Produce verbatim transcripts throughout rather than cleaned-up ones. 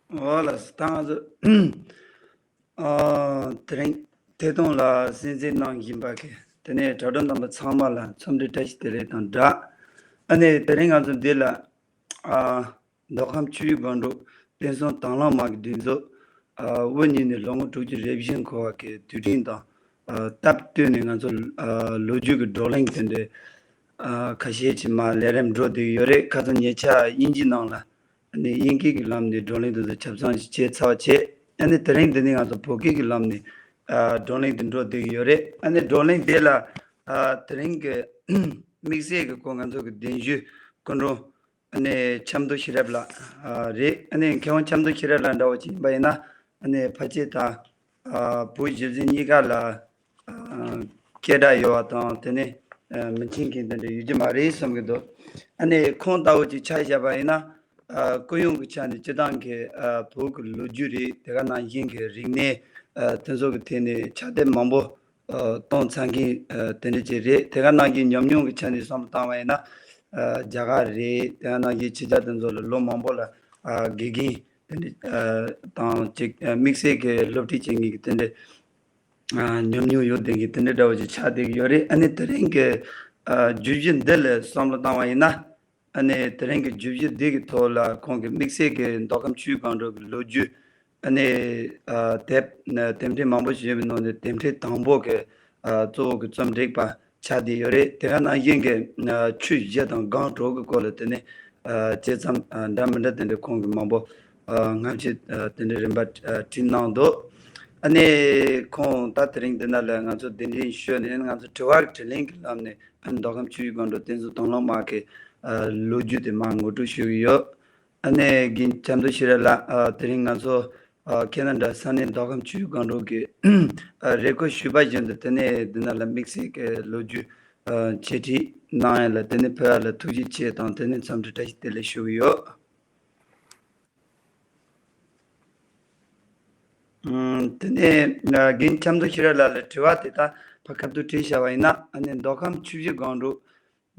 འོ་ལགས་སོ། ད་ང་ཚོ་ཨ་དེ་རིང་ཐད་གཏོང་ལ་གསན་གཟིགས་གནང་བཞིན་པ་གི་དེ་ནས་དྲ་གྲོགས་རྣམ་པ་ཚང་མ་ལ་འཚམས་འདྲི་བཀྲ་ཤིས་བདེ་ལེགས་དང་སྦྲགས། ཨ་ནི་དེ་རིང་ང་ཚོ་འདི་ལ་ཨ་མདོ་ཁམས་ཆུ་བཞི་སྒང་དྲུག་བསྟན་སྲུང་དྭང་བླངས་དམག་གི་སྒྲིག་འཛུགས་ཨ་དབུ་བརྙེས་ནས་ལོ་ངོ་དྲུག་ཅུ་རེ་བཞི་འཁོར་བ་གི་དུས་དྲན་དང་ཨ་སྟབས་བསྟུན་ནས་ང་ཚོ་ཨ་ལོ་རྒྱུས་ཀྱི་བགྲོ་གླེང་དེ་འདྲའི་ཨ་ཁ་ཤས་ཅིག་མར་ལས་རིམ་འགྲོ་བསྡད་ཀྱི་ཡོད་རེད། ཁ་སང་ཉེ་ཆར་དབྱིན་ཇི་ནང་ལ་ཨ་ནི་དབྱིན་སྐད་ཀྱི་ལམ་ནས་བགྲོ་གླེང་དེ་ཚོ་ཆ་ཚང་ཞིག་བྱས་ཚར་བ་བྱས། ཨ་ནི་དེ་རིང་འདི་ནས་ང་ཚོ་བོད་སྐད་ཀྱི་ལམ་ནས་ཨ་བགྲོ་གླེང་དེ་འགྲོ་བསྡད་ཀྱི་ཡོད་རེད། ཨ་ནི་བགྲོ་གླེང་དེ་ལ་ཨ་དེ་རིང་གི་དམིགས་བསལ་གྱི་ཁོ་ང་ཚོ་གི་གདན་ཞུ་སྐུ་མགྲོན་ཨ་ནི་ཆབ་མདོ་ཤེས་རབ་ལགས་ཨ་རེད། ཨ་ནི་མཁས་དབང་ཆབ་མདོ་ཤེས་རབ་ལགས་འདྲ་བོ་ཅིག་ཡིན་པ་ཡིན་ན་ཨ་ནི་ཕལ་ཆེར་ད་ཨ་བོད་གཞིས་བྱེས་གཉིས་ཀ་ལ་ཨ་སྐད་གྲགས་ཡོད་པ་དང་དེ་ནས་ཨ་མི་མཁྱེན་མཁན་དེ་འདྲ་ཡོད་ཀྱི་མ་རེད་བསམ་གྱི་འདུག་ཨ་ནི་ཁོང་ལྟ་བུ་ཅིག་ཆ་བཞག་པ་ཡིན་ན་ཨ་སྐུ་ཡོང་གི་ཆ་ནས་སྤྱི་བཏང་གི་ཨ་བོད་ཀྱི་ལོ་རྒྱུས་རེད། དེ་ག་ནང་བཞིན་གྱི་རིག་གནས་ཨ་དེ་ཚོ་གི་ཐད་ནས་ཕྱག་དེབ་མང་པོ་ཨ་གཏོང་ཚར་མཁན་ཨ་དེ་འདྲ་ཅིག་རེད། དེ་ག་ནང་བཞིན་ཉམས་མྱོང་གི་ཆ་ནས་བསམ་བློ་བཏང་བ་ཡིན་ན་ཨ་རྒྱ་གར་རེད། དེ་ག་ནང་བཞིན་ཕྱི་རྒྱལ་དེ་ཚོ་ལ་ལོ་མང་པོ་ལ་ཨ་དགེ་རྒན་དེ་འདྲ་ཨ་དང་ཅིག་ཨ་དམིགས་བསལ་གྱི་སློབ་ཁྲིད་བྱེད་མཁན་གྱི་དེ་འདྲ་ཨ་ཉམས་མྱོང་ཡོད་བསྡད་མཁན་དེ་འདྲ་འདྲ་བོ་ཅིག་ཆགས་བསྡད་ཀྱི་ཡོད་རེད། ཨ་ནི་དེ་རིང་གི་ཨ་བརྗོད་གཞི་འདི་ལ་བསམ་བློ་བཏང་བ་ཡིན་ན། ཨ་ནི་དེ་རིང་གི་བརྗོད་གཞི་འདི་གི་ཐོག་ལ་ཁོང་གིས་དམིགས་བསལ་གྱི་མདོ་ཁམས་ཆུ་སྒང་དྲུག་གི་ལོ་རྒྱུས་ཨ་ནི་ཨ་དེབ་ཨ་དེབ་ཕྲེང་མང་པོ་ཞིག་ཡོད་པའི་ནང་ནས་དེབ་ཕྲེང་དང་པོ་གི་ཨ་གཙོ་བོ་གི་རྩོམ་སྒྲིག་པ་ཆགས་བསྡད་ཡོད་རེད། དེ་ག་ནང་བཞིན་གྱི་ཨ་ཆུ་བཞི་དང་སྒང་དྲུག་གི་སྐོར་ལ་དེ་ནས་ཨ་དཔྱད་རྩོམ་ཨ་འདྲ་མི་འདྲ་དེ་འདྲ་ཁོང་གིས་མང་པོ་ཨ་སྔ་ཕྱི་ཨ་དེ་འདྲའི་རིམ་པ་ཨ་བྲིས་གནང་འདུག་ཨ་ནི་ཁོང་ད་དེ་རིང་འདི་ན་ལ་ང་ཚོ་གདན་འདྲེན་ཞུས་ནས་ང་ཚོ་དྲི་བ་དྲིས་ལན་གྱི་ལམ་ནས་ཨ་ནི་མདོ་ཁམས་ཆུ་བཞི་སྒང་དྲུག་བསྟན་སྲུང་དྭང་བླངས་དམག་གི་ཨ་ལོ་རྒྱུས་དེ་མར་ངོ་སྤྲོད་ཞུ་གི་ཡོད། ཨ་ནི་རྒན་ཆབ་མདོ་ཤེས་རབ་ལགས་ཨ་དེ་རིང་ང་ཚོ་ཨ་ཁེ་ན་ཌ་ས་གནས་མདོ་ཁམས་ཆུ་བཞི་སྒང་དྲུག་གི་ཨ་རེ་སྐུལ་ཞུས་པ་བཞིན་དུ་དེ་ནས་འདི་ན་ལ་དམིགས་བསལ་གྱི་ལོ་རྒྱུས་ཨ་འཆད་ཁྲིད་གནང་ཡ་ལ་དེ་ནས་ཕེབས་ཡ་ལ་ཐུགས་རྗེ་ཆེ་དང་དེ་ནས་འཚམས་འདྲི་བཀྲ་ཤིས་བདེ་ལེགས་ཞུ་གི་ཡོད། ཨམ། དེ་ནས་ཨ་རྒན་ཆབ་མདོ་ཤེས་རབ་ལགས་ལ་དྲི་བ་དེ་དག་ཕར་ཁ་ཐུག་དྲིས་བཞག་པ་ཡིན་ན། ཨ་ནི་མདོ་ཁམས་ཆུ་བཞི་སྒང་དྲུག་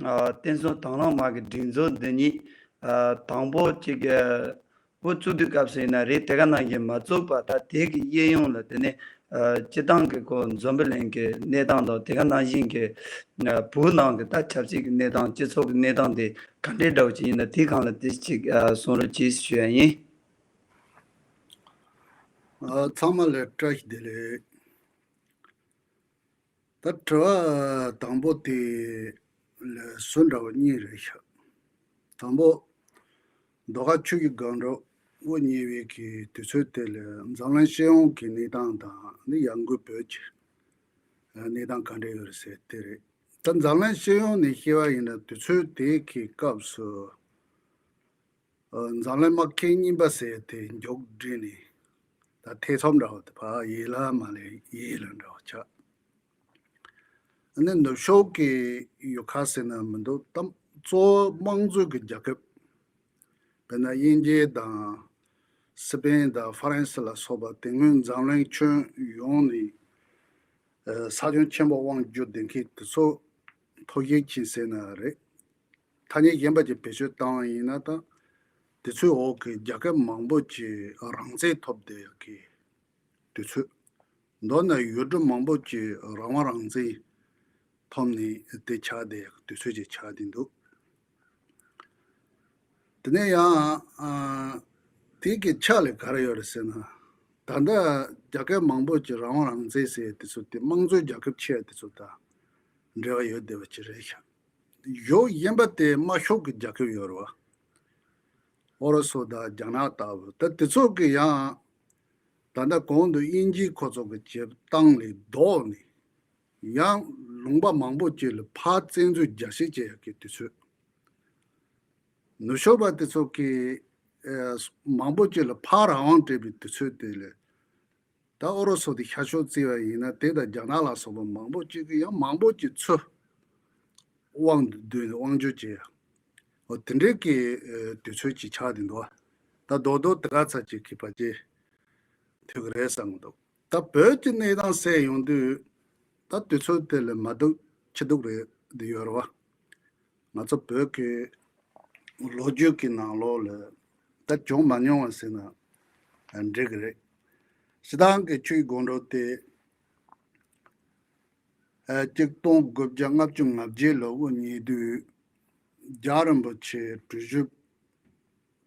ཨ་བསྟན་སྲུང་དྭང་བླངས་དམག་གི་སྒྲིག་འཛུགས་འདི་ཉིད་ཨ་དང་པོ་གཅིག་གི་དབུ་བཙུགས་དུས་སྐབས་སུ་ཡིན་ན་རེད། དེ་ག་ནང་བཞིན་མ་བཙུགས་པ་ད་དེ་གི་གཡས་གཡོན་ལ་དེ་ནས་ཨ་སྤྱི་བཏང་གི་ཁོ་འཛམ་བུ་གླིང་གི་གནས་སྟངས་དང་དེ་ག་ནང་བཞིན་གྱི་ཨ་བོད་ནང་གི་ད་ཆབ་སྲིད་ཀྱི་གནས་སྟངས་སྤྱི་ཚོགས་ཀྱི་གནས་སྟངས་དེ་ག་འདྲའི་འདྲ་བོ་ཅིག་ཡིན་ན་དེའི་སྒང་ལ་དེ་ཅིག་ཨ་གསུང་རོགས་གྱིས་ཞུ་ཡ་ཡིན། ཨ་ཚང་མ་ལ་བཀྲ་ཤིས་བདེ་ལེགས། ད་དྲི་བ་དང་པོ་དེ་ལ་ཟུར་འདྲ་བོ་གཉིས་རེད་ཤག་དང་པོ། མདོ་ཁམས་ཆུ་བཞི་སྒང་དྲུག་དབུ་བརྙེས་པའི་གི་དུས་ཚོད་དེ་ལ་འཛམ་གླིང་སྤྱི་ཡོངས་ཀྱི་གནས་སྟངས་དང་ནི་ཡང་སྒོས་བོད་ཀྱི་གནས་སྟངས་ག་འདྲ་ཡོད་རེད་ཟེར་དེ་རེད། ད་འཛམ་གླིང་སྤྱི་ཡོངས་ནས་བཤད་པ་ཡིན་ན་དུས་ཚོད་དེ་གི་སྐབས་སུ། ཨ་འཛམ་གླིང་དམག་ཆེན་གཉིས་པ་ཟེར་དེ་མཇུག་བསྒྲིལ་ནས་ད་ཐེ་ཚོམ་འདྲ་བོ་དེ་ཕར་ཡིད་ལ་མ་ལས་ཡིད་ལ་འདྲ་བོ་ཆགས། ཨ་ནི་ནུབ་ཕྱོགས་ཀྱི་ཡུལ་ཁག་ཟེར་ན་མི་འདུག་ད་གཙོ་བོ་དམངས་གཙོའི་གི་རྒྱལ་ཁབ། དཔེར་ན་དབྱིན་ཇི་དང་སི་པེན་དང་ཧྥ་རན་སི་ལ་སོགས་པ་དེ་སྔོན་འཛམ་གླིང་ཁྱོན་ཡོངས་ནས་ཨ་ས་ཁྱོན་ཆེན་པོ་དབང་བསྒྱུར་བསྡད་མཁན་དེ་ཚོ་ཐོར་ཞིག་ཕྱིན་ཟེར་ན་རེད། ཐ་སྙད་གཞན་པ་ཅིག་བེད་སྤྱོད་བཏང་བ་ཡིན་ན་ད་དེ་ཚོའི་འོག་གི་རྒྱལ་ཁབ་མང་པོ་ཅིག་རང་བཙན་ཐོབ་བསྡད་ཡག་གི་དུས་ཚོད། མདོར་ན་ཡུལ་གྲུ་མང་པོ་ཅིག་རང་དབང་རང་བཙན་ཐོབ་ནས་དེ་ཆགས་བསྡད་ཡག་གི་དུས་ཚོད་ཅིག་ཆགས་བསྡད་འདུག་དེ་ནས་ཡང་ཨ་དེ་གི་ཕྱག་ལས་ག་རེ་ཡོད་རེད་ཟེར་ན། ད་ལྟ་རྒྱལ་ཁབ་མང་པོ་ཅིག་རང་དབང་རང་བཙན་ཟེར་དེ་ཚོ་དེ་དམངས་གཙོའི་རྒྱལ་ཁབ་ཆེ་བ་དེ་ཚོ་དང་འབྲེལ་བ་ཡོད་བསྡད་པ་ཅིག་རེད་ཤག་གཞུང་གཞན་པ་དེ་དམར་ཤོག་གི་རྒྱལ་ཁབ་ཡོད་རེད་བ། ཨུ་རུ་སུ་དང་རྒྱ་ནག་ལྟ་བུ་ད་དེ་ཚོ་གི་ཡང་ད་ལྟ་གོང་དུ་དབྱིན་ཇི་ཁོ་ཚོ་གི་བྱེད་སྟངས་ལས་ལྡོག་ནས་ཡང་ལུང་པ་མང་པོ་ཅིག་ལ་ཕར་བཙན་འཛུལ་རྒྱག་བཤད་བྱེད་ཡག་གི་དུས་ཚོད། ནུབ་ཕྱོགས་པ་དེ་ཚོ་གི་ཨ་མང་པོ་ཅིག་ལ་ཕར་རང་དབང་སྤྲད་པའི་དུས་ཚོད་དེ་ལས། ད་ཨུ་རུ་སུ་དེ་ཤར་ཕྱོགས་བརྩིས་པ་ཡིན་ན་དེ་དང་རྒྱ་ནག་ལ་སོགས་པ་མང་པོ་ཅིག་གིས་ཡང་མང་པོ་ཅིག་ཚུར་དབང་དུ་བསྡུས་ནས་དབང་སྒྱུར་བྱས་ཡ། འོ་དེ་འདྲའི་གི་ཨ་དུས་ཚོད་ཅིག་ཆགས་བསྡད་འདུག་ད་རྡོག་རྡོག་དེ་ག་ཚ་ཅིག་གི་བར་ཆད་ཐུག་གི་རེད་བསམ་གི་འདུག་ད་བོད་ཀྱི་གནས་སྟངས་གསལ་ཡོང་དུས་ད་དུས་ཚོད་དེ་ལས་མ་སྡུག་ཕྱི་སྡུག་རེད་འདི་ཡོད་རེད་བ། ང་ཚོ་བོད་ཀྱི་ལོ་རྒྱུས་ཀྱི་ནང་ལོགས་ལ་ད་བྱུང་མ་མྱོང་བ་ཟེར་ན། འགྲིག་གི་རེད། སྤྱིར་བཏང་གི་ཆོས་ཀྱི་སྒོམ་སྒྲུབ་དེ། ཨ། གཅིག་སྟོང་དགུ་བརྒྱ་ལྔ་བཅུ་ང་བརྒྱད་ལོ་དབུ་བརྙེས་དུས། རྒྱལ་བ་རིན་པོ་ཆེ་གྲུ་བཞི་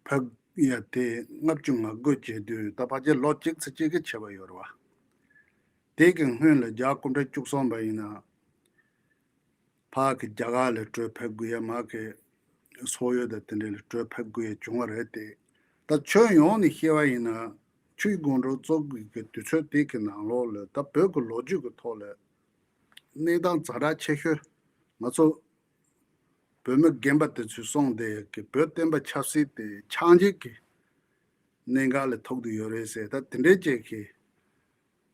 ཕེབས་ཡ་དེ་ལྔ་བཅུ་ང་དགུ་བྱེད་དུས། ད་ཕལ་ཆེར་ལོ་གཅིག་ཙམ་གཅིག་གི་ཁྱད་པར་ཡོད་རེད་བ། དེ་གི་སྔོན་ལ་རྒྱལ་བ་སྐུ་ཕྲེང་བཅུ་གསུམ་པ་ཡིན་ན། ཕར་གི་རྒྱ་གར་ལ་བྲོས་ཕེབས་དགོས་ཡ། མར་གི་སོག་ཡུལ་དང་དེ་འདྲ་ལ་བྲོས་ཕེབས་དགོས་ཡ་བྱུང་བ་རེད་དེ། ད་ཁྱོན་ཡོངས་ནས་བཤད་པ་ཡིན་ན། ཆོས་ཀྱི་སྒོམ་སྒྲུབ་བཙུགས་དགོས་ཀྱི་དུས་ཚོད་དེ་གི་ནང་ལོགས་ལ། ད་བོད་ཀྱི་ལོ་རྒྱུས་ཀྱི་ཐོག་ལ་གནས་སྟངས་ཛ་དྲག་ཆེ་ཤོས། ང་ཚོ་བོད་མི་རྒན་པ་དེ་ཚོས་གསུངས་བསྡད་ཀྱི། བོད་བསྟན་པ་ཆབ་སྲིད་དེ་ཆགས་འཇིག་གི་གནད་འགག་ལ་ཐུག་བསྡད་ཡོད་རེད་ཟེར། ད་དེ་འདྲའི་ཅིག་གི་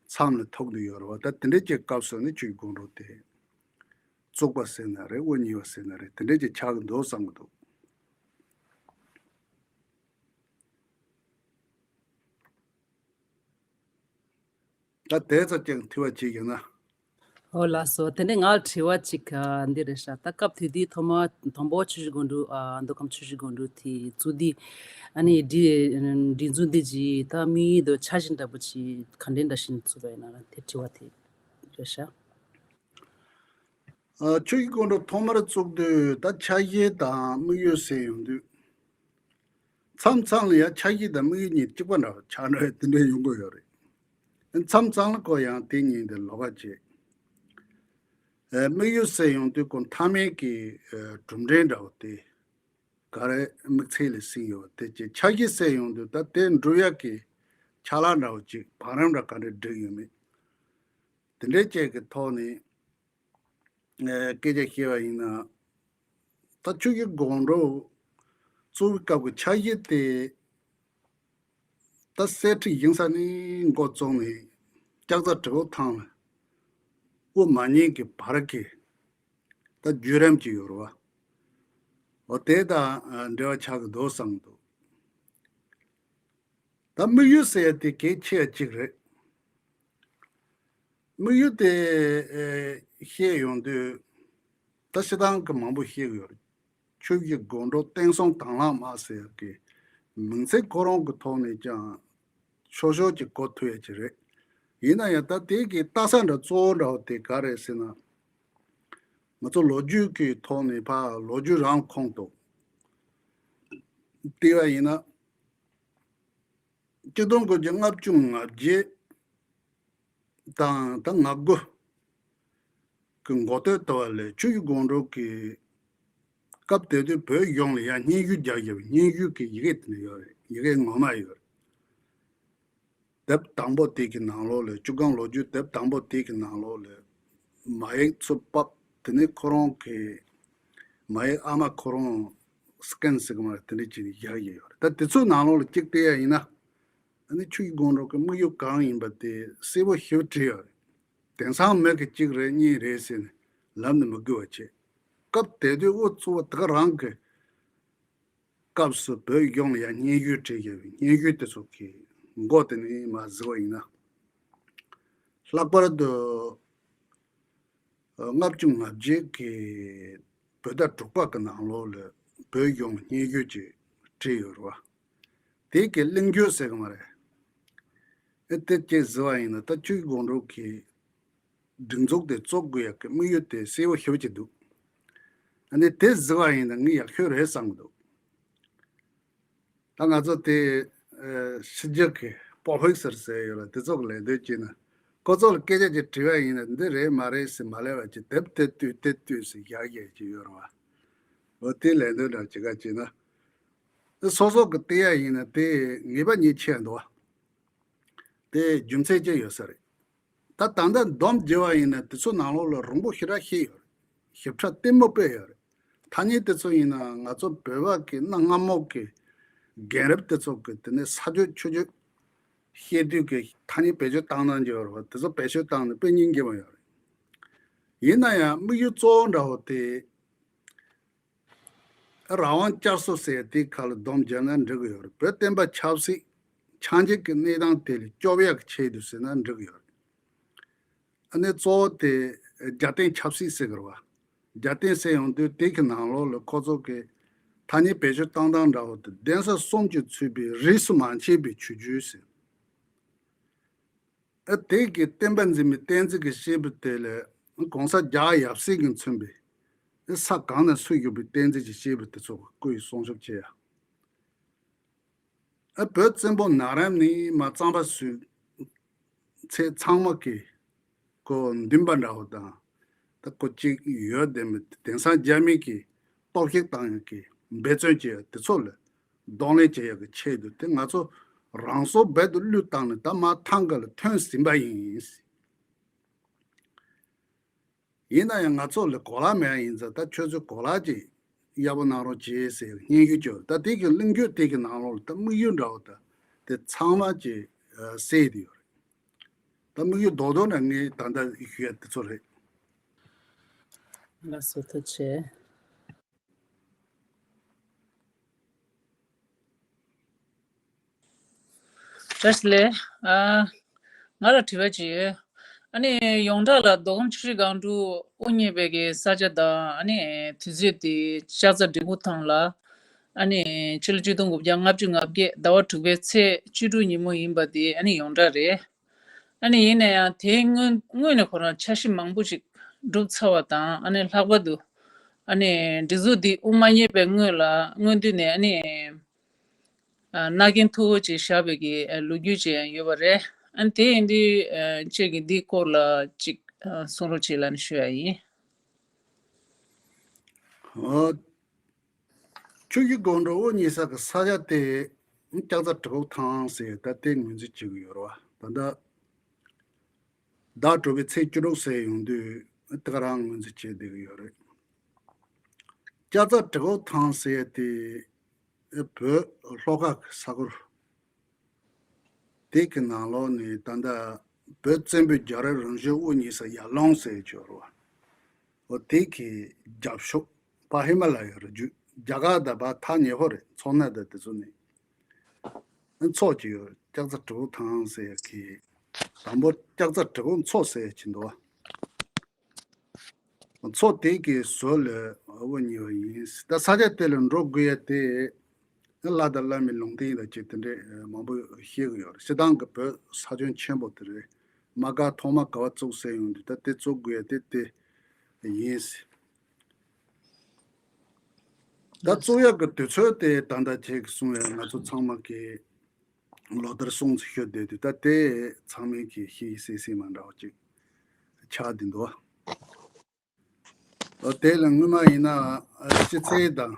མཚམས་ལ་ཐུག་བསྡད་ཡོད་རེད་བ། ད་དེ་འདྲའི་ཅིག་སྐབས་སུ་ནི་ཆོས་ཀྱི་སྒོམ་སྒྲུབ་དེ་བཙུགས་པ་ཟེར་ན་རེད། དབུ་བརྙེས་པ་ཟེར་ན་རེད། དེ་འདྲའི་ཅིག་ཆགས་ཀྱི་འདུག་བསམ་གྱི་འདུག། ད་དེ་ཙམ་ཅིག་དྲི་བ་ཅིག་ཡོད་ན། ཨོ་ལགས་སོ། དེ་ནས་ང་ལ་དྲི་བ་ཅིག་ཨ། འདི་རེད་ཤག། ད་སྐབས་དེ་དུས་ཐོག་མ་དང་པོ་ཆོས་ཀྱི་སྒོམ་སྒྲུབ། ཨ། མདོ་ཁམས་ཆོས་ཀྱི་སྒོམ་སྒྲུབ་དེ་བཙུགས་དུས། ཨ་ནི་སྒྲིག་སྒྲིག་འཛུགས་འདི་ཅིག་ད་དམིགས་ཡུལ་དང་འཆར་གཞི་འདྲ་པོ་ཅིག་ག་འདྲ་འདྲ་བཞིན་བཙུགས་པ་ཡིན་ན་ར། དེ་དྲི་བ་དེ་རེད་ཤག། ཨ། ཆོས་ཀྱི་སྒོམ་སྒྲུབ་ཐོག་མར་བཙུགས་དུས། ད་འཆར་གཞི་དང་དམིགས་ཡུལ་ཟེར་ཡོང་དུས། མཚམས་མཚམས་ལ་ཡང་འཆར་གཞི་དང་དམིགས་ཡུལ་གཉིས་གཅིག་པ་འདྲ་བོ་ཆགས་འགྲོ་ཡ་དེ་འདྲ་ཡོང་གི་ཡོད་རེད། མཚམས་མཚམས་ལ་ཁོ་ཡང་དེ་གཉིས་དེ་ལོགས་ཀ་བྱེད། ཨ། དམིགས་ཡུལ་ཟེར་ཡོང་དུས་ཁོ་མཐའ་མའི་གི་ཨ་གྲུབ་འབྲས་འདྲ་བོ་དེ་ག་རེ་དམིགས་ཚད་ལ་ཟིན་ཡོད་དེ་བྱེད། འཆར་གཞི་ཟེར་ཡོང་དུས་ད་དེ་འགྲུབ་ཡ་གི་ཆ་ལག་འདྲ་བོ་ཅིག་བང་རིམ་འདྲ་ག་འདྲ་བསྒྲིགས་ཡོད་མེད། དེ་འདྲའི་ཅིག་གི་ཐོག་ནས། ཨ། སྐད་ཆ་བཤད་པ་ཡིན་ན། ད་ཆོས་ཀྱི་སྒོམ་སྒྲུབ་བཙུགས་པའི་སྐབས་ཀྱི་འཆར་གཞི་དེ། ད་གསེར་ཁྲི་ཞིང་ས་ནས་འགོ་བཙུགས་ནས་ལྕགས་རྩ་དྲེད་ཕུག་ཐང་ལ་དབུ་མ་བརྙེས་ཀྱི་བར་གྱི་ད་བརྒྱུད་རིམ་ཅིག་ཡོད་རེད་བ། འོ་དེ་དང་འབྲེལ་བ་ཆགས་ཀྱི་འདུག་བསམ་གྱི་འདུག། ད་དམིགས་ཡུལ་ཟེར་ཡ་དེ་གལ་ཆེ་ཡ་གཅིག་རེད། དམིགས་ཡུལ་དེ་ཨེ་བཤད་ཡོང་དུས། ད་སྤྱིར་བཏང་གི་མང་པོ་བཤད་ཀྱི་ཡོད་རེད། ཆོས་ཀྱི་སྒོམ་སྒྲུབ་བསྟན་སྲུང་དང་བླངས་དམག་ཟེར་གྱི་མིང་ཚིག་ཁོ་རང་གི་ཐོག་ནས་ཀྱང་ཤོར་ཤོར་གྱི་གོ་ཐུབ་ཡ་ཅིག་རེད། ཡིན་ན་ཡང་ད་དེ་གི་ལྟ་ས་འདྲ་གཙོ་བོ་འདྲ་བོ་དེ་ག་རེད་ཟེར་ན། ང་ཚོ་ལོ་རྒྱུས་ཀྱི་ཐོག་ནས་ཕར་ལོ་རྒྱུས་རང་ཁོངས་གཏུགས་བལྟས་པ་ཡིན་ན། གཅིག་སྟོང་དགུ་བརྒྱ་ལྔ་བཅུ་ང་བརྒྱད་དང་ད་ང་དགུ་གི་འགོ་སྟོད་དུ་བ་ལས་ཆོས་ཀྱི་སྒོམ་སྒྲུབ་ཀྱི་སྐབས་དེ་དུས་བོད་གཞུང་ལ་ཡང་སྙན་ཞུ་རྒྱག་བཞིན་པའི་སྙན་ཞུ་གི་ཡི་གེ་དེ་འདྲ་ཡོད་རེད། ཡི་གེ་ངོ་མ་ཡོད་རེད། དེབ་དང་པོ་དེ་གི་ནང་ལོགས་ལ། བཅུ་སྒང་ལོ་རྒྱུས་དེབ་དང་པོ་དེ་གི་ནང་ལོགས་ལ་མ་ཡིག་ཚུར་ཕབ། དེ་ནས་ཁོ་རང་གི་མ་ཡིག་ཨ་མ་ཁོ་རང་སི་ཀེན་ཟེར་གི་མ་རེད། དེ་འདྲ་བྱས་ནས་བཞག་ཡོད་རེད། ད་དེ་ཚོའི་ནང་ལོགས་ལ་གཅིག་བལྟས་ཡ་ཡིན་ན། ཨ་ནི་ཆོས་ཀྱི་སྒོམ་སྒྲུབ་ཀྱི་དམིགས་ཡུལ་གང་ཡིན་པ་དེ་གསལ་པོ་ཞེ་པོ་བྲིས་ཡོད་རེད། དེང་སང་མི་གིས་གཅིག་རེད་གཉིས་རེད་ཟེར་ནས་ལབ་ནས་མི་དགོས་པ་བྱས། སྐབས་དེ་དུས་དབུ་གཙོ་བོ་དེ་ག་རང་གི་སྐབས་སུ་བོད་གཞུང་ལ་ཡང་སྙན་ཞུ་བྲིས་བཞག་པའི་སྙན་ཞུ་དེ་ཚོ་གི་མགོ་དེ་ནས་མར་གཟིགས་པ་ཡིན་ན། ལྷག་པར་དུ་ལྔ་བཅུ་ང་བརྒྱད་ཀྱི་བོད་ཟླ་དྲུག་པ་གི་ནང་ལོགས་ལ་བོད་གཞུང་ལ་སྙན་ཞུ་ཅིག་བྲིས་ཡོད་རེད་བ། དེ་གི་གླེང་བརྗོད་ཟེར་གི་མ་རེད། ཨེ་དེ་ཅིག་གཟིགས་པ་ཡིན་ན། ད་ཆོས་ཀྱི་སྒོམ་སྒྲུབ་ཀྱི་སྒྲིག་འཛུགས་དེ་བཙུགས་དགོས་ཡག་གི་དམིགས་ཡུལ་དེ་གསལ་པོ་ཞེ་པོ་ཅིག་འདུག། ཨ་ནི་དེ་གཟིགས་པ་ཡིན་ན་ངས་ཡག་ཤོས་རེད་བསམ་གྱི་འདུག། ད་ང་ཚོ་དེ་ཨ་ཕྱི་རྒྱལ་གྱི་པོ་ཕིག་སར་ཟེར་ཡོད་ལ། དེ་ཚོ་གི་ལད་ཟློས་བྱས་ན། ཁོ་ཚོ་ལ་སྐད་ཆ་ཅིག་དྲིས་པ་ཡིན་ན། འདི་རེད་མ་རེད་ཟེར་མ་ལབ་པ་ཅིག། དེབ་དེ་བཏུས་དེ་བཏུས་ཟེར་བཞག་བཞག་ཅིག་ཡོད་རེད་བ། འོ་དེ་ལད་ཟློས་འདྲ་བྱེད་ག་བྱས་ན། སོ་སོ་གི་བལྟས་ཡ་ཡིན་ན་དེ་ངེས་པ་ཉིད་ཆེ་འདུག་བ། དེ་རྒྱུ་མཚན་ཅི་ཡོད་ས་རེད། ད་ད་ལྟ་སྡོམ་བརྒྱབ་པ་ཡིན་ན་དེ་ཚོ་ནང་ལོགས་ལ་རིང་པོ་ཞེ་དྲག་བཤད་ཡོད་རེད། ཞིབ་ཕྲ་ལྟད་མོ་དཔེ་ཡོད་རེད། ཐ་སྙད་དེ་ཚོ་ཡིན་ན་ང་ཚོ་བོད་པ་གི་གནའ་སྔ་མོ་གི་རྒན་རབས་དེ་ཚོ་གི་དེ་ནས་ས་བརྗོད་ཆུ་བརྗོད་བཤད་དུས་ཀྱི་ཐ་སྙད་བེད་སྤྱོད་བཏང་སྟངས་ཅིག་ཡོད་རེད་བ། དེ་ཚོ་བེད་སྤྱོད་བཏང་ནས་དཔེ་སྙིང་རྗེ་མོ་ཡོད་རེད། ཡིན་ན་ཡང་དམིགས་ཡུལ་གཙོ་བོ་འདྲ་བོ་དེ། རང་དབང་བསྐྱར་གསོ་ཟེར་དེའི་ཁ་ལ་སྡོམ་བརྒྱབ་ན་འགྲིག་གི་ཡོད་རེད། བོད་བསྟན་པ་ཆབ་སྲིད་ཆགས་འཇིག་གི་གནས་སྟངས་དེ་ལས་སྐྱོབ་ཡག་གི་ཆེད་དུ་ཟེར་ན་འགྲིག་གི་ཡོད་རེད། ཨ་ནི་གཙོ་བོ་དེ་རྒྱལ་བསྟན་ཆབ་སྲིད་ཟེར་གི་རེད་བ། རྒྱལ་བསྟན་ཟེར་ཡོང་དུས་དེ་གི་ནང་ལོགས་ལ་ཁོ་ཚོ་གི་ཐ་སྙད་བེད་སྤྱོད་བཏང་སྟངས་འདྲ་བོ་དེ། གདན་ས་གསུམ་གྱིས་ཚུད་པའི་རིས་སུ་མ་ཆད་པའི་ཆོས་བརྒྱུད་ཟེར། ཨ་དེ་གི་བསྟན་པ་འཛིན་པའི་བསྟན་འཛིན་གྱི་བཤད་པ་དེ་ལས་གོང་ས་རྒྱལ་བ་ཡབ་སྲས་ཀྱིས་མཚོན་པའི་ཨ་ས་གང་ནས་སུ་བཞུགས་པའི་བསྟན་འཛིན་གྱི་བཤད་པ་དེ་ཚོ་སྐུ་ཡི་སྲུང་སྐྱོབ་བྱེད་ཡ། ཨ་བོད་བཙན་པོ་ནག་རམ་ནས་མར་གཙང་པ་བཟོས་ཚད་ཚང་མ་གི་ཁོ་འདུན་པ་འདྲ་བོ་དང་། ད་ཁོ་གཅིག་ཡོད་བསྡད་མི་དེང་སང་རྒྱ་མི་གིས་གཏོར་བཤིག་བཏང་ཡག་གི་འབད་བརྩོན་བྱེད་ཡག་དེ་ཚོ་ལ་གདོང་ལེན་བྱེད་ཡག་གི་ཆེད་དུ་དེ་ང་ཚོ་རང་སྲོག་རྦད་དུ་བློས་བཏང་ནས་ད་མར་ཐང་ག་ལ་ཐོན་ཟིན་པ་ཡིན། ཡིན་ན་ཡང་ང་ཚོ་ལ་གོ་ལ་མེད་ཡིན་ཙང་ད་ཁྱོད་ཚོས་གོ་ལ་ཅིག་ཡག་པོ་གནང་རོགས་བྱེད་ཟེར་སྙན་ཞུ་བྱོས། ད་དེ་གི་གླེང་བརྗོད་དེ་གི་ནང་ལོགས་ལ་ད་དམིགས་ཡུལ་འདྲ་བོ་ད་དེ་ཚང་མ་ཅིག་གསལ་དེ་ཡོད་རེད། ད་དམིགས་ཡུལ་རྡོག་རྡོག་ན་ངས་ད་ལྟ་ཞུ་ཡ་དེ་ཚོ་རེད། ལགས་སོ་ཐུགས་རྗེ་ཆེ། བཀྲ་ཤིས་བདེ་ལེགས། ཨ། ང་ལ་དྲི་བ་ཅིག་ཡོད། ཨ་ནི་ཡོངས་གྲགས་ལ་མདོ་ཁམས་ཆུ་བཞི་སྒང་དྲུག་དབུ་བརྙེས་པའི་གི་ས་ཆ་དང་ཨ་ནི་དུས་ཚོད་དེ་ལྕགས་རྩ་འབྲི་གུང་ཐང་ལ་ཨ་ནི་ཕྱི་ལོ་ཆིག་སྟོང་དགུ་བརྒྱ་ལྔ་བཅུ་ང་བརྒྱད་ཟླ་བ་དྲུག་པའི་ཚེས་བཅུ་དྲུག་ཉིན་མོ་ཡིན་པ་དེ་ཨ་ནི་ཡོངས་གྲགས་རེད། ཨ་ནི་ཡིན་ན་ཡང་དེའི་སྔོན་སྔོན་ནས་ཁོ་རང་འཆར་གཞི་མང་པོ་ཞིག་བསྒྲུབས་ཚར་བ་དང་ཨ་ནི་ལྷག་པར་དུ་ཨ་ནི་སྒྲིག་འཛུགས་འདི་དབུ་མ་བརྙེས་པའི་སྔོན་ལ་སྔོན་དུས་ནས་ཨ་ནི་ཨ་མནའ་གན་མཐུ་བོ་ཅིག་བཞག་པའི་གི་ཨ་ལོ་རྒྱུས་ཅིག་ཡང་ཡོད་པ་རེད། ཨ་ནི་དེ་ཡིན་དུས་ཨ་ཁྱེད་ཀྱིས་འདིའི་སྐོར་ལ་ཅིག་ཨ་གསུང་རོགས་བྱེད་ལབ་ནས་ཞུ་ཡ་ཡིན། ཨོ། ཆུ་བཞི་སྒང་དྲུག་དབུ་བརྙེས་ས་གི་ས་ཆ་དེ་ལྕགས་རྩ་གྲི་གུག་ཐང་ཟེར་ད་ལྟའི་ངོས་འཛིན་བྱེད་ཀྱི་ཡོད་རེད་བ། ད་ལྟ་ཟླ་དྲུག་པའི་ཚེས་བཅུ་དྲུག་ཟེར་ཡོང་དུས་དེ་ག་རང་ངོས་འཛིན་བྱེད་བསྡད་ཀྱི་ཡོད་རེད། ལྕགས་རྩ་གྲི་གུག་ཐང་ཟེར་དེ་བོད་ལྷོ་ཁ་གི་ས་ཁུལ། དེ་གི་ནང་ལོགས་ནས་ད་ལྟ་བོད་བཙན་པོའི་རྒྱལ་རབས་རིམ་བྱོན་དབུ་བརྙེས་ས་ཡར་ཀླུང་ཟེར་ཡོད་རེད་བ། འོ་དེ་གི་རྒྱབ་ཕྱོགས་ཕར་ཧི་མ་ལ་ཡའི་རི་རྒྱུད་རྒྱ་གར་དང་ཕར་ཐག་ཉེ་པོ་རེད། མཚོ་སྣ་དང་དེ་ཚོ་ནས་མཚོ་ཅིག་ཡོད། ལྕགས་རྩ་གྲི་གུག་ཐང་ཟེར་ཡ་གི་དང་པོ་ལྕགས་རྩ་གྲི་གུག་མཚོ་ཟེར་ཡ་ཅིག་འདུག་བ། མཚོ་དེ་གི་ཟུར་ལ་དབུ་བརྙེས་པ་ཡིན། ད་ས་ཆ་དེ་ལ་འགྲོ་དགོས་ཡ་དེ་བླ་དང་བླ་མའི་ལུང་བསྟན་དང་བཅས་དེ་འདྲས་མང་པོ་བཤད་གི་ཡོད་རེད། སྤྱིར་བཏང་གི་བོད་ས་ཁྱོན་ཆེན་པོ་དེ་རེད། དམག་སྒར་ཐོག་མ་ག་པར་བཙུགས་ཟེར་ཡོང་དུས་ད་དེ་བཙུགས་དགོས་ཡ་དེ་དེ་ཡིན། ད་བཙུགས་ཡག་གི་དུས་ཚོད་དེ་ད་ལྟ་ཁྱེད་ཀྱིས་གསུངས་ཡ་ང་ཚོ་ཚང་མ་གི་ལོ་ལྟར་སྲུང་བརྩི་ཞུ་བསྡད་དུས་ད་དེ་ཚང་མས་ཀྱི་ཤེས་ཤེས་སྲིད་མ་འདྲ་བ་ཅིག་ཆགས་བསྡད་འདུག་ཨ་དེ་ལ་སྔོན་མ་ཡིན་ན་ཨ་སྤྱི་ཚེས་དང་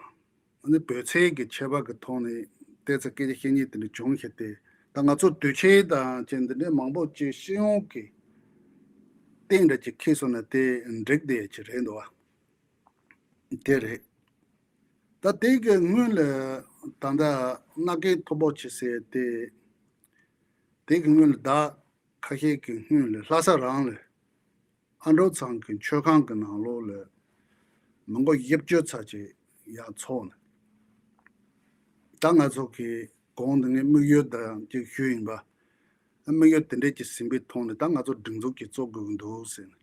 ཨ་ནི་བོད་ཚེས་ཀྱི་ཁྱད་པར་གྱི་ཐོག་ནས་ཏོག་ཙམ་སྐད་ཆ་བཤད་མཁན་དེ་འདྲ་བྱུང་ཤག་སྟེ། ད་ང་ཚོ་དུས་ཆེན་དང་ཅན་འདི་འདྲའི་མང་པོ་ཅིག་སྤྱི་ཡོངས་ཀྱི་སྟེང་འདྲ་ཅིག་འཁེལ་སོང་ན་དེ་འགྲིག་བསྡད་ཡ་ཅིག་རེད་འདུག་བ། དེ་རེད། ད་དེ་གི་སྔོན་ལ་ད་ལྟ་མནའ་གན་མཐུ་བོ་ཅིག་ཟེར་ཏེ། དེ་གི་སྔོན་ལ་ཟླ་ཁ་ཤས་ཀྱི་སྔོན་ལ་ལྷ་ས་རང་ལ་ཨ་འབྲུག་ཚང་གི་མཆོད་ཁང་གི་ནང་ལོགས་ལ་མི་མགོ་བཞི་བཅུ་ཙམ་ཅིག་ཡར་འཚོགས་ནས། ད་ང་ཚོ་གི་གོང་དུ་ངས་དམིགས་ཡུལ་དང་ཅིག་ཞུས་ཡིན་པ། དམིགས་ཡུལ་དེ་འདྲས་ཀྱི་ཟིན་པའི་ཐོག་ནས་ད་ང་ཚོ་སྒྲིག་འཛུགས་ཀྱི་བཙུགས་དགོས་ཀྱི་འདུག་ཟེར་ནས།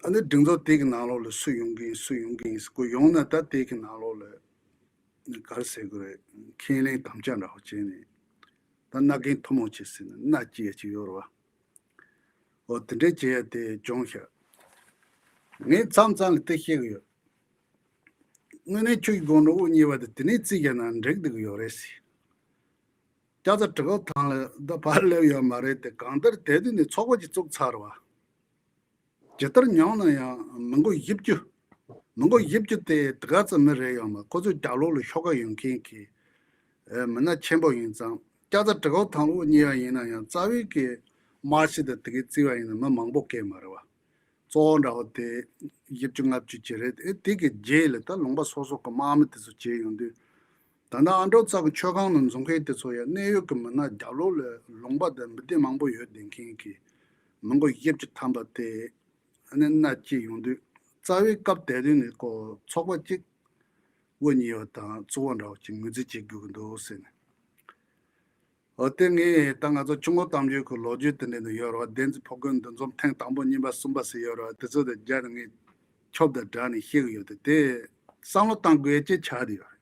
ཨ་ནི་སྒྲིག་འཛུགས་དེ་གི་ནང་ལོགས་ལ་སུ་ཡོང་གི་ཡིན་སུ་ཡོང་གི་ཡིན་ཟེར་གོ་ཡོང་ན་ད་དེ་གི་ནང་ལོགས་ལ་ག་རེ་ཟེར་དགོས་རེད། ཁས་ལེན་དམ་བཅའ་འདྲ་བོ་བྱས་ནས་ད་མནའ་གན་མཐུ་མོ་བྱེད་ཟེར་ནས་མནའ་སྐྱེལ་ཡ་ཅིག་ཡོད་རེད་བ། འོ་དེ་འདྲས་བྱེད་ཡ་དེ་བྱུང་ཤག་ངས་མཚམས་མཚམས་ལ་དེ་བཤད་གི་ཡོད། དངོས་གནས་ཆུ་བཞི་སྒང་དྲུག་དབུ་བརྙེས་པ་དེ་དེ་ནས་བརྩིས་བཞག་ན་འགྲིག་བསྡད་གི་ཡོད་རེད་ཟེར། ལྕགས་རྩ་གྲི་གུག་ཐང་ལ་ད་ཕར་སླེབས་ཡོད་མ་རེད་དེ། གང་ལྟར་དེ་དུས་ནས་ཚོགས་པ་ཅིག་བཙུགས་ཚར་བ། ཇི་ལྟར་མྱོང་ན་ཡང་མི་མགོ་བཞི་བཅུ། མི་མགོ་བཞི་བཅུ་དེ་དེ་ག་ཙམ་མི་རེད་ཡོད་མ། ཁོ་ཚོའི་རྒྱབ་ལོགས་ལ་ཤོག་ཁ་ཡོད་མཁན་གྱི་ཨེ་མི་སྣ་ཆེན་པོ་ཡིན་ཙང་། ལྕགས་རྩ་གྲི་གུག་ཐང་དབུ་བརྙེས་པ་ཡིན་ན་ཡང་རྩ་བའི་གི་དམར་ཤོག་དང་དེ་གའི་བརྩིས་པ་ཡིན་ན་མི་མང་པོ་སྐད་མ་རེད་བ། གཙོ་བོ་འདྲ་བོ་དེ་བཞི་བཅུ་ལྔ་བཅུ་ཅིག་རེད། ཨེ་དེ་གི་རྗེས་ལ་ད་ལུང་པ་སོ་སོ་གི་དམག་མི་དེ་ཚོ་བྱས་ཡོང་དུས། ད་ལྟ་ཨ་འབྲུག་ཚང་གི་མཆོད་ཁང་ནང་འཛོམས་མཁན་དེ་ཚོ་ཡང་གནད་ཡོད་ཀྱི་མི་སྣ། རྒྱབ་ལོགས་ལ་ལུང་པ་དང་མི་སྡེ་མང་པོ་ཡོད་བསྡད་མཁན་གྱི་མི་མགོ་བཞི་བཅུ་ཐམ་པ་དེ་ཨ་ནི་མནའ་སྐྱེལ་ཡོང་དུས། རྩ་བའི་སྐབས་དེ་དུས་ནས་ཁོ་ཚོགས་པ་གཅིག་དབུ་བརྙེས་པ་དང་གཙོ་བོ་འདྲ་བོ་ཅིག་ངོས་འཛིན་བྱེད་དགོས་ཀྱི་འདུག་ཟེར་ནས། འོ་དེ་ངས་ད་ང་ཚོ་ཆུ་འགོ་གཏམ་རྒྱུད་ཀྱི་ལོ་རྒྱུས་དེ་འདྲ་ནས་ཡོད་རེད་བ། བདེན་ཚིག་ཕོ་རྒོད་འདུ་འཛོམས་ཐེངས་དང་པོ་གཉིས་པ་གསུམ་པ་ཟེར་ཡོད་རེད་བ། དེ་ཚོ་དེ་རྒྱ་ནས་ངས་ཁྱོབ་དང་སྦྲགས་ནས་བཤད་གི་ཡོད་དེ། དེ་བསམ་བློ་བཏང་དགོས་ཡ་ཅིག་ཆགས་བསྡད་ཡོད་རེད།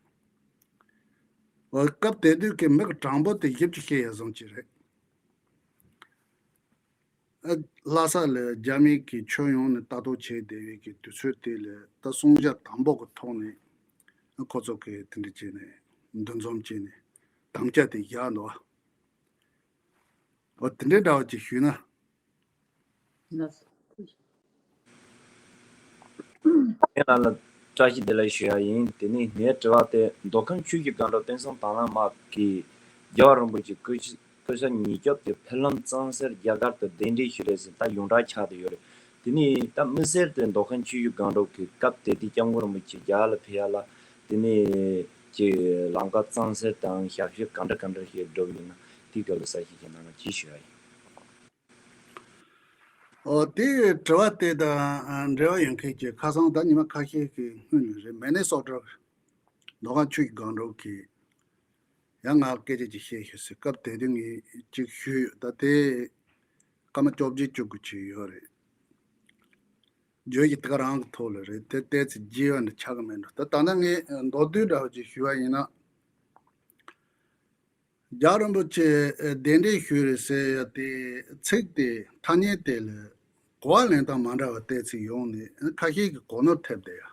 འོ་སྐབས་དེ་དུས་ཀྱི་མི་གི་གྲངས་འབོར་དེ་བཞི་བཅུ་ཞིག་ཡར་སོང་ཅིག་རེད། ཨ་ལྷ་ས་ལ་རྒྱ་མི་གི་ཁྱོན་ཡོངས་ནས་ལྟ་རྟོག་བྱས་བསྡད་པའི་གི་དུས་ཚོད་དེ་ལ་ད་སྲུང་བྱ་དང་པོ་གི་ཐོག་ནས་ཨ་ཁོ་ཚོ་གི་དེ་འདྲ་བྱས་ནས་འདུ་འཛོམས་བྱས་ནས་དམ་བཅའ་དེ་བཞག་འདུག་འོ་དེ་འདྲའི་འདྲ་བ་ཅིག་ཞུས་ན། ལགས་སོ། ངས་རང་ལ་བཀྲ་ཤིས་བདེ་ལེགས་ཞུ་ཡ་ཡིན། དེ་ནས་ངའི་དྲི་བ་དེ་མདོ་ཁམས་ཆུ་བཞི་སྒང་དྲུག་བསྟན་སྲུང་དྭང་བླངས་དམག་གིས་རྒྱལ་བ་རིན་པོ་ཆེ་སྐུ་ཕྱ་སྐུ་ཕྱྭ་ཉིས་སྐྱོབ་ཀྱི་ཕེབས་ལམ་གཙང་སེལ་རྒྱ་གར་དུ་གདན་འདྲེན་ཞུས་རེད་ཟེར་ད་ཡོངས་གྲགས་ཆགས་བསྡད་ཡོད་རེད། དེ་ནས་ད་དམིགས་བསལ་དུ་མདོ་ཁམས་ཆུ་བཞི་སྒང་དྲུག་གི་སྐབས་དེ་དུས་སྐྱབས་མགོན་རིན་པོ་ཆེ་རྒྱ་གར་ལ་ཕེབས་ཡ་ལ་དེ་ནས་ཀྱི་ལམ་ཁ་གཙང་སེལ་དང་ཞབས་ཞུ་ག་འདྲ་ག་འདྲ་ཞིག་བསྒྲུབས་ཡོད་ན་དེའི་སྐོར་ལ་གསལ་བཤད་ཅིག་གནང་རོགས་གྱིས་ཞུ་ཡ་ཡིན། ཨོ་དེ་དྲི་བ་དེ་དང་འབྲེལ་བ་ཡོད་མཁན་གྱི་ཁ་སང་ད་ཉི་མ་ཁ་ཤས་ཀྱི་སྔོན་ནས་རེད། མེ་ནེ་སོ་ཊ་མདོ་ཁམས་ཆུ་བཞི་སྒང་དྲུག་གི་ཡང་ང་སྐད་ཆ་ཅིག་བཤད་ཤོག་ཟེར་སྐབས་དེ་དུས་ངས་ཅིག་ཞུས་ཡོད། ད་དེ་སྐར་མ་བཅོ་བརྒྱད་བཅུ་དགུ་ཅིག་ཡོད་རེད། བརྗོད་ཀྱི་དེ་ག་རང་གི་ཐོག་ལ་རེད། དེ་ཏོག་ཙམ་རྒྱས་པ་འདྲ་ཆགས་ཀྱི་མེད་འགྲོ། ད་ད་ལྟ་ངས་མདོར་བསྡུས་འདྲ་བོ་ཅིག་ཞུ་བ་ཡིན་ན། རྒྱལ་བ་རིན་པོ་ཆེ་གདན་འདྲེན་ཞུས་རེད་ཟེར་ཡ་དེ་ཚིག་དེ་ཐ་སྙད་དེ་ལ་གོ་བ་ལེན་སྟངས་མ་འདྲ་བ་ཏོག་ཙམ་ཡོང་ནས་ཁ་ཤས་ཀྱིས་གོ་ནོར་ཐེབས་བསྡད་ཡ།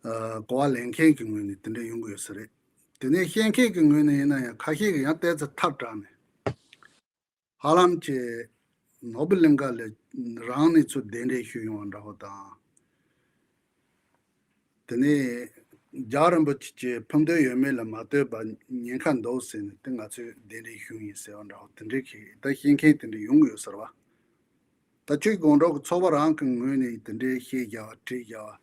ཨ་གོ་བ་ལེན་མཁན་གྱི་ངོས་ནས་དེ་འདྲ་ཡོང་གི་ཡོད་ས་རེད། དེ་ནས་ཤེས་མཁན་གྱི་ངོས་ནས་ཡིན་ན་ཡང་ཁ་ཤས་ཀྱིས་ཡང་ཏོག་ཙམ་ཐབས་དྲངས་ནས། ཧ་ལམ་གྱི་ནོར་བུ་གླིང་ག་ལ་རང་ནས་ཚུར་གདན་འདྲེན་ཞུས་ཡོང་བ་འདྲ་བོ་དང་། དེ་ནས་རྒྱལ་བ་རིན་པོ་ཆེ་ཕན་ཐོགས་ཡོད་མེད་ལ་མ་ལྟོས་པ་ཉེན་ཁ་འདུག་ཟེར་ནས་དེ་ང་ཚོས་གདན་འདྲེན་ཞུས་ཡིན་ཟེར་བ་འདྲ་བོ་དེ་འདྲའི་གི་ད་ཤེས་མཁན་དེ་འདྲ་ཡོང་གི་ཡོད་ས་རེད་བ། ད་ཆུ་བཞི་སྒང་དྲུག་གི་ཚོགས་པ་རང་གི་ངོས་ནས་དེ་འདྲའི་བཤད་རྒྱ་བ་བྲིས་རྒྱ་བ།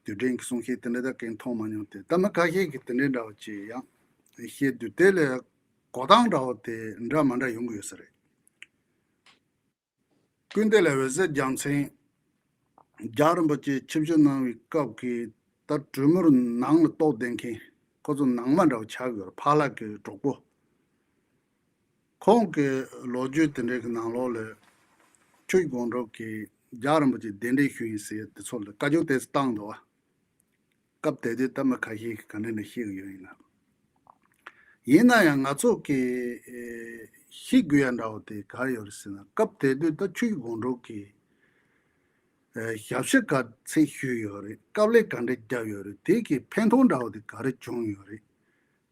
དུས་དྲན་གྱི་གསུང་བཤད་དེ་འདྲ་ད་གང་མཐོང་མ་མྱོང་སྟེ་ད་མི་ཁ་ཤས་ཀྱིས་དེ་འདྲའི་འདྲ་བ་ཅིག་ཡང་བཤད་དུས་དེ་ལས་གོ་སྟངས་འདྲ་བོ་དེ་འདྲ་མ་འདྲ་ཡོང་གི་ཡོད་ས་རེད། ཀུན་བདེ་ལ་འོད་ཟེར་རྒྱལ་མཚན་རྒྱལ་རིན་པོ་ཆེ་ཆིབས་བསྒྱུར་གནང་བའི་སྐབས་ཀྱི་ད་གྲོས་མོལ་ནང་ལ་གཏོགས་བསྡད་མཁན་ཁོ་ཚོ་ནང་མ་འདྲ་བོ་ཆགས་ཡོད་རེད། ཕ་ལགས་ཀྱི་གྲོགས་པོ། ཁོང་གི་ལོ་རྒྱུས་དེ་འདྲའི་གི་ནང་ལོགས་ལ་ཆུ་བཞི་སྒང་དྲུག་གི་རྒྱལ་བ་རིན་པོ་ཆེ་གདན་འདྲེན་ཞུས་ཡིན་ཟེར་དེ་ཚོ་ལ་བཀའ་བཀྱོན་དེ་བཏང་འདུག་བ། སྐབས་དེ་དུས་ད་མི་ཁ་ཤས་ཀྱིས་ག་འདྲ་འདྲ་བཤད་གི་ཡོད་ཡིན་ན། ཡིན་ན་ཡང་ང་ཚོ་གི་ཨེ་ཤེས་དགོས་ཡ་འདྲ་བོ་དེ་ག་རེ་ཡོད་རེད་ཟེར་ན་སྐབས་དེ་དུས་ད་ཆུ་བཞི་སྒང་དྲུག་གི་ཨེ་ཞབས་ཞུ་ག་ཚད་ཞུས་ཡོད་རེད། དཀའ་ལས་ག་འདྲ་བརྒྱབ་ཡོད་རེད། དེ་གི་ཕན་ཐོགས་འདྲ་བོ་དེ་ག་རེ་བྱུང་ཡོད་རེད།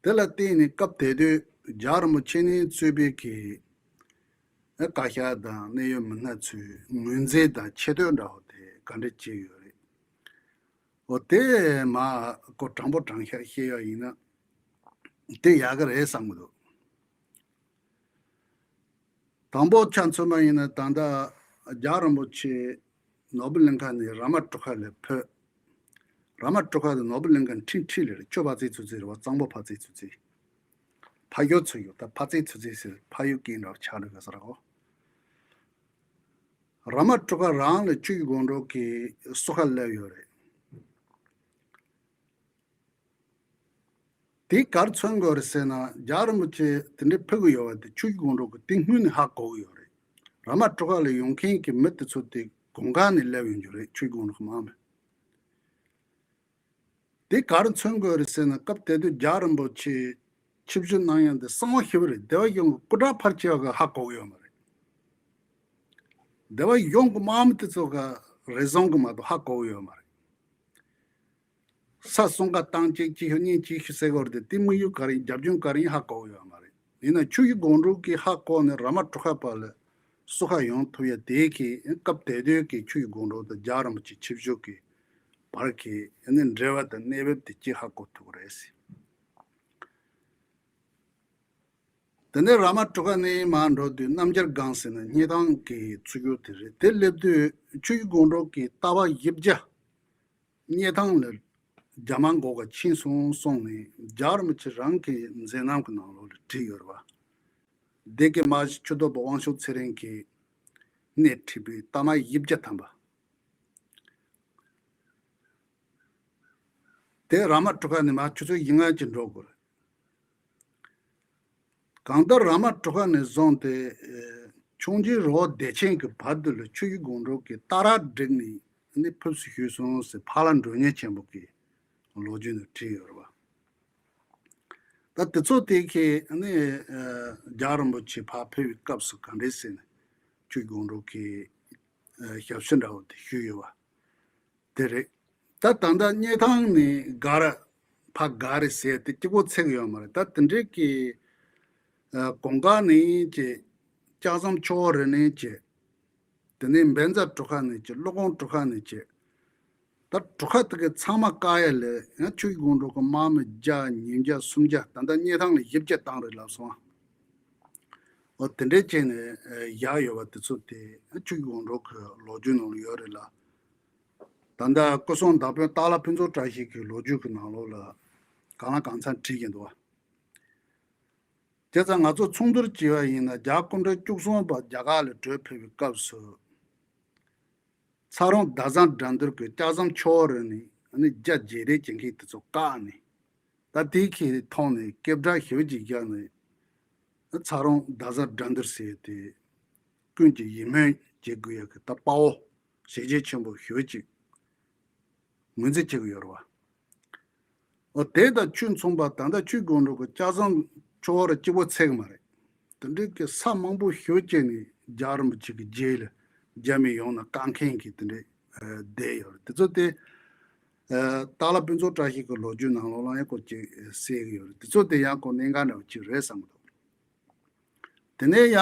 དེ་ལ་བརྟེན་ནས་སྐབས་དེ་དུས་རྒྱལ་བ་རིན་པོ་ཆེ་ནས་གཙོས་པའི་གི་ཨེ་བཀའ་ཤག་དང་གནད་ཡོད་མི་སྣ་ཚོས་ངོས་འཛིན་དང་ཆེ་བསྟོད་འདྲ་བོ་དེ་ག་འདྲ་བྱས་ཡོད་རེད། འོ་དེ་མ་ཁོ་དྲང་པོ་དྲང་བཞག་བཤད་ཡ་ཡིན་ན་དེ་ཡག་གི་རེད་བསམ་གི་འདུག་དང་པོ་ཆ་མཚོན་པ་ཡིན་ན་ད་ལྟ་རྒྱལ་བ་རིན་པོ་ཆེ་ནོར་བུ་གླིང་ཁ་ནས་ར་མ་གྲུ་ཁ་ལ་ཕེབས། ར་མ་གྲུ་ཁ་དང་ནོར་བུ་གླིང་ཁ་འཁྲིས་འཁྲིས་ལ་རེད། ཆུ་ཕར་ཚིག་ཚུར་ཚིག་རེད་བ། གཙང་པོ་ཕར་ཚིག་ཚུར་ཚིག་ཕ་ཡུལ་ཚུར་ཡོད། ད་ཕར་ཚིག་ཚུར་ཚིག་ཟེར་ཕ་ཡུལ་སྐད་འདྲ་བ་ཆགས་འགྲོ་གི་ས་ར་གོ། ར་མ་གྲུ་ཁ་རང་ལ་ཆུ་བཞི་སྒང་དྲུག་གི་སོ་ཁ་སླེབས་ཡོད་རེད། དེ་ག་རེ་མཚོན་དགོས་རེད་ཟེར་ན་རྒྱལ་བ་རིན་པོ་ཆེ་དེ་འདྲའི་ཕེབས་ཀྱི་ཡོད་པ་དེ་ཆུ་བཞི་སྒང་དྲུག་གི་དེ་སྔོན་ནས་ཧ་གོ་གི་ཡོད་རེད། ར་མ་གྲུ་ཁ་ལ་ཡོང་མཁན་གྱི་མི་དེ་ཚོ་དེ་དགོང་ཁ་ནས་སླེབས་ཡོང་རྒྱུ་རེད། ཆུ་བཞི་སྒང་དྲུག་གི་དམག་མི། དེ་ག་རེ་མཚོན་དགོས་རེད་ཟེར་ན་སྐབས་དེ་དུས་རྒྱལ་བ་རིན་པོ་ཆེ་ཆིབས་བསྒྱུར་གནང་ཡ་འདི་གསང་བ་ཞེ་པོ་རེད། སྡེ་པ་གཞུང་གི་སྐུ་དྲག་ཕལ་ཆེ་བ་གིས་ཧ་གོ་གི་ཡོད་མ་རེད། སྡེ་པ་གཞུང་གི་དམག་མི་དེ་ཚོ་ག་རེ་ཟུང་གིས་མ་གཏོགས་ཧ་གོ་གི་ཡོད་མ་རེད། ས་སྲུང་ག་བཏང་གཅིག་གཅིག་ཤོག་གཉིས་གཅིག་ཤོག་ཟེར་གི་རེད་དེ། དེ་དམིགས་ཡུལ་ག་རེ་ཡིན་རྒྱབ་ལྗོངས་ག་རེ་ཡིན་ཧ་གོ་གི་ཡོད་མ་རེད། ཡིན་ན་ཆུ་བཞི་སྒང་དྲུག་གིས་ཧ་གོ་ནས་ར་མ་གྲུ་ཁ་བར་ལ་སོ་ཁ་ཡོང་ཐུབ་ཡ་དེ་གི་སྐབས་དེ་དུས་ཀྱི་ཆུ་བཞི་སྒང་དྲུག་དང་རྒྱལ་བ་རིན་པོ་ཆེ་ཆིབས་བསྒྱུར་གྱི་བར་གྱི་ཨ་ནི་འབྲེལ་བ་དང་གནས་བབ་དེ་གཅིག་ཧ་གོ་ཐུབ་ཀྱི་རེད་ཟེར། དེ་ནས་ར་མ་གྲུ་ཁ་ནས་མར་འགྲོ་དུས་སྣམ་སྦྱར་སྒང་ཟེར་ན་སྙེ་ཐང་གི་ཚུར་རྒྱུག་དེ་རེད། དེ་སླེབས་དུས་ཆུ་བཞི་སྒང་དྲུག་གི་རྟ་པ་བཞི་བརྒྱ་སྙེ་ཐང་ལ་རྒྱ་དམག་འགོག་ག་ཕྱིན་སོང་གསུངས་ནས་རྒྱལ་བ་རིན་པོ་ཆེ་རང་གི་མཛད་རྣམ་གྱི་ནང་ལོགས་ལ་བྲིས་ཡོད་རེད་བ། སྡེ་དགེ་དམག་སྤྱི་ཆོས་ཐོག་པ་དབང་ཕྱུག་ཚེ་རིང་གིས་སྣེ་ཁྲིད་པའི་རྟ་དམག་བཞི་བརྒྱ་ཐམ་པ། དེ་ར་མ་གྲུ་ཁ་ནས་མར་ཆུ་ཚོད་བཞི་ལྔ་ཅིག་འགྲོ་དགོས་རེད། གང་ལྟར་ར་མ་གྲུ་ཁ་ནས་བཟུང་སྟེ་ཨེ་ཁྱུང་ཆེན་རི་བོ་བདེ་ཆེན་གྱི་བར་དུ་ལ་ཆུ་བཞི་སྒང་དྲུག་གིས་རྟ་ར་བསྒྲིགས་ནས་ནི་ཕེབས་བསུ་ཞུས་སོང་ཟེར་ཕ་ལྷ་མགྲོན་གཉེར་ཆེན་པོ་གི་ལོ་རྒྱུས་ནང་བྲིས་ཡོད་རེད་བ། ད་དེ་ཚོ་དེ་གི་ནི་རྒྱལ་བ་རིན་པོ་ཆེ་ཕར་ཕེབས་པའི་སྐབས་སུ་ག་འདྲས་ཟེར་ནས་ཆོས་དགོང་དྲོ་གི་ཞབས་ཕྱི་འདྲ་བོ་དེ་ཞུས་ཡོད་པ་དེ་རེད། ད་ད་ལྟ་སྙེ་ཐང་ནས་སྒར་ཕར་སྒར་རེད་ཟེར་དེ་གཅིག་པོ་ཚིག་ཡོད་མ་རེད། ད་དེ་འདྲས་ཀྱི་གོང་དཀར་ནས་ཀྱི་ལྕགས་ཟམ་ཆུ་བོ་རི་ནས་ཀྱི། དེ་ནས་འབན་རྩ་གྲུ་ཁ་ནས་ཀྱི་ཀླུ་ཁོང་གྲུ་ཁ་ནས་ཀྱི། ད་གྲུ་ཁ་དེ་གའི་ཚང་མ་བཀག་ཡ་ལས་ཡང་ཆོས་དགོང་དྲོ་གི་དམག་མི་བརྒྱ་ཉིས་བརྒྱ་སུམ་བརྒྱ་ད་ལྟ་སྙེ་ཐང་ལ་བཞི་བརྒྱ་བཏང་རེད་ལབ་སོང་། འོ་དེ་འདྲས་བྱས་ནས་བཞག་ཡོད་པ་དེ་ཚོ་དེ་ཆོས་དགོང་དྲོ་གི་ལོ་རྒྱུས་ནང་ལ་ཡོད་རེད་ལ། ད་ལྟ་སྐུ་སྲུང་བདག་དཔོན་སྟག་ལྷ་ཕུན་ཚོགས་བཀྲ་ཤིས་ཀྱི་ལོ་རྒྱུས་ཀྱི་ནང་ལོགས་ལ་གང་ལ་གང་འཚམ་བྲིས་ཀྱི་འདུག་བ། བྱས་ཙང་ང་ཚོ་མཚུངས་བསྡུར་བྱས་པ་ཡིན་ན་རྒྱལ་སྐུ་ཕྲེང་བཅུ་གསུམ་པ་རྒྱ་གར་ལ་བྲོས་ཕེབས་པའི་སྐབས་སུ། ཚ་རོང་ཟླ་བཟང་དགྲ་འདུལ་གྱི་ལྕགས་ཟམ་ཆུ་བོ་རི་ནས་ནི་རྒྱ་རྗེས་འདེད་བྱེད་མཁན་དེ་ཚོ་བཀག་ནས། ད་དེའི་ཁའི་ཐོག་ནས་སྐད་གྲགས་ཞེ་པོ་ཅིག་བཞག་ནས། ཚ་རོང་ཟླ་བཟང་དགྲ་འདུལ་ཟེར་ཏེ། ཀུན་གྱིས་ཡིད་སྨོན་བྱེད་དགོས་ཡག་གི་ད་དཔའ་བོ་ཞེ་ཆེ་ཆེན་པོ་ཞེ་པོ་ཅིག་ངོས་འཛིན་བྱེད་ཀྱི་ཡོད་རེད་བ། འོ་དེ་དང་ཆོས་མཚུངས་པ་ད་ལྟ་ཆོས་དགོང་དྲོ་གི་ལྕགས་ཟམ་ཆུ་བོ་རི་གཅིག་པོ་ཚིག་མ་རེད། དེ་འདྲའི་གི་ས་མང་པོ་ཞེ་པོ་ཅིག་ནས་རྒྱལ་བ་རིན་པོ་ཆེ་གི་རྗེས་ལ་རྒྱ་མི་ཡོང་ན་བཀག་མཁན་གྱི་དེ་འདྲའི་བསྡད་ཡོད་རེད། དེ་ཚོ་དེ་སྟག་ལྷ་ཕུན་ཚོགས་བཀྲ་ཤིས་ཀྱི་ལོ་རྒྱུས་ནང་ལོགས་ལ་ཡང་སྐོར་ཅིག་གསལ་གྱི་ཡོད་རེད། དེ་ཚོ་དེ་ཡང་ཁོ་གནད་འགག་འདྲ་བོ་ཅིག་རེད་བསམ་གྱི་འདུག་དེ་ནས་ཡང་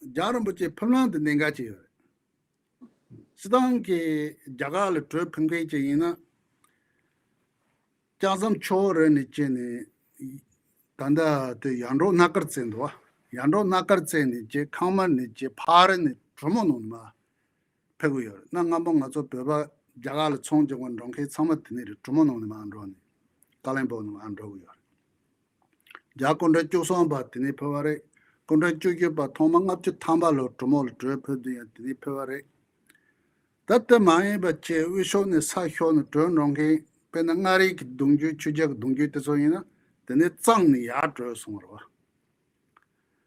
རྒྱལ་བ་རིན་པོ་ཆེ་ཕེབས་ལམ་དེ་གནད་འགག་ཅིག་ཡོད་རེད། སྤྱིར་བཏང་གི་རྒྱ་གར་ལ་བྲོས་ཕེབས་མཁན་ཅིག་ཡིན་ན། ལྕགས་ཟམ་ཆུ་བོ་རི་ནས་བྱས་ནས། ད་ལྟ་དེ་ཡར་འབྲོག་སྣ་དཀར་རྩེ་འདུག་བ། ཡར་འབྲོག་སྣ་དཀར་རྩེ་ནས་བྱས་ཁང་དམར་ནས་བྱས་ཕག་རི་ནས་གྲུ་མོ་ནང་ནས་མར་ཕེབས་ཀྱི་ཡོད་རེད། གནའ་སྔ་མོ་ང་ཚོ་བོད་པ་རྒྱ་གར་ལ་ཚོང་རྒྱག་པ་འགྲོ་མཁན་ཚང་མ་དེ་ནས་རེད། གྲུ་མོ་ནང་ནས་མར་འགྲོ་ནས་ཀ་ལོན་སྦུག་ནས་མར་འགྲོ་གི་ཡོད་རེད། རྒྱལ་སྐུ་ཕྲེང་བཅུ་གསུམ་པ་དེ་ནས་ཕེབས་པ་རེད། སྐུ་ཕྲེང་བཅུ་བཞི་པ་ཐོག་མ་ལྔ་བཅུ་ཐམ་པ་ལོ་གྲུ་མོ་ལ་བྲོས་ཕེབས་དུས་ཡང་དེ་ནས་ཕེབས་པ་རེད། ད་དེ་མ་ཡིན་པ་བྱས་དབུས་ཕྱོགས་ནས་ས་ཕྱོགས་ནས་བྲོས་འགྲོ་མཁན་དཔེར་ན་མངའ་རིས་ཀྱི་གདུང་རྒྱུད་ཆོས་རྒྱལ་གྱི་གདུང་རྒྱུད་དེ་ཚོ་ཡིན་ན་དེ་ནས་གཙང་ནས་ཡར་བྲོས་སོང་བ་རེད་བ།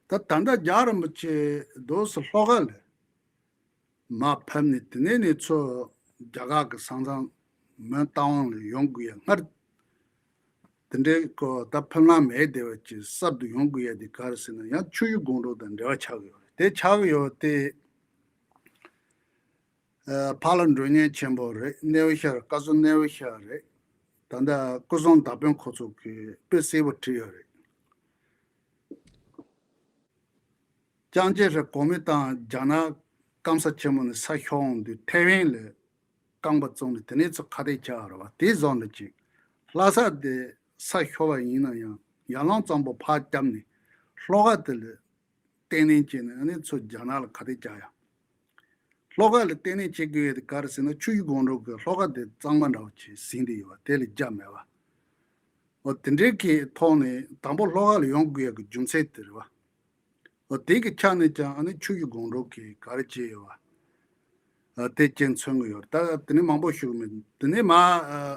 ད་ད་ལྟ་རྒྱལ་བ་རིན་པོ་ཆེ་རྡོ་སོ་ལྷོ་ཁ་ལ་མར་ཕེབས་ནས་དེ་ནས་ནས་ཚུར་རྒྱ་གར་གྱི་ས་མཚམས་མོན་རྟ་དབང་ལ་ཡོང་དགོས་ཡ་སྔར། དེ་འདྲའི་སྐོར་ད་ཕེབས་ལམ་མེད་བསྡད་པ་ཅིག་གསར་དུ་ཡོང་དགོས་ཡ་དེ་ག་རེ་ཟེར་ན་ཡང་ཆུ་བཞི་སྒང་དྲུག་དང་འབྲེལ་བ་ཆགས་ཀྱི་ཡོད་རེད། དེ་ཆགས་ཀྱི་ཡོད་དེ། ཨ་ཕར་ལ་འགྲོ་མཁན་ཆེན་པོ་རེད། གནས་བབ་ཤར་བཀའ་ཟུར་གནས་བབ་ཤར་རེད། ད་ལྟ་སྐུ་སྲུང་བདག་དཔོན་ཁོ་ཚོ་གིས་དཔེ་གསལ་པོ་བྲིས་ཡོད་རེད། ཅང་ཅེ་ཧྲེ་གོང་མ་དང་རྒྱ་ནག་སྐམ་ས་ཆེན་མོ་ནས་ས་ཤོར་འོང་དུས་ཐེ་ཝན་ལ་རྐང་པ་བཙུགས་ནས་དེ་ནས་ཚུར་ཁ་གཏད་བཅག་རེད་བ། དེ་བཟོ་འདྲ་ཅིག་ལྷ་ས་དེ་ས་ཤོར་བ་ཡིན་ན་ཡང་ཡར་ཀླུང་གཙང་པོ་ཕར་བརྒྱབ་ནས་ལྷོ་ཁ་དེ་ལ་བརྟན་ལྷིང་བྱས་ནས་ཨ་ནི་ཚུར་རྒྱ་ནག་ལ་ཁ་གཏད་བཅག་ཡ། ལྷོ་ཁ་ལ་བརྟན་ལྷིང་བྱེད་དགོས་ཡ་དེ་ག་རེ་ཟེར་ན་ཆུ་བཞི་སྒང་དྲུག་གི་ལྷོ་ཁ་དེ་གཙང་མ་འདྲ་བོ་ཅིག་ཟིན་བསྡད་ཡོད་བ། དེ་ལ་རྒྱ་མེད་བ། འོ་དེ་འདྲའི་གི་ཐོག་ནས་དང་པོ་ལྷོ་ཁ་ལ་ཡོང་དགོས་ཡ་གི་རྒྱུ་མཚན་དེ་རེད་བ། འོ་དེ་གི་ཆ་ནས་ཀྱང་ཨ་ནི་ཆུ་བཞི་སྒང་དྲུག་གིས་ག་རེ་བྱས་ཡོད་བ། ཨ་དེ་རྐྱེན་མཚོན་གི་ཡོད། ད་དེ་ནས་མང་པོ་ཞུ་གི་མེད། དེ་ནས་མ་ཨ་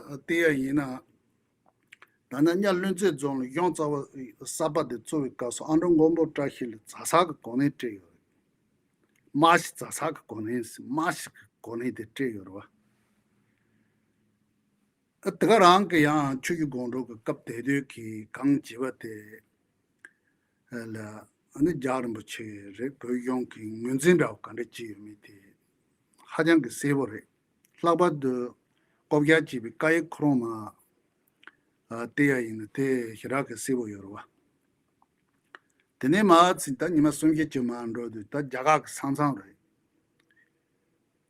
བལྟས་ཡ་ཡིན་ན། ད་ནི་གཉའ་བློན་རྩེ་རྫོང་ལ་གཞུང་རྩ་བ་གསར་པ་དེ་བཙུགས་པའི་སྐབས་སུ་ཨ་འབྲུག་མགོན་པོ་བཀྲ་ཤིས་ལ་རྫ་ས་གི་གོ་གནས་སྤྲད་ཡོད་རེད། རྨ་བྱ་རྫ་ས་གི་གོ་གནས་ཟེར། རྨ་བྱ་གི་གོ་གནས་དེ་སྤྲད་ཡོད་རེད་བ། ཨ་དེ་ག་རང་གི་ཡང་ཆུ་བཞི་སྒང་དྲུག་གི་སྐབས་དེ་དུས་ཀྱི་གང་བྱས་པ་དེ་ལ་ཨ་ནི་རྒྱལ་བ་རིན་པོ་ཆེ་རེད། བོད་གཞུང་གི་ངོས་འཛིན་འདྲ་བོ་ག་འདྲ་བྱས་ཡོད་མེད་དེ་ཧ་ཅང་གི་གསལ་པོ་རེད། ལྷག་པར་དུ་བསྐོ་བཞག་བྱས་པའི་བཀའ་ཡིག་ཁོ་རང་མར་ཨ་བལྟས་ཡ་ཡིན་ན་དེ་ཞེ་དྲག་གི་གསལ་པོ་ཡོད་རེད་བ། དེ་ནས་མར་ཕྱིན་ད་ཉི་མ་གསུམ་བཞི་ཅིག་མར་འགྲོ་དུས་ད་རྒྱ་གར་གི་ས་མཚམས་རེད།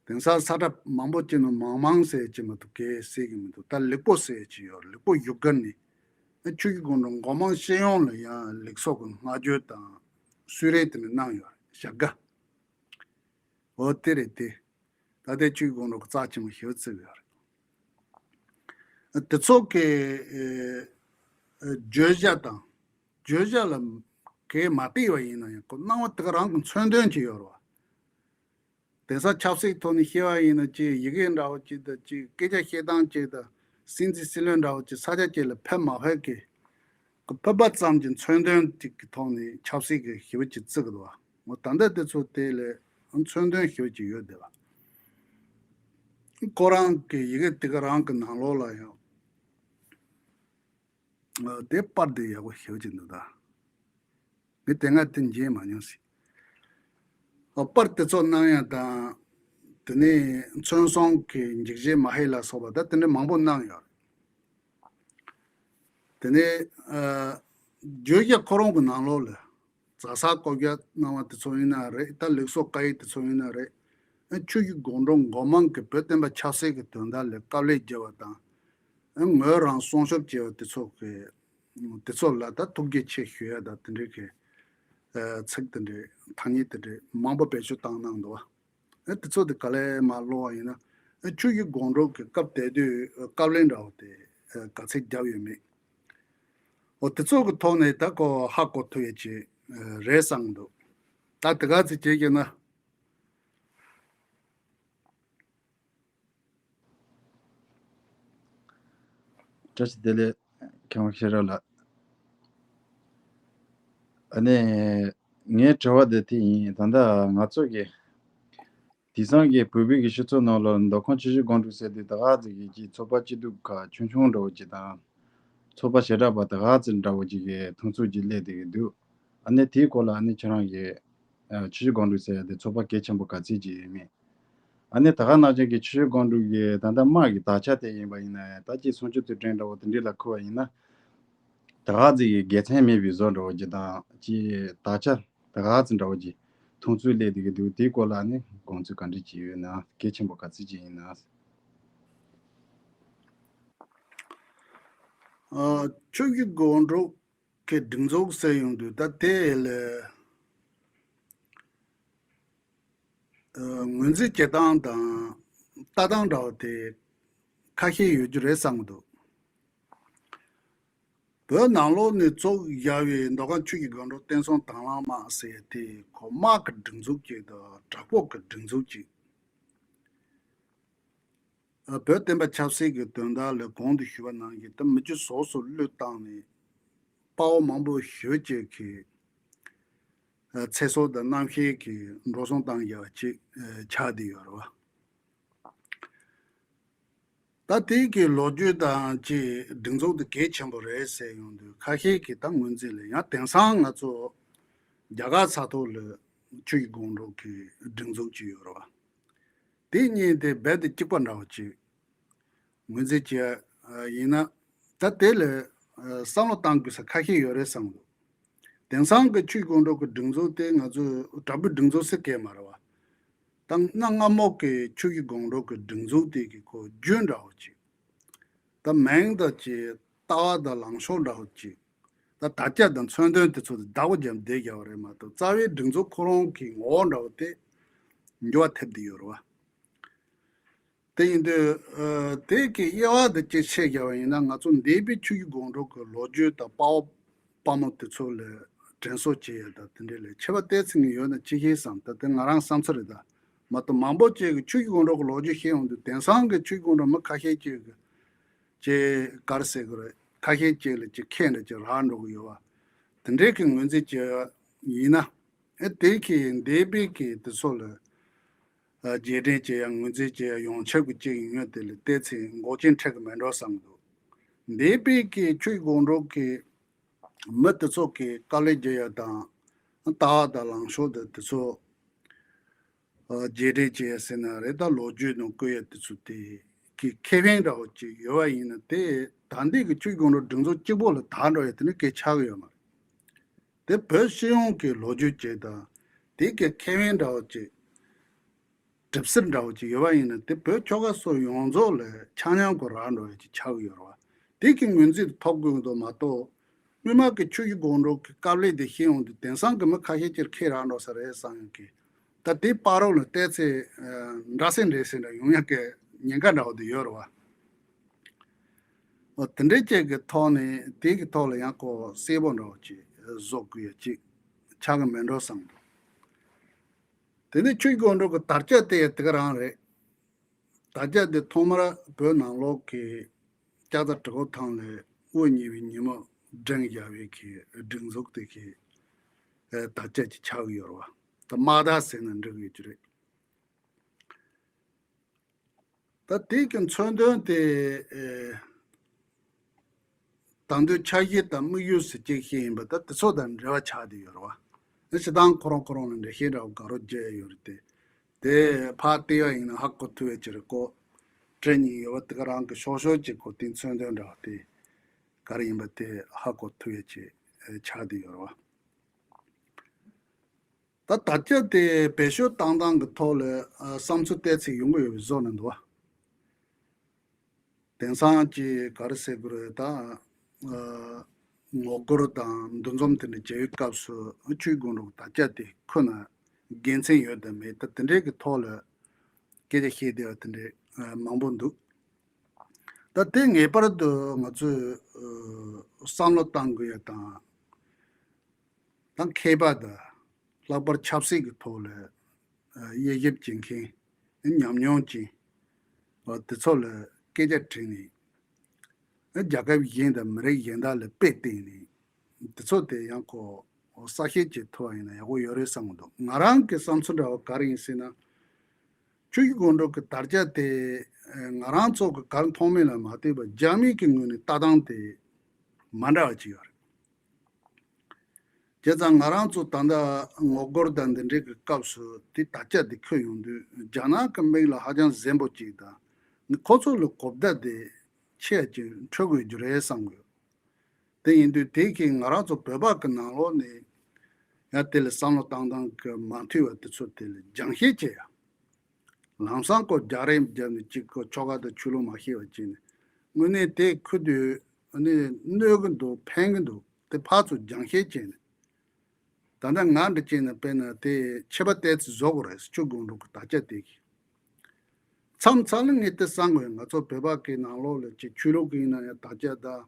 དེང་སང་ས་ཁྲ་མང་པོ་ཅིག་ནང་མང་མང་ཟེར་གྱི་མི་འདུག་གས་ཟེར་གྱི་མི་འདུག་ད་ལིག་པོ་ཟེར་གྱི་ཡོད་རེད། ལིག་པོ་བཞུགས་སྒར་ནས་ཨ་ཆུ་བཞི་སྒང་དྲུག་མགོ་མང་སྤྱི་ཡོངས་ལ་ཡང་ལེགས་སོ་གི་བསྔགས་བརྗོད་དང་གསོལ་རས་དེ་འདྲ་གནང་ཡོད་རེད། ཞབས་དགའ། འོ་དེ་རེད་དེ། ད་ལྟའི་ཆུ་བཞི་སྒང་དྲུག་གི་རྩ་ཆེན་པོ་ཞེ་པོ་བརྩི་གི་ཡོད་རེད། དེ་ཚོ་གི་ཨེ་ཨེ་བརྗོད་བྱ་དང་། བརྗོད་བྱ་ལ་གས་མ་བལྟས་པ་ཡིན་ན་ཡང་ཁོ་སྣང་བ་དེ་ག་རང་གི་མཚོན་དོན་ཅིག་ཡོད་རེད་བ། དེང་སང་ཆབ་སྲིད་ཐོག་ནས་བཤད་པ་ཡིན་ན་ཅིག་ཡི་གེ་འདྲ་བོ་ཅིག་དང་ཅིག་སྐད་ཆ་བཤད་སྟངས་ཅིག་དང་སྲིད་འཛིན་སྲིད་བློན་འདྲ་བོ་ཅིག་ས་ཆ་ཅིག་ལ་ཕེབས་མ་ཕེབས་ཀྱི་ཁོ་ཕེབས་པ་ཙམ་གྱི་མཚོན་དོན་ཅིག་གི་ཐོག་ནས་ཆབ་སྲིད་ཀྱི་ཞེ་པོ་ཅིག་བརྩི་གི་འདུག་བ། འོ་ད་ལྟ་དེ་ཚོ་དེ་ལས་མཚོན་དོན་ཞེ་པོ་ཅིག་ཡོད་བསྡད་པ། ཁོ་རང་གི་ཡི་གེ་དེ་ག་རང་གི་ནང་ལོགས་ལ་ཡང་ དེ་པར་དེ་ཡག་པོ་ཞེ་པོ་ཅིག་འདུག་ད། ངས་དེ་སྔ་དེ་མཇལ་མ་མྱོང་ཞིག་ཨ། པར་དེ་ཚོ་གནང་ཡ་དང་། དེ་ནས་ཚོན་བཟང་གི་འཇིགས་བྱེད་མ་ཧེ་ལ་སོགས་པ་ད་དེ་འདྲ་མང་པོ་གནང་ཡོད་རེད། དེ་ནས་ཨ། བརྗོད་བྱ་ཁོ་རང་གི་ནང་ལོགས་ལ་རྫ་ས་བཀོད་རྒྱ་གནང་བ་དེ་ཚོ་ཡིན་ན་རེད། ད་ལུགས་སྲོལ་བཀའ་ཡིག་དེ་ཚོ་ཡིན་ན་རེད། ཨ། ཆོས་ཀྱི་སྒོ་འགྲོ་མགོ་མང་གི་བོད་བསྟན་པ་ཆབ་སྲིད་ཀྱི་དོན་དག་ལ་དཀའ་ལས་བརྒྱབ་པ་དང་། ཨ། ངོས་རང་སྲུང་སྐྱོབ་བྱས་པ་དེ་ཚོ་གི་དེ་ཚོ་ལ་ད་ཐུགས་རྗེ་ཆེ་ཞུ་ཡ་ད་དེ་འདྲའི་གི་ཚིག་དེ་འདྲའི་ཐ་སྙད་དེ་འདྲའི་མང་པོ་བེད་སྤྱོད་བཏང་གནང་འདུག་བ། དེ་ཚོ་དེ་ག་ལེ་མར་ཀློག་པ་ཡིན་ན་ཆོས་ཀྱི་སྒོ་འགྲོ་གི་སྐབས་དེ་དུས་བཀའ་བློན་འདྲ་བོ་དེ་ག་ཚད་བརྒྱབ་ཡོད་མེད། འོ་དེ་ཚོ་གི་ཐོག་ནས་ད་ཁོ་ཧ་གོ་ཐུབ་ཡ་ཅིག་རེད་བསམ་འདུག་ད་དེ་ག་ཚད་བྱེད་ཀྱི་ན། བཀྲ་ཤིས་བདེ་ལེགས་མཁན་པོ་ཤེས་རབ་ལགས། ཨ་ནི་ངའི་དྲི་བ་འདི་དེ་ཡིན། ད་ལྟ་ང་ཚོ་གི་དེང་སང་གི་བོད་པའི་གི་སྤྱི་ཚོགས་ནང་ལ་མདོ་ཁམས་ཆུ་བཞི་སྒང་དྲུག་ཟེར་དུས་ད་ག་ཚོད་ཀྱི་ཅིག་ཚོགས་པ་སྐྱིད་སྡུག་ཁག་ཆུང་ཆུང་འདྲ་བོ་ཅིག་དང་། ཚོགས་པ་བྱེ་བྲག་པ་ད་ག་ཚོད་འདྲ་བོ་ཅིག་གི་མཐོང་ཚུལ་ཅིག་སླེབས་བསྡད་ཀྱི་འདུག་ཨ་ནི་དེའི་སྐོར་ལ་ཨ་ནི་ཁྱེད་རང་གི་ཆུ་བཞི་སྒང་དྲུག་ཟེར་ཡ་དེ་ཚོགས་པ་གལ་ཆེན་པོ་ག་ཚོད་ཅིག་ཡོད་མེད། ཨ་ནི་ད་ག་ནང་བཞིན་གྱི་ཆུ་བཞི་སྒང་དྲུག་གི་ད་ལྟ་དམག་གི་དར་ཆ་དེ་ཡིན་པ་ཡིན་ན་ཡང་ད་ཅིག་གསུང་ཆོས་དུས་དྲན་འདྲ་བོ་དེ་འདྲ་ལ་ཁུར་བ་ཡིན་ན། ད་ག་ཚོད་ཀྱི་དགེ་མཚན་མེད་པའི་བཟོ་འདྲ་བོ་ཅིག་དང་ཅིག་དར་ཆ་ད་ག་ཚོད་འདྲ་བོ་ཅིག་མཐོང་ཚུལ་སླེབས་བསྡད་ཀྱི་འདུག་དེའི་སྐོར་ལ་ཨ་ནི་དགོངས་ཚུལ་ག་འདྲ་ཅིག་ཡོད་ན། གལ་ཆེན་པོ་ག་ཚོད་ཅིག་ཡིན་ན། ཨ། ཆུ་བཞི་སྒང་དྲུག་གི་སྒྲིག་འཛུགས་ཟེར་ཡོང་དུས་ད་དེ་ལ་ཨ། ངོས་འཛིན་བྱེད་སྟངས་དང་ལྟ་སྟངས་འདྲ་བ་དེ་ཁ་ཤས་ཡོད་རྒྱུ་རེད་བསམ་གྱི་འདུག་བོད་ནང་ལོགས་ནས་བཙུགས་བཞག་པའི་མདོ་ཁམས་ཆུ་བཞི་སྒང་དྲུག་བསྟན་སྲུང་དྭང་བླངས་དམག་ཟེར་དེ་ཁོ་དམག་གི་སྒྲིག་འཛུགས་ཅིག་དང་དྲག་པོ་གི་སྒྲིག་འཛུགས་ཅིག་ཨ། བོད་བསྟན་པ་ཆབ་སྲིད་ཀྱི་དོན་དག་ལ་གོང་དུ་ཞུས་པ་ནང་བཞིན་ད་མི་རྒྱུ་སོ་སོ་བློས་བཏང་ནས་དཔའ་བོ་མང་པོ་ཞེ་ཅིག་གིས་ཨ། ཚེ་སྲོག་དང་རྣམ་ཤེས་ཀྱིས་འགྲོ་སོང་བཏང་བཞག་པ་ཅིག་ཨ། ཆགས་བསྡད་ཡོད་རེད་བ། ད་དེ་གི་ལོ་རྒྱུས་དང་ཅིག་སྒྲིག་འཛུགས་དེ་གལ་ཆེན་པོ་རེད་ཟེར་ཡོང་དུས་ཁ་ཤས་ཀྱིས་ད་ངོས་འཛིན་ལ་ཡང་དེང་སང་ང་ཚོ་རྒྱ་གར་ས་ཐོག་ལ་ཆུ་བཞི་སྒང་དྲུག་གི་སྒྲིག་འཛུགས་ཅིག་ཡོད་རེད་བ། དེ་གཉིས་དེ་རྦད་དེ་གཅིག་པ་འདྲ་བོ་ཅིག་ངོས་འཛིན་བྱས་ཡིན་ན། ད་དེ་ལ་བསམ་བློ་གཏང་དགོས་ས་ཁ་ཤས་ཡོད་རེད་བསམ་གྱི་འདུག་དེང་སང་གི་ཆུ་བཞི་སྒང་དྲུག་གི་སྒྲིག་འཛུགས་དེ་ང་ཚོས་དྲག་པོའི་སྒྲིག་འཛུགས་ཟེར་གྱི་མ་རེད་བ། ད་གནའ་སྔ་མོ་གི་ཆུ་བཞི་སྒང་དྲུག་གི་སྒྲིག་འཛུགས་དེ་གི་ཁོ་རྒྱུན་འདྲ་བོ་ཅིག་ད་མིང་དང་ཅིག་ལྟ་བ་དང་ལངས་ཕྱོགས་འདྲ་བོ་ཅིག་ད་དར་ཆ་དང་མཚོན་དོན་དེ་ཚོ་དེ་བདག་པོ་རྒྱབ་བསྡད་རྒྱག་པ་རེད་མ་གཏོགས་རྩ་བའི་སྒྲིག་འཛུགས་ཁོ་རང་གི་ངོ་བོ་འདྲ་བོ་དེ་འགྱུར་བ་ཐེབས་བསྡད་ཡོད་རེད་བ། དེ་ཡིན་དུས་ཨ། དེ་གི་དབྱེ་བ་དེ་ཅིག་ཕྱེ་རྒྱག་པ་ཡིན་ན་ང་ཚོ་འདས་པའི་ཆུ་བཞི་སྒང་དྲུག་གི་ལོ་རྒྱུས་དང་དཔའ་བོ་དཔའ་མོ་དེ་ཚོ་ལ་དྲན་གསོ་བྱེད་ཡ་དང་དེ་འདྲ་ལ་ཁྱད་པར་ཏོག་ཙམ་ཡོད་ན་ཅི་ཤེས་བསམ། ད་དེ་ང་རང་བསམ་ཚུལ་རེད། ད་མ་གཏོགས་མང་པོ་ཅིག་གིས་ཆུ་བཞི་སྒང་དྲུག་གི་ལོ་རྒྱུས་བཤད་ཡོང་དུས་དེང་སང་གི་ཆུ་བཞི་སྒང་དྲུག་མི་ཁ་ཤས་ཅིག་གིས་ཅིག་ག་རེ་ཟེར་དགོས་རེད། ཁ་ཤས་ཅིག་ལ་ཅིག་ཁེངས་འདྲ་ཅིག་རག་འགྲོ་གི་ཡོད་བ། དེ་འདྲའི་གི་ངོས་འཛིན་བྱེད་ཡ་ཡིན་ན། ཨེ་དེ་གི་འདས་པའི་གི་དེ་ཚོ་ལ་ཨ། རྗེས་དྲན་བྱེད་ཡ་ངོས་འཛིན་བྱེད་ཡ་ཡོངས་ཁྱབ་ཀྱི་ཅིག་ཡོང་ཡ་དེ་ལ་ཏོག་ཙམ་འགོག་རྐྱེན་འཕྲད་གི་མེད་འགྲོ་བསམ་གི་འདུག་འདས་པའི་གི་ཆུ་བཞི་སྒང་དྲུག་གི་མི་དེ་ཚོ་གི་དཀའ་ལས་རྒྱག་ཡ་དང་ལྟ་བ་དང་ལངས་ཕྱོགས་དེ་དེ་ཚོ་ཨ། རྗེས་དྲན་བྱེད་ཡ་ཟེར་ན་རེད། ད་ལོ་རྒྱུས་ནང་བཀོད་ཡ་དེ་ཚོ་དེ་གི་ཁེ་ཕན་འདྲ་བོ་ཅིག་ཡོད་པ་ཡིན་ན་དེ་ད་ལྟའི་གི་ཆུ་བཞི་སྒང་དྲུག་སྒྲིག་འཛུགས་གཅིག་པོ་ལ་དར་འགྲོ་ཡ་དེ་ནི་གལ་ཆགས་ཀྱི་ཡོད་མ་རེད། དེ་བོད་སྤྱི་ཡོངས་ཀྱི་ལོ་རྒྱུས་ཅིག་དང་དེ་གི་ཁེ་ཕན་འདྲ་བོ་ཅིག་གྲིབ་བསིལ་འདྲ་བོ་ཅིག་ཡོད་པ་ཡིན་ན་དེ་བོད་ཁྱོ་ག་སོ་ཡོངས་རྫོགས་ལ་ཆ་མཉམ་གོ་རག་འགྲོ་ཡ་ཅིག་ཆགས་ཀྱི་ཡོད་རེད་བ། དེ་གི་ངོས་འཛིན་ཐོབ་དགོས་འདུག་མ་གཏོགས། སྔོན་མ་གི་ཆུ་བཞི་སྒང་དྲུག་གི་དཀའ་ལས་དེ་ཤེས་ཡོང་དུས་དེང་སང་གི་མི་ཁ་ཤས་ཅིག་ཁེ་རག་འགྲོ་ས་རེད་བསམ་ཡོང་གི། ད་དེ་བར་རོགས་ལ་བལྟས་ཚེ་འདྲ་སེ་འདྲ་སེ་འདྲ་ཡོང་ཡ་གི་ཉེན་ཁ་འདྲ་བོ་དེ་ཡོད་རེད་བ། འོ་དེ་འདྲའི་ཅིག་གི་ཐོག་ནས་དེ་གི་ཐོག་ལ་ཡང་ཁོ་གསལ་པོ་འདྲ་བོ་ཅིག་བཟོ་དགོས་ཡ་ཅིག་ཆགས་གི་མེད་འགྲོ་བསམ་འདུག་དེ་ནས་ཆུ་བཞི་སྒང་དྲུག་གི་དར་ཆ་དེ་ཡ་དེ་ག་རང་རེད། དར་ཆ་དེ་ཐོག་མར་བོད་ནང་ལོགས་ཀྱི་ལྕགས་རྟ་གྲི་གུ་ཐང་ལ་དབུ་བརྙེས་པའི་ཉིན་མོ་བསྒྲེངས་བཞག་པའི་གི་སྒྲིག་འཛུགས་དེ་གི་དར་ཆ་ཅིག་ཆགས་ཀྱི་ཡོད་རེད་བ། ད་དམག་དར་ཟེར་ན་འགྲིག་ཡོད་ཀྱི་རེད། ད་དེ་གི་མཚོན་དོན་དེ་ཨེ། དང་དོད་འཆར་གཞི་དང་དམིགས་ཡུལ་ཟེར་ཅིག་ཤེས་ཡིན་པ་ད་དེ་ཚོ་དང་འབྲེལ་བ་ཆགས་བསྡད་ཡོད་རེད་བ། ཨ་སྤྱིར་བཏང་ཁོ་རང་ཁོ་རང་ལ་འགྲེལ་བཤད་འདྲ་བོ་དགའ་རབ་བརྒྱབ་ཡོད་རེད་དེ། དེ་ཕར་བལྟས་པ་ཡིན་ན་ཧ་གོ་ཐུབ་ཡ་ཅིག་རེད་ཁོ། སྤྲད་སྙིང་ཡོད་པ་དེ་ག་རང་གི་ཤོག་ཤོག་ཅིག་གོ་སྟེ་མཚོན་དོན་འདྲ་བ་དེ་ག་རེ་ཡིན་པ་དེ་ཧ་གོ་ཐུབ་ཡ་ཅིག་ཆགས་བསྡད་ཡོད་རེད་བ། ད་དར་ཆ་དེ་བེད་སྤྱོད་བཏང་སྟངས་ཀྱི་ཐོག་ལ་ཨ་བསམ་ཚུལ་བལྟས་ཚེ་ཡོང་གི་ཡོད་པའི་བཟོ་ནས་འདུག་བ། དེང་སང་གི་ག་རེ་ཟེར་དགོས་རེད་ད། ཨ་ངོ་རྒོལ་དང་འདུ་འཛོམས་དེ་འདྲ་བྱེད་པའི་སྐབས་སུ་ཆོས་དགོན་གྲུབ་དར་ཆ་དེ་ཁོ་ན་དགེ་མཚན་ཡོད་དམ་མེད་ད་དེ་འདྲའི་གི་ཐོག་ལ་སྐད་ཆ་བཤད་བསྡད་པ་དེ་འདྲའི་ཨ་མང་པོ་འདུག་ད་དེ་ངེས་པར་དུ་ང་ཚོས་ཨ་བསམ་བློ་གཏང་དགོས་ཡ་དང་། ད་མཁས་པ་དང་ལྷག་པར་ཆབ་སྲིད་ཀྱི་ཐོག་ལ་དབྱེ་ཞིབ་བྱེད་མཁན་ཉམས་མྱོང་ཅན་དེ་ཚོ་ལ་སྐད་ཆ་དྲིས་ནས་རྒྱལ་ཁབ་གཞན་དང་མི་རིགས་གཞན་དག་ལ་དཔེ་བལྟས་ནས་དེ་ཚོ་དེ་ཡང་ཁོ་གསལ་བཤད་བྱེད་ཐུབ་པ་ཡིན་ན་ཡག་པོ་ཡོད་རེད་བསམ་གྱི་འདུག་ང་རང་གི་བསམ་ཚུལ་འདྲ་བ་ག་རེ་ཡིན་ཟེར་ན། ཆོས་ཀྱི་དགོན་གྲུབ་ཀྱི་དར་ཆ་དེ་ང་རང་ཚོ་གི་གར་མཐོང་མིན་ལ་མ་ལྟོས་པར་རྒྱ་མི་གི་ངོས་ནས་ལྟ་སྟངས་དེ་མ་འདྲ་བ་ཅིག་ཡོད་རེད། བྱས་ཙང་ང་རང་ཚོ་ད་ལྟ་ངོ་རྒོལ་དང་འདི་འདྲའི་གི་སྐབས་སུ་དེ་དར་ཆ་དེ་འཁོད་ཡོང་དུས་རྒྱ་ནག་གི་མིག་ལ་ཧ་ཅང་གཟན་པོ་ཅིག་དང་ཁོ་ཚོ་ལ་གོ་བརྡ་དེ་ཆེ་ཅིག་འཕྲོད་དགོས་རྒྱུ་རེད་བསམ་གི་ཡོད། དེ་ཡིན་དུས་དེ་གིས་ང་རང་ཚོ་བོད་པ་གི་ནང་ལོགས་ནས་ཡང་དེ་ལ་བསམ་བློ་བཏང་སྟངས་གི་མ་མཐུན་པ་དེ་ཚོ་དེ་ལ་སྦྱང་བཤད་བྱེད་ཡ། ལམ་སང་ཁོ་རྒྱག་རེས་བརྒྱབ་ནས་གཅིག་ཁོ་ཆོལ་ཁ་དང་ཆོས་ལུགས་མ་ཤེས་པ་བྱས་ནས་དངོས་གནས་དེ་ཁུ་དུས་ཨ་ནི་གནོད་གི་འདུག་ཕན་གི་འདུག་དེ་ཕར་ཚུར་སྦྱང་བཤད་བྱས་ནས་ད་ལྟ་ང་འདྲ་བྱས་ན་དཔེར་ན་དེ་ཆད་པ་བལྟས་ཚེ་བཟོ་དགོས་རེད་ཆོས་དགོན་གྲུབ་ཀྱི་དར་ཆ་དེ་གི་མཚམས་མཚམས་ལ་ངས་དེ་བསམ་དགོས་ང་ཚོ་བོད་པ་གི་ནང་ལོགས་ལ་ཅིག་ཆོས་ལུགས་ཀྱི་ཡིན་ན་ཡང་དར་ཆ་དང་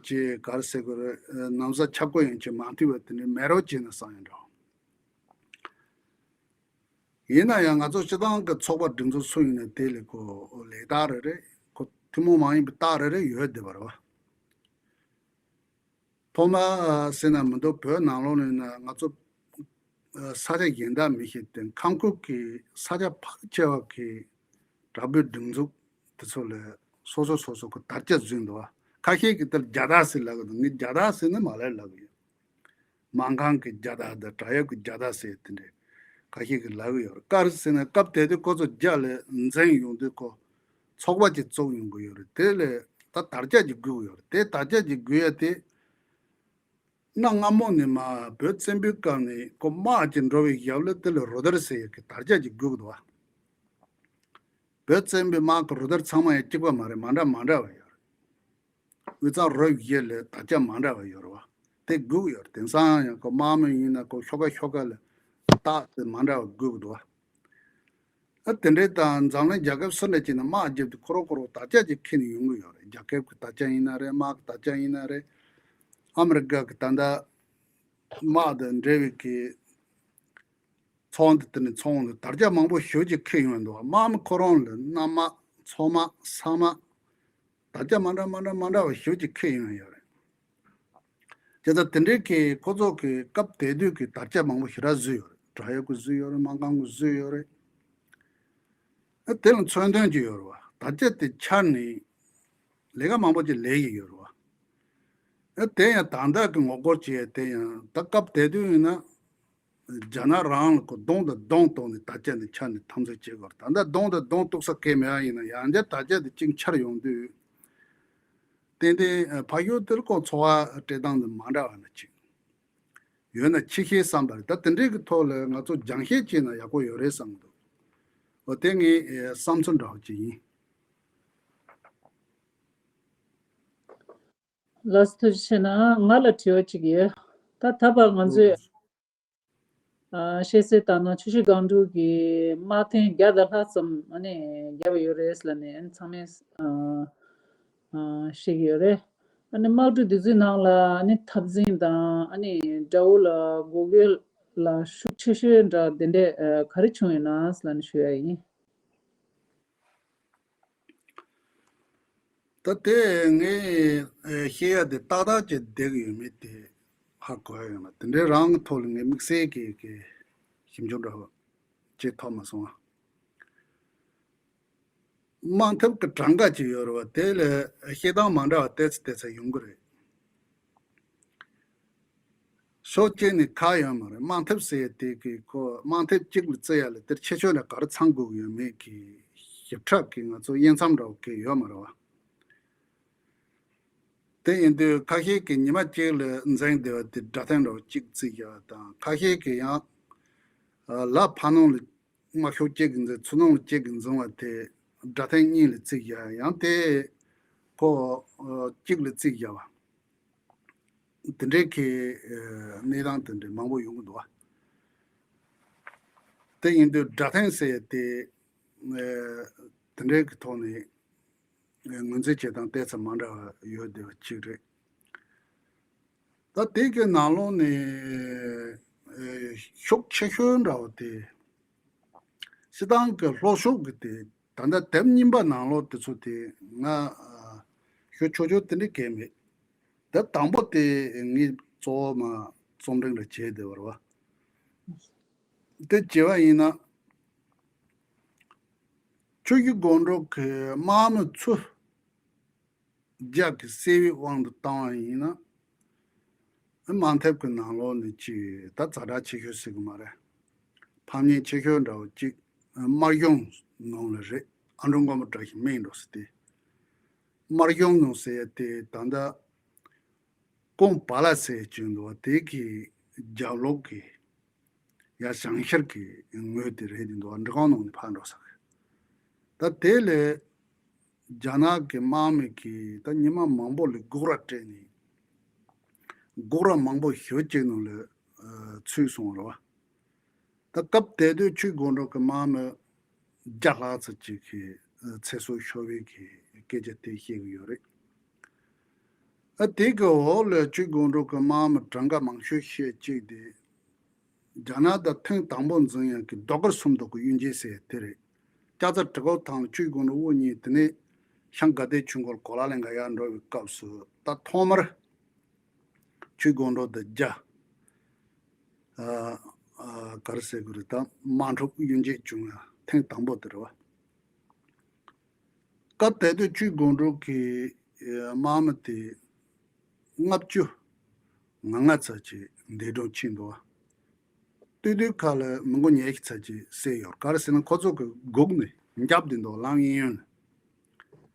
ཅིག་ག་རེ་ཟེར་དགོས་རེད་ན་བཟའ་ཆབ་གོས་ཡན་ཆད་མ་མཐུན་པ་དེ་འདྲ་མེད་རོགས་བྱས་ན་བསམ་ཡོད་འགྲོ། ཡིན་ན་ཡང་ང་ཚོ་སྤྱི་བཏང་གི་ཚོགས་པ་སྒྲིག་འཛུགས་སུ་ཡིན་ན་དེ་ལས་ཁོ་ལས་རྟགས་རེ་རེ་ཁོ་ཐུན་མོང་མ་ཡིན་པའི་རྟགས་རེ་རེ་ཡོད་བསྡད་པ་རེད་བ། ཐོག་མ་ཟེར་ན་མི་འདུག་བོད་ནང་ལོགས་ནས་ན་ང་ཚོ་ས་ཆ་གཞན་དག་མི་ཤེས་ཏེ་ཁམས་ཁུལ་གྱི་ས་ཆ་ཕལ་ཆེ་བ་གི་དྲག་པོའི་སྒྲིག་འཛུགས་དེ་ཚོ་ལ་སོ་སོ་སོ་སོ་གི་དར་ཆ་བཟོས་འདུག་བ། ཁ་ཤས་ཀྱིས་དེར་རྒྱ་དར་ཟེར་ལབ་གི་འདུག་ངས་རྒྱ་དར་ཟེར་ནི་མ་ལབ་ལབ་གི་ཡོད། སྨར་ཁམས་ཀྱི་རྒྱ་དར་དང་བྲག་གཡབ་ཀྱི་རྒྱ་དར་ཟེར་དེ་འདྲའི་ཁ་ཤས་ཀྱིས་ལབ་ཀྱི་ཡོད་རེད། ག་རེ་ཟེར་ན་སྐབས་དེ་དུས་ཁོ་ཚོ་རྒྱ་ལ་འཛིང་ཡོང་དུས་ཁོ་ཚོགས་པ་ཅིག་བཙུགས་ཡོང་གི་ཡོད་རེད། དེ་ལས་ད་དར་ཆ་ཅིག་དགོས་ཀྱི་ཡོད་རེད། དེ་དར་ཆ་ཅིག་དགོས་ཡ་དེ་གནའ་སྔ་མོ་ནས་མར་བོད་བཙན་པོའི་སྐབས་ནས་ཁོ་དམག་ཅིག་འགྲོ་བའི་ཞབས་ལ་དེ་ལ་རུ་དར་ཟེར་ཡ་གི་དར་ཆ་ཅིག་དགོས་ཀྱི་འདུག་བ། བོད་བཙན་པོའི་དམག་གི་རུ་དར་ཚང་མ་ཡང་གཅིག་པ་མ་རེད། མ་འདྲ་མ་འདྲ་བ་ཡོད་རེད། དབུས་གཙང་རུ་བཞི་ལ་དར་ཆ་མ་འདྲ་བ་ཡོད་རེད་བ། དེ་དགོས་ཀྱི་ཡོད་རེད། དེང་སང་ཡང་ཁོ་དམག་མི་ཡིན་ན་ཁོ་ཤོག་ཁ་ཤོག་ཁ་ལ་རྟགས་དེ་མ་འདྲ་བ་དགོས་ཀྱི་འདུག་བ། ཨ་དེ་འདྲའི་དང་འཛམ་གླིང་རྒྱལ་ཁབ་སུ་འདྲ་ཅིག་ན་དམག་རྒྱབ་དུས་ཁོ་རང་ཁོ་རང་དར་ཆ་ཅིག་འཁྱེར་ནས་ཡོང་གི་ཡོད་རེད། རྒྱལ་ཁབ་ཀྱི་དར་ཆ་ཡིན་ན་རེད། དམག་གི་དར་ཆ་ཡིན་ན་རེད། ཨ་མི་རི་ཀ་གི་ད་ལྟ་དམག་དང་འབྲེལ་བའི་གི་ཚོང་དེ་དེ་ནས་ཚོང་དུ་དར་ཆ་མང་པོ་ཞེ་ཅིག་འཁྱེར་ཡོང་འདུག་དམག་མི་ཁོ་རང་ལ་གནམ་དམག་མཚོ་དམག་ས་དམག་དར་ཆ་མ་འདྲ་མ་འདྲ་མ་འདྲ་བ་ཞེ་ཅིག་འཁྱེར་ཡོང་ཡོད་རེད། དེ་ལྟར་དེ་འདྲའི་གི་ཁོ་ཚོ་གི་སྐབས་དེ་དུས་ཀྱི་དར་ཆ་མང་པོ་ཞེ་དྲག་བཟོས་ཡོད་རེད། བྲག་གཡབ་ཀྱི་བཟོས་ཡོད་རེད། སྨར་ཁམས་ཀྱི་བཟོས་ཡོད་རེད། ཨ་དེ་ལ་མཚོན་དོན་ཅིག་ཡོད་རེད་བ། དར་ཆ་དེ་འཕྱར་ནས་ལས་ཀ་མང་པོ་ཅིག་ལས་ཀྱི་ཡོད་རེད་བ། ཨ་དེ་ཡང་ད་ལྟ་གི་ངོ་རྒོལ་བྱེད་ཡ་དེ་ཡང་ད་སྐབས་དེ་དུས་ཡིན་ན་རྒྱ་ནག་རང་ལ་ཁོ་གདོང་དང་གདོང་གཏུགས་ནས་དར་ཆ་འདི་འཕྱར་ནས་འཐབ་རྩོད་བྱེད་དགོས་རེད། ད་ལྟ་གདོང་དང་གདོང་གཏུགས་ས་གང་ཡང་མེད་པ་ཡིན་ན་ཡང་བསྐྱར་དར་ཆ་དེ་གཅིག་འཕྱར་ཡོང་དུས་ཏན་ཏན་ཕ་ཡུལ་དེར་ཁོ་འཚོ་བ་སྤྲད་སྟངས་འདི་མ་འདྲ་བ་ན་ཅིག་ཡོད་ན་ཆེ་ཤེལ་བསམ་པ་རེད། ད་དེ་འདྲའི་གི་ཐོག་ལ་ང་ཚོ་སྦྱང་བཤད་བྱས་ན་ཡག་པོ་ཡོད་རེད་བསམ་གི་འདུག་འོ་དེ་ངའི་ཨེ་བསམ་ཚུལ་འདྲ་བོ་ཅིག་ཡིན། ལགས་སོ། ཐུགས་རྗེ་ཆེ་གནང་། ང་ལ་དྲི་བ་གཅིག་ཡོད། ད་ད་བར་ང་ཚོས་ཨ་བཤད་སྲོལ་ལྟར་ན་ཆུ་བཞི་སྒང་དྲུག་གི་དམག་ཐེངས་བརྒྱ་དང་ལྷག་ཙམ་ཨ་ནི་བརྒྱབ་ཡོད་རེད་ལབ་ནས་ཨ་ནི་ཚང་མས་ཨ་ཨ་བཤད་ཀྱི་ཡོད་རེད། ཨ་ནི་དམག་གྲུ་དེ་ཚོའི་ནང་ལ་ཨ་ནི་འཐབ་འཛིང་དང་ཨ་ནི་དགྲ་བོ་ལ་འགོག་རྒོལ་ལ་ཤུགས་ཆེ་ཤོས་འདྲ་དེ་འདྲས་ཨ་ག་རེ་བྱུང་ཡོད་ན་ལབ་ནས་ཞུ་ཡ་ཡིན། ད་དེ་ངས་ཨེ་བཤད་ཡ་དེ་ཏག་ཏག་ཅིག་བསྡད་ཀྱི་ཡོད་མེད་དེ་ཧ་གོ་ཡ་ཡོད་མ་རེད། དེ་འདྲའི་རང་གི་ཐོག་ལ་ངས་དམིགས་བསལ་གྱི་གི་ཞིབ་འཇུག་འདྲ་བོ་བྱེད་ཐུབ་མ་སོང་ང་། དམག་འཐབ་ཀྱི་གྲངས་ཀ་ཅིག་ཡོད་རེད་བ། དེ་ལ་བཤད་སྟངས་མ་འདྲ་བ་ཏོག་ཙམ་ཏོག་ཙམ་ཡོང་གི་རེད། ཕྱོགས་གཅིག་ནས་ཁག་ཡོད་མ་རེད། དམག་འཐབ་ཟེར་ཡ་དེ་གི་ཁོ་དམག་འཐབ་གཅིག་ལ་བརྩི་ཡ་ལ་དེར་ཆེ་ཆུང་འདྲ་ག་རེ་ཚང་དགོས་ཀྱི་ཡོད་མེད་ཀྱི་ཞིབ་ཕྲ་གི་ང་ཚོ་དབྱེ་མཚམས་འདྲ་བོ་གི་ཡོད་མ་རེད་བ། དེ་ཡིན་དུས་ཁ་ཤས་ཀྱིས་ཉི་མ་གཅིག་ལ་འཛིང་བསྡད་པ་དེ་སྒྲ་ཐེངས་འདྲ་བོ་གཅིག་བརྩི་བཞག་པ་དང་། ཁ་ཤས་ཀྱིས་ཡང་ལ་ཕར་ནང་ལ་དམག་ཤོག་གཅིག་གིས་འཛིང་། ཚུར་ནང་ལ་གཅིག་གིས་འཛིང་བ་དེ་སྒྲ་ཐེངས་གཉིས་ལ་བརྩི་བཞག་ཡང་དེ་ཁོ་གཅིག་ལ་བརྩི་བཞག་པ། དེ་འདྲའི་གི་གནས་སྟངས་དེ་འདྲའི་མང་པོ་ཡོང་གི་འདུག་བ། དེ་ཡིན་དུས་སྒྲ་ཐེངས་ཟེར་ཡ་དེ་དེ་འདྲའི་གི་ཐོག་ནས་ངོས་འཛིན་བྱེད་སྟངས་ཏོག་ཙམ་མ་འདྲ་བ་ཡོད་བསྡད་པ་གཅིག་རེད། ད་དེ་གི་ནང་ལོགས་ནས་ཨེ་ཤུགས་ཆེ་ཤོས་འདྲ་བོ་དེ། སྤྱིར་བཏང་གི་ལྷོ་ཕྱོགས་ཀྱི་དེ་ད་ལྟ་དེབ་རྙིང་པ་ནང་ལོགས་དེ་ཚོ་དེ་ང་ཨ་ཞུ་ཆོག་ཆོག་དེ་འདྲ་གང་མེད། དེབ་དང་པོ་དེ་ངས་གཙོ་བོ་མ་རྩོམ་སྒྲིག་འདྲ་བྱས་བསྡད་པ་རེད་བ། དེ་བྱས་པ་ཡིན་ན་ཆུ་བཞི་སྒང་དྲུག་གི་དམག་མི་ཚོ་རྒྱ་གི་བསད་པའི་དབང་དུ་བཏང་བ་ཡིན་ན། དམག་འཐབ་ཀྱི་ནང་ལོགས་ནས་ཅིག་ད་ཛ་དྲག་ཆེ་ཤོས་ཟེར་གི་མ་རེད། ཕམ་ཉེས་ཆེ་ཤོས་འདྲ་བོ་ཅིག་དམར་གཞུང་ནང་ལ་རེད། ཨ་འབྲུག་མགོན་པོ་བཀྲ་ཤིས་སྨན་འགྲོ་ཟེར་དེ། དམར་གཞུང་ནང་ཟེར་ཡ་དེ་ད་ལྟ་ཀོང་པ་ལ་ཟེར་གྱི་འདུག་བ། དེ་གི་རྒྱབ་ལོགས་ཀྱི་ཡ་བྱང་ཤར་གྱི་ངོས་དེ་རེད་དེ་འདུག་བ། འབྲི་གང་ནང་ནས་ཕར་འགྲོ་ས་གི། ད་དེ་ལས་རྒྱ་ནག་གི་དམག་མི་གིས་ད་ཉི་མ་མང་པོ་ལ་སྒུག་ར་སྤྲད་ནས། སྒུག་ར་མང་པོ་ཞེ་པོ་ཅིག་ནང་ལ་ཚུད་སོང་བ་རེད་བ། ད་སྐབས་དེ་དུས་ཆུ་སྒང་དྲུག་གི་དམག་མི་བརྒྱ་ལྷག་ཙམ་ཅིག་གི་ཚེ་སྲོག་ཤོར་བའི་གི་སྐད་ཆ་དེ་བཤད་གི་ཡོད་རེད། ཨ་དེ་གི་འོག་ལ་ཆུ་སྒང་དྲུག་གི་དམག་མི་གྲངས་ཀ་མང་ཤོས་བཤད་གཅིག་དེ། རྒྱ་ནག་དང་ཐེངས་དང་པོ་འཛིང་ཡག་གི་རྡོ་དཀར་སུམ་མདོ་གི་གཡུལ་འགྱེད་ཟེར་དེ་རེད། ལྕགས་རྩ་གྲི་གུ་ཐང་ལ་ཆུ་སྒང་དྲུག་དབུ་བརྙེས། དེ་ནས་ཤང་དགའ་ལྡན་ཆོས་འཁོར་གོ་ལ་ལེན་ག་ཡར་འགྲོ་བའི་སྐབས་སུ་ད་ཐོག་མར་ཆུ་སྒང་དྲུག་དང་རྒྱ་ཨ་ཨ་ག་རེ་ཟེར་དགོས་རེད། ད་དམག་འཁྲུག་གཡུལ་འགྱེད་བྱུང་ཡ་ཐེངས་དང་པོ་དེ་རེད་བ། སྐབས་དེ་དུས་ཆུ་སྒང་དྲུག་གི་དམག་མི་དེ་ལྔ་བཅུ་ང་ལྔ་ཙམ་ཅིག་འདས་གྲོངས་ཕྱིན་འདུག་བ། སྟོད་སྡེ་ཁག་ལ་མི་མགོ་ཉི་ཤུ་ཙམ་ཅིག་བསད་ཡོད། ག་རེ་ཟེར་ན་ཁོ་ཚོ་གི་སྒུག་ནས་རྒྱབ་བསྡད་འདུག་ལམ་གཡས་གཡོན་ལ།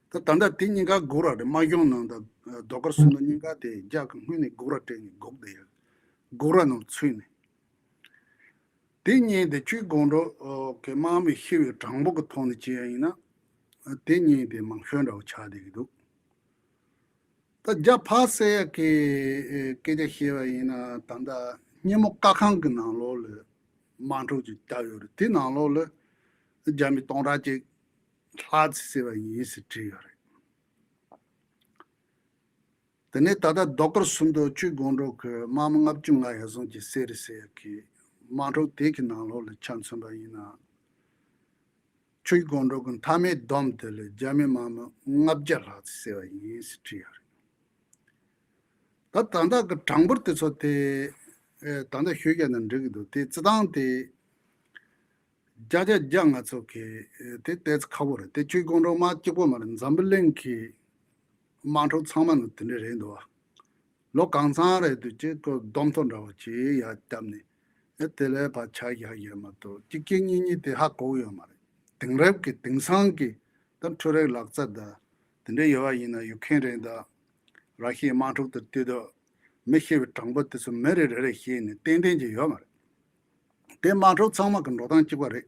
ད་ད་ལྟ་དེ་གཉིས་ཀ་སྒུག་ར་རེད། དམར་གཞུང་ནང་དང་རྡོ་དཀར་སུམ་མདོ་གཉིས་ཀ་དེ་རྒྱ་གི་སྔོན་ནས་སྒུག་ར་སྤྲད་ནས་སྒུག་བསྡད་ཡོད། སྒུག་ར་ནང་ཚུད་ནས། དེ་གཉིས་དེ་ཆུ་སྒང་དྲུག་གི་དམག་མི་ཤི་བའི་གྲངས་འབོར་གྱི་ཐོག་ནས་བྱས་ཡ་ཡིན་ན། དེ་གཉིས་དེ་མང་ཤོས་འདྲ་བོ་ཆགས་བསྡད་ཀྱི་འདུག་ད་རྒྱ་ཕར་བསད་ཡ་གི་སྐད་ཆ་བཤད་པ་ཡིན་ན། ད་ལྟ་སྙེ་མོ་ཀ་ཁང་གི་ནང་ལོགས་ལ་དམག་འཁྲུག་ཅིག་བརྒྱབ་ཡོད་རེད། དེ་ནང་ལོགས་ལ་རྒྱ་མི་སྟོང་ཕྲག་གཅིག་ལྷག་ཙམ་བསད་པ་ཡིན་ཟེར་བྲིས་ཡོད་རེད། དེ་ནས་ད་ལྟ་རྡོ་དཀར་སུམ་མདོ་ཆུ་སྒང་དྲུག་གི་དམག་མི་ལྔ་བཅུ་ང་ཡར་སོང་ཅིག་བསད་རེད་ཟེར་ཡ་གི་དམག་འཁྲུག་དེ་གི་ནང་ལོགས་ལ་ཆ་མཚོན་པ་ཡིན་ན། ཆུ་སྒང་དྲུག་གི་མཐའ་མའི་སྡོམ་དེ་ལ་རྒྱ་མི་དམག་མི་ལྔ་བརྒྱ་ལྷག་ཙམ་བསད་པ་ཡིན་ཟེར་བྲིས་ཡོད་རེད། ད་ད་ལྟ་གི་གྲངས་འབོར་དེ་ཚོ་དེ་ཨེ་ད་ལྟ་ཞུས་བཞག་ན་འགྲིག་གི་འདུག་དེ་རྩི་སྟངས་དེ་བརྒྱ་ཆ་བརྒྱ་ང་ཚོ་གི་ཨེ་དེ་ཏོག་ཙམ་ཁག་པོ་རེད། དེ་ཆུ་སྒང་དྲུག་དམག་གཅིག་པོ་མ་རེད། འཛམ་བུ་གླིང་གི་དམག་འཁྲུག་ཚང་མ་ནང་དེ་འདྲ་རེད་འདུག་བ། ལོ་གང་ཚང་རེད་དུས་ཅིག་ཁོ་སྡོམ་ཐོ་འདྲ་བོ་ཅིག་ཡར་བརྒྱབ་ནས་ཨེ་དེ་ལས་ཕར་ཆ་བཞག་ཡོད་མ་གཏོགས་གཅིག་གཅིག་གཉིས་གཉིས་དེ་ཧ་གོ་གི་ཡོད་མ་རེད། དེང་རབས་ཀྱི་དེང་སང་གི་ད་འཕྲུལ་རིག་ལག་རྩལ་དང་དེ་འདྲ་ཡོད་པ་ཡིན་ན། ཡུ་ཁེན་རེད་དང་ར་ཤི་ཡའི་དམག་འཁྲུག་དང་བལྟས་དུས་མི་ཤི་བའི་གྲངས་འབོར་དེ་ཚོ་མི་རེ་རེ་རེ་བཤད་ནས་ཏན་ཏན་ཅིག་ཡོད་མ་རེད། དེ་དམག་འཁྲུག་ཚང་མ་གི་འགྲོ་སྟངས་གཅིག་པ་རེད།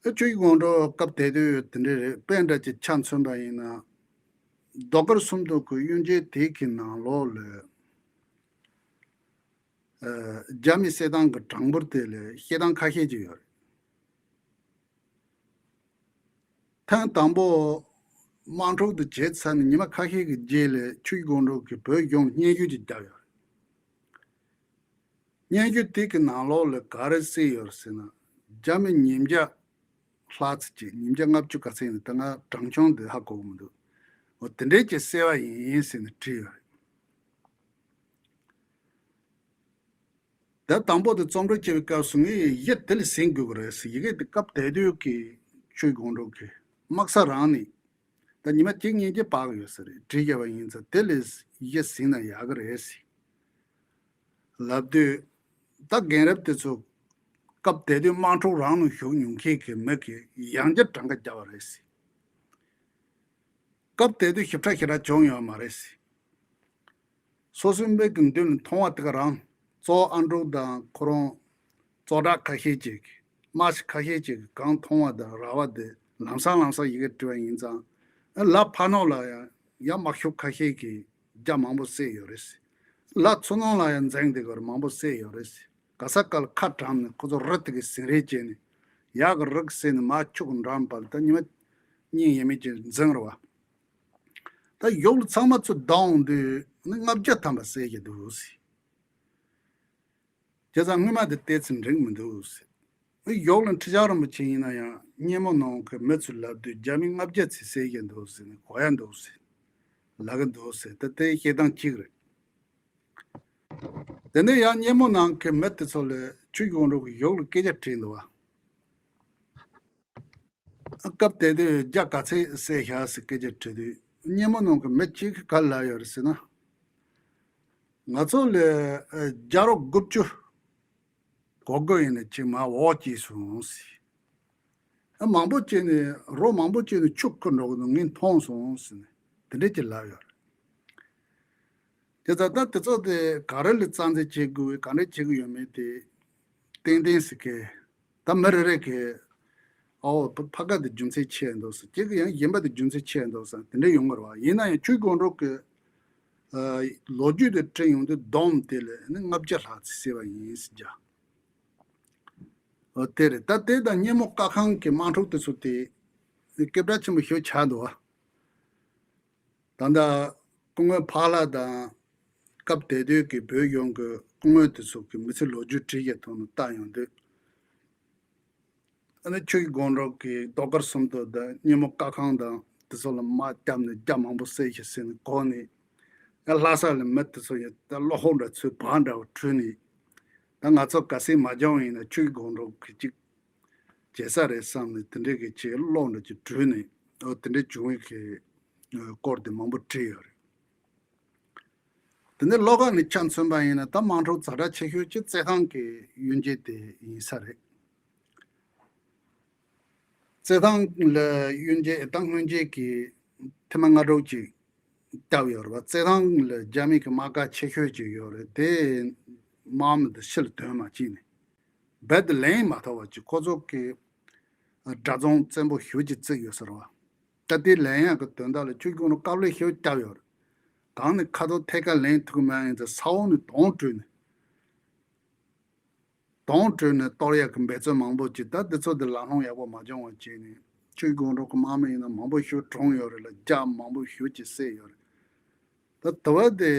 ཨེ་ཆུ་སྒང་དྲུག་སྐབས་དེ་དུས་དེ་འདྲ་རེད། དཔེ་འདྲ་ཅིག་ཆ་མཚོན་པ་ཡིན་ན། རྡོ་དཀར་སུམ་མདོ་གི་གཡུལ་འགྱེད་དེ་གི་ནང་ལོགས་ལ་ཨ་རྒྱ་མི་བསད་སྟངས་ཀྱི་གྲངས་འབོར་དེ་ལ་བཤད་སྟངས་ཁ་ཤས་ཅིག་ཡོད་རེད། ཐེངས་དང་པོ་དམག་འཁྲུག་དེ་བྱས་ཚར་ནས་ཉི་མ་ཁ་ཤས་ཀྱི་རྗེས་ལ་ཆུ་སྒང་དྲུག་གིས་བོད་གཞུང་ལ་སྙན་ཞུ་ཅིག་བརྒྱབ་ཡོད་རེད། སྙན་ཞུ་དེ་གི་ནང་ལོགས་ལ་ག་རེ་གསལ་ཡོད་རེད་ཟེར་ན། རྒྱ་མི་ཉིས་བརྒྱ་ལྷག་ཙམ་ཅིག་ཉིས་བརྒྱ་ལྔ་བཅུ་ག་ཚད་ཡིན་ན་ད་ང་གྲངས་ཆུང་དེ་ཧ་གོ་གི་མི་འདུག་འོ་དེ་འདྲས་ཀྱིས་བསད་པ་ཡིན་ཟེར་ནས་བྲིས་ཡོད་རེད། དེབ་དང་པོ་དེ་རྩོམ་སྒྲིག་བྱེད་པའི་སྐབས་སུ་ངས་ཡི་གེ་དེ་ལ་ཟིན་དགོས་ཀྱི་རེད་ཟེར། ཡི་གེ་དེ་སྐབས་དེ་དུས་ཀྱི་ ཆོས་དགོང་དྲོ་གི་དམག་ས་རང་ནས་ད་ཉི་མ་གཅིག་གཉིས་ཀྱི་བག་ཡོད་ས་རེད། བྲིས་བརྒྱབ་པ་ཡིན་ཙང་དེ་ལས་གཞི་ཟིན་ན་ཡག་གི་རེད་ཟེར་ལབ་དུས། ད་རྒན་རབས་དེ་ཚོ་སྐབས་དེ་དུས་དམག་འཁྲུག་རང་ལ་ཞུགས་མྱོང་མཁན་གྱི་མི་གིས་ཡང་བསྐྱར་གྲངས་ཀ་བརྒྱབ་པ་རེད་ཟེར། སྐབས་དེ་དུས་ཞིབ་ཕྲ་ཞེ་དྲག་བྱུང་ཡོད་མ་རེད་ཟེར། སོ་སོའི་མིག་གི་མདུན་ལ་མཐོང་བ་དེ་ག་རང་། གཙོ་བོ་ཨ་འབྲུག་དང་ཁོ་རང་ཙོ་བྲག་ཁ་ཤས་ཅིག་དམག་ཞིག་ཁ་ཤས་ཅིག་གིས་གང་མཐོང་བ་དང་ར་བ་དེ་ལམ་སང་ལམ་སང་ཡི་གེ་བྲིས་པ་ཡིན་ཙང་། ལ་ཕ་ནོར་ལ་ཡང་ཡ་དམག་ཤུགས་ཁ་ཤས་ཀྱིས་རྒྱ་མང་པོ་བསད་ཡོད་རེད་ཟེར། ལ་ཚུར་ནང་ལ་ཡང་འཛིང་དེ་གར་མང་པོ་བསད་ཡོད་རེད་ཟེར། ག་ས་ག་ལ་ཁ་བཀྲམ་ནས་ཁོ་ཚོ་རི་དེ་གི་ཟིན་རེས་བྱས་ནས་ཡག་གི་རི་གི་ཟིན་ནས་མར་ཆུ་གི་འགྲམ་བར་ད་ཉི་མ་གཉིས་ཡས་མས་ཀྱི་འཛིང་རེད་བ། ད་ཡོག་ལ་ཚང་མ་ཚུར་བསྡད་འོང་དུས་ནི་ལྔ་བརྒྱ་ཐམ་པ་བསད་ཀྱི་འདུག་ཟེར། བྱས་ཙང་སྔོན་མ་དེ་བལྟས་ཚེ་འགྲིག་མི་འདུག་ཟེར། ཡོག་ལ་ཁྲི་བྱང་རིན་པོ་ཆེ་ཡིན་ན་ཡང་སྙེ་མོ་ནང་གི་མི་ཚོས་ལབ་དུས་རྒྱ་མི་ལྔ་བརྒྱ་ཙམ་བསད་ཀྱི་འདུག་ཟེར་ནས་གོ་ཡ་འདུག་ཟེར། ལབ་ཀྱི་འདུག་ཟེར། ད་དེ་བཤད་སྟངས་གཅིག་རེད། དེ་ནས་ཡང་སྙེ་མོ་ནང་གི་མི་དེ་ཚོ་ལ་ཆོས་དགོང་དྲོ་གི་ཡོག་ལ་སྐད་ཆ་དྲིས་འདུག་བ། སྐབས་དེ་དུས་རྒྱ་ག་ཚད་བསད་ཤག་ཟེར་སྐད་ཆ་དྲིས་དུས་སྙེ་མོ་ནང་གི་མི་གཅིག་གིས་ག་ལབ་ཡོད་རེད་ཟེར་ན། ང་ཚོ་ལ་རྒྱ་རོ་དགུ་བཅུ་གོ་དགོས་ཡིན་ན་ཅིག་མར་འོག་སྐྱེས་སོང་ཟེར། ཨ་མང་པོ་བྱས་ནས་རོ་མང་པོ་བྱས་ནས་ཆུ་ཁུར་འགྲོ་གི་འདུག་ངས་མཐོང་སོང་ཟེར་ནས་དེ་འདྲས་ཅིག་ལབ་ཡོད་རེད། དེ་ཙང་ད་དེ་ཚོ་དེ་ག་རེ་ལ་རྩ་འཛིན་བྱེད་དགོས་ག་འདྲས་བྱེད་ཀྱི་ཡོད་མེད་དེ་ཏན་ཏན་ཟེར་གི། ད་མི་རེ་རེ་གི་ཨའོ་ཕ་ཕ་ག་དེ་རྒྱུ་མཚན་ཆེ་འདུག་ཟེར་གཅིག་གི་ཡང་གཞན་པ་དེ་རྒྱུ་མཚན་ཆེ་འདུག་ཟེར་དེ་འདྲས་ཡོང་གི་རེད་བ། ཡིན་ན་ཡང་ཆོས་དགོང་དྲོ་གི་ལོ་རྒྱུས་དེ་དྲན་ཡོང་དུས་བསྡོམས་དེ་ལ་ནི་ལྔ་བརྒྱ་ལྷག་ཙམ་བསད་པ་ཡིན་ཟེར་རྒྱ། འོ་དེ་རེད། ད་དེ་དང་སྙེ་མོ་ཀ་ཁང་གི་དམག་འཁྲུག་དེ་ཚོ་དེ་སྐད་གྲགས་ཆེན་པོ་ཞིག་ཆགས་འདུག་བ། ད་ལྟ་སྐུ་ངོ་ཕག་ལྷ་དང་སྐབས་དེ་དུས་ཀྱི་བོད་གཞུང་གི་སྐུ་ངོ་དེ་ཚོ་གི་མི་ཚེ་ལོ་རྒྱུས་བྲིས་ཀྱི་ཐོག་ནས་བལྟ་ཡོང་དུས། ཨ་ནི་ཆོས་ཀྱི་དགོང་དྲོ་གི་ཟློས་གར་སུམ་མདོ་དང་སྙེ་མོ་ཀ་ཁང་དང་དེ་ཚོ་ལ་དམག་བརྒྱབ་ནས་རྒྱ་མང་པོ་བསད་ཤག་ཟེར་ནས་གོ་ནས། ཡང་ལྷ་ས་ལ་མི་དེ་ཚོ་ཡང་ད་བློ་ཁོག་འདྲ་ཚོས་བག་འདྲ་བོ་བྲུས་ནས། ད་ང་ཚོ་ག་སྲིད་མ་འཇོན་ཡིན་ན་ཆོས་ཀྱི་དགོང་དྲོ་གི་ཅིག་བྱེད་ས་རེད་བསམ་ནས་དེ་འདྲའི་གི་ཅིག་བློ་འདྲ་ཅིག་བྲུས་ནས། འོ་དེ་འདྲའི་བྱུང་བའི་གི་སྐོར་དེ་མང་པོ་བྲིས་ཡོད་རེད། དེ་ནས་ལྷོ་ཁ་ནས་ཆ་མཚོན་པ་ཡིན་ན་ད་དམག་འཁྲུག་ཛ་དྲག་ཆེ་ཤོས་ཀྱི་རྩེད་ཐང་གི་གཡུལ་འགྱེད་དེ་ཡིན་ས་རེད། རྩེད་ཐང་ལ་གཡུལ་འགྱེད་ད་སྔོན་རྗེས་ཀྱི་ཐེངས་མ་ལྔ་དྲུག་ཅིག་བརྒྱབ་ཡོད་རེད་བ། རྩེད་ཐང་ལ་རྒྱ་མི་གི་དམག་སྒར་ཆེ་ཤོས་ཅིག་ཡོད་རེད། དེ་དམག་མི་དེ་ཕྱི་ལ་ཐོན་མ་བཅུག་ནས་རྦད་དེ་ལེན་མ་ཐུབ་པ་ཅིག་ཁོ་ཚོ་གི་དགྲ་རྫོང་བཙན་པོ་ཞེ་པོ་ཅིག་བརྩིགས་ཡོད་ས་རེད་བ། ད་དེ་ལེན་ཡག་གི་དོན་དག་ལ་ཆོས་སྐྱོང་ནས་དཀའ་ལས་ཞེ་པོ་བརྒྱབ་ཡོད་རེད། གང་ནས་ཁ་ཐོར་ཐད་ཀར་ལེན་ཐུབ་ཀྱི་མེད་ཡིན་ཙང་ས་འོག་ནས་དོང་བྲུས་ནས། དོང་བྲུས་ནས་གཏོར་ཡག་གི་འབད་བརྩོན་མང་པོ་བྱས། ད་དེ་ཚོ་དེ་ལམ་ལྷོང་ཡག་པོ་མ་བྱུང་བ་བྱས་ནས་ཆོས་དགོང་དྲོ་གི་དམག་མི་ཡིན་ན་མང་པོ་ཞེ་པོ་གྲོངས་ཡོད་རེད་ལ་རྒྱ་མང་པོ་ཞེ་པོ་ཅིག་བསད་ཡོད་རེད། ད་དེ་བ་དེ་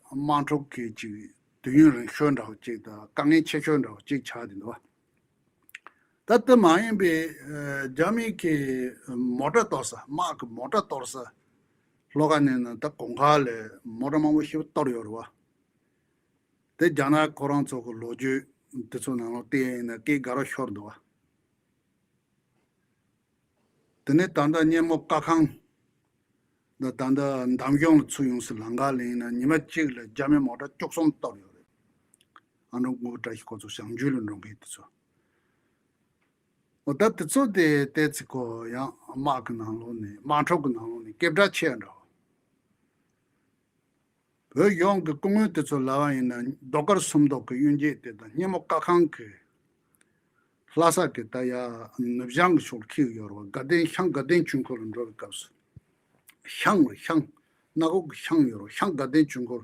དམག་འཁྲུག་གི་ཅིག་དུས་ཡུན་རིང་ཤོས་འདྲ་བོ་ཅིག་དང་དཀའ་ངལ་ཆེ་ཤོས་འདྲ་བོ་ཅིག་ཆགས་བསྡད་འདུག་བ། ད་དེ་མ་ཡིན་པའི་རྒྱ་མི་གི་མོ་ཊ་གཏོར་ས་དམག་གི་མོ་ཊ་གཏོར་ས་ལྷོ་ཁ་ནས་ན་ད་གོང་ཁ་ལ་མོ་ཊ་མང་པོ་ཞེ་པོ་གཏོར་ཡོད་རེད་བ། དེ་རྒྱ་ནག་ཁོ་རང་ཚོ་གི་ལོ་རྒྱུས་དེ་ཚོ་ནང་ལོགས་བལྟས་ཡིན་ན་སྐད་དགའ་རབ་ཤོར་འདུག་བ། དེ་ནས་ད་ལྟ་སྙེ་མོ་ཀ་ཁང་། ད་ད་ལྟ་འདམ་གཞུང་ལ་ཚུར་ཡོང་སའི་ལམ་ཁ་ལ་ཡིན་ན་ཉི་མ་གཅིག་ལ་རྒྱ་མི་མོ་ཊ་བཅུ་གསུམ་གཏོར་ཡོད་རེད། ཨ་འབྲུག་མགོ་བཀྲ་ཤིས་ཁོ་ཚོ་བྱང་རྒྱུད་ལ་འགྲོ་མཁན་དེ་ཚོ། འོ་ད་དེ་ཚོ་དེ་བལྟས་ཚེ་ཁོ་ཡང་དམག་གི་ནང་ལོགས་ནས་དམག་འཁྲུག་གི་ནང་ལོགས་ནས་སྐད་གྲགས་ཆེ་འདྲ་བོ། བོད་གཞུང་གི་སྐུ་ངོ་དེ་ཚོ་ལབ་པ་ཡིན་ན་ཟློས་གར་སུམ་མདོ་གི་གཡུལ་འགྱེད་དེ་དང་སྙེ་མོ་ཀ་ཁང་གི་ལྷ་ས་གི་ད་ཡ་ནུབ་བྱང་གི་ཕྱོགས་ལ་འཁེལ་ཡོད་རེད་བ། དགའ་ལྡན་ཤང་དགའ་ལྡན་ཆོས་འཁོར་ལ་འགྲོ་བའི་སྐབས་སུ། ཤང་རེད་ཤང་། སྣ་ཁོག་གི་ཤང་ཡོད་རེད་བ། ཤང་དགའ་ལྡན་ཆོས་འཁོར་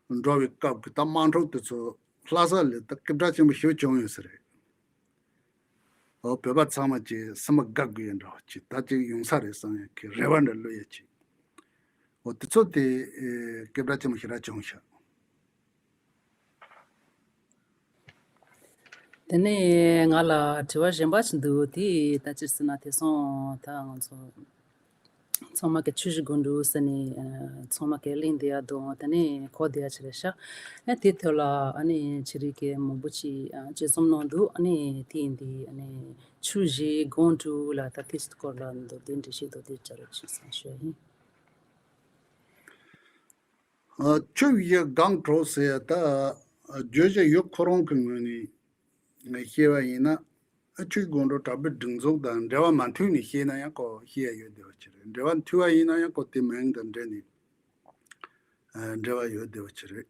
འགྲོ་བའི་སྐབས་ཀྱི་ད་དམག་འཁྲུག་དེ་ཚོ་ལྷ་ས་ལ་ད་སྐད་གྲགས་ཆེན་པོ་ཞེ་པོ་བྱུང་ཡོད་ས་རེད། འོ་བོད་པ་ཚང་མ་ཅིག་སེམས་པ་དགའ་དགོས་ཡ་འདྲ་བ་ཅིག་ད་ཅིག་ཡོང་ས་རེད་བསམ་ཡ་གི་རེ་བ་འདྲ་བླུག་ཡ་ཅིག་འོ་དེ་ཚོ་དེ་ཨེ་སྐད་གྲགས་ཆེན་པོ་ཞེ་དྲག་བྱུང་ཤག་དེ་ནས་ང་ལ་དྲི་བ་གཞན་པ་ཞིག་འདུག་དེ་ད་ཅི་ཟེར་ན་དེང་སང་ད་ང་ཚོ་ ཚང་མ་གི་ཆུ་བཞི་སྒང་དྲུག་ཟེར་ནས་ཚང་མ་གི་གླེང་བསྡད་ཡ་དང་དེ་ནས་གོ་བསྡད་ཡ་ཅིག་རེད་ཤག་ཨ་དེ་ཐོག་ལ་ཨ་ནི་ཆི་རིག་གི་མང་པོ་ཅིག་དཔྱད་རྩོམ་གནང་འདུག་ཨ་ནི་དེ་ཡིན་དུས་ཨ་ནི་ཆུ་བཞི་སྒང་དྲུག་ལ་ད་དེ་སྐོར་ལ་མདོར་བསྡུས་འགྲེལ་བཤད་མདོར་བསྡུས་བྱ་རོགས་བྱེད་བསམ་ཞུ་ཡ་ཡིན། ཆུ་བཞི་སྒང་དྲུག་ཟེར་ཡ་ད་བརྗོད་བྱ་ཡུལ་ཁོ་རང་གི་ངོས་ནས་བཤད་པ་ཡིན་ན། ཆུ་བཞི་སྒང་དྲུག་དྲག་པོའི་སྒྲིག་འཛུགས་དང་འབྲེལ་བ་མ་མཐུན་ནས་བཤད་ན་ཡང་ཁོ་བཤད་ཡ་ཡོད་བསྡད་པ་ཅིག་རེད། འབྲེལ་བ་མཐུན་པ་ཡིན་ན་ཡང་ཁོ་དེ་མིང་དང་འབྲེལ་ནས་འབྲེལ་བ་ཡོད་བསྡད་པ་ཅིག་རེད།